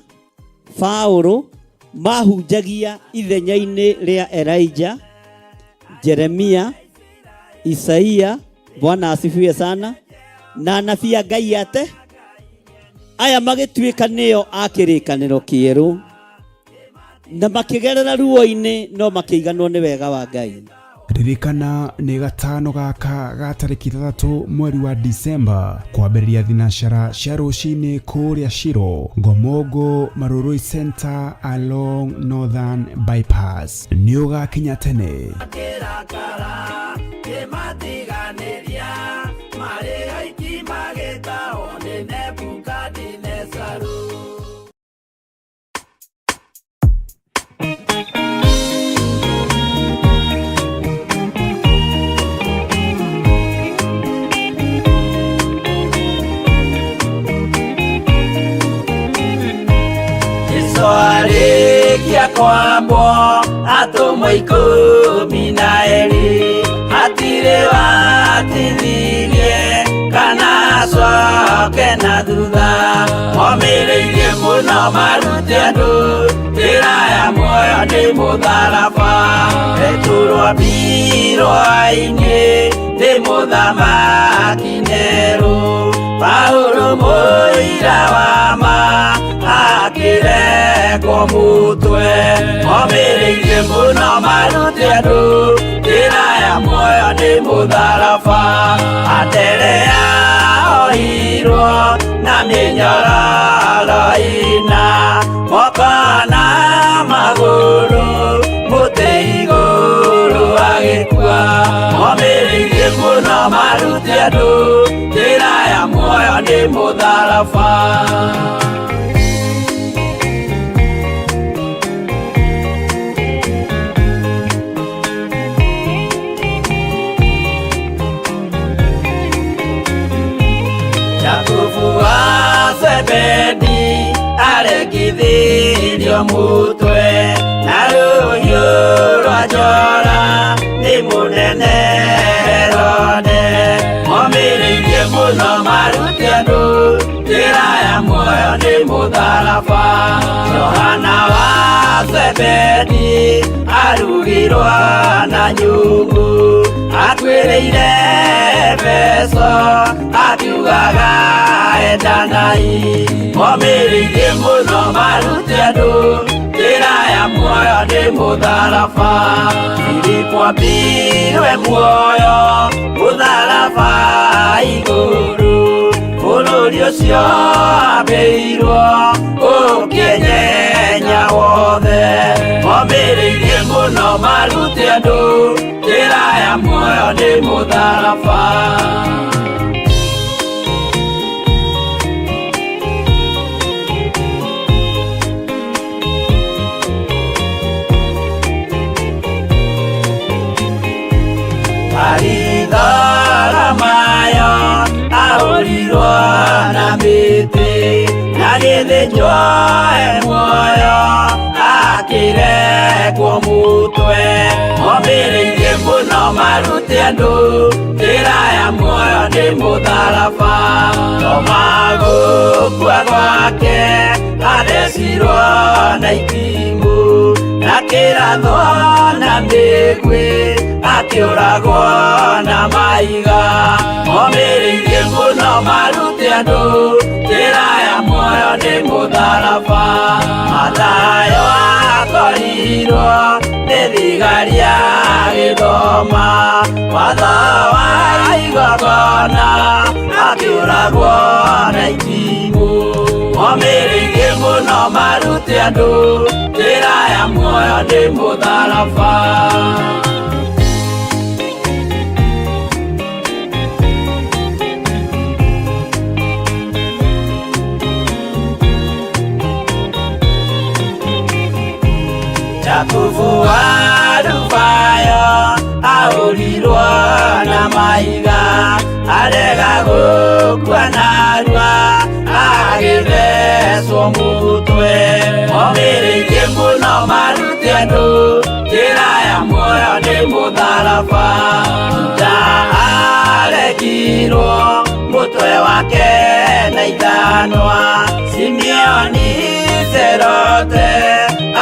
Paulo mahunjagia ithenya-inĩ rĩa Elijah, Jeremia, Isaia, Bwana asifiwe sana, na anabii a Ngai ate aya magĩtuĩka nĩo a kĩrĩkanĩro kĩerũ na makĩgerera ruo-inĩ no makĩiganwo nĩ wega wa Ngai. Ririkana nĩ gatano gaka ga tarĩki 6 mweri wa Disemba kwambĩrĩria thinacara cia rũcinĩ kũrĩa Shiro Ngomongo Marurui Center along Northern Bypass. Nĩ ũgakinya tene. Jesu arĩkia kwambwo atũmwo 12 hatirĩ watithirie kana acoke na thutha momĩrĩirie mũno marute andũ njĩra ya muoyo nĩ mũtharaba Petero ambirwo-inĩ nĩ mũthamaki Nero Paulo mũira wa ma akĩrekwo mũtwe momĩrĩirie mũno marute andũ njĩra ya muoyo nĩ mũtharaba Anderea ohirwo na mĩnyororo ĩna moko na magũrũ mũtĩ igũrũ agĩkua momĩrĩirie mũno marute andũ njĩra ya muoyo nĩ mũtharaba. Jakubu wa Zebedi arekithirio mũtwe na rũhiũ rwa njora nĩ mũnene Herode momĩrĩirie mũno marute andũ njĩra ya muoyo nĩ mũtharaba Johana wa Zebedi arugirwo na nyũngũ akuĩrĩire Efeso akiugaga endanai momĩrĩirie mũno marute andũ njĩra ya muoyo nĩ mũtharaba Filipo ambirwe muoyo mũtharaba igũrũ bũrũri ũcio ambĩirwo ũkĩenyenya wothe momĩrĩirie mũno marute andũ njĩra ya muoyo nĩ mũtharaba. Baritholomayo ahũrirwo na mĩtĩ na gĩthĩnjwo e muoyo akĩrekwo mũtwe momĩrĩirie mũno marute andũ njĩra ya muoyo nĩ mũtharaba Toma gũkua gwake athecirwo na itimũ na kĩrathwo na mĩguĩ akĩũragwo na mahiga momĩrĩirie mũno marute andũ njĩra ya muoyo nĩ mũtharaba Mathayo akorirwo nĩ thigari agĩthoma watho wa igongona akĩũragwo na itimũ momĩrĩirie mũno marute andũ njĩra ya muoyo nĩ mũtharaba. Jakubu wa Alufayo ahũrirwo na mahiga arega gũkua narua agĩthecwo mũtwe momĩrĩirie mũno marute andũ njĩra ya muoyo nĩ mũtharaba Juda Arendirwo mũtwe wake na ithanwa. Simeoni Serote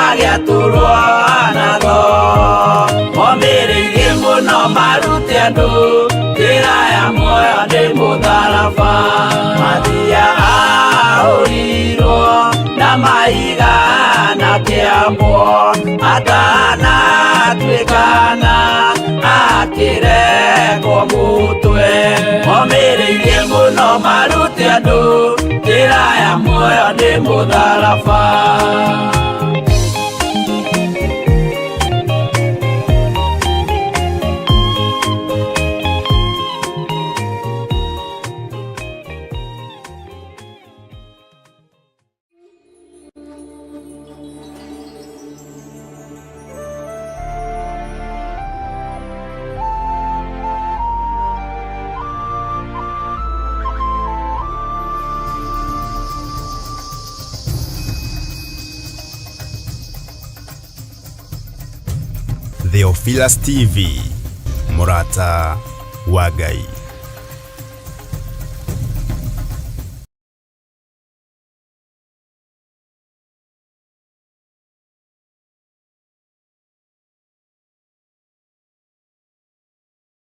agĩatũrwo na thoo. Momĩrĩirie mũno marute andũ njĩra ya muoyo nĩ mũtharaba. Mathia ahũrirwo na mahiga na kĩambwo atanatuĩkana akĩrekwo mũtwe. Momĩrĩirie mũno marute andũ njĩra ya muoyo nĩ mũtharaba. Theophilus TV, mũrata wa Ngai.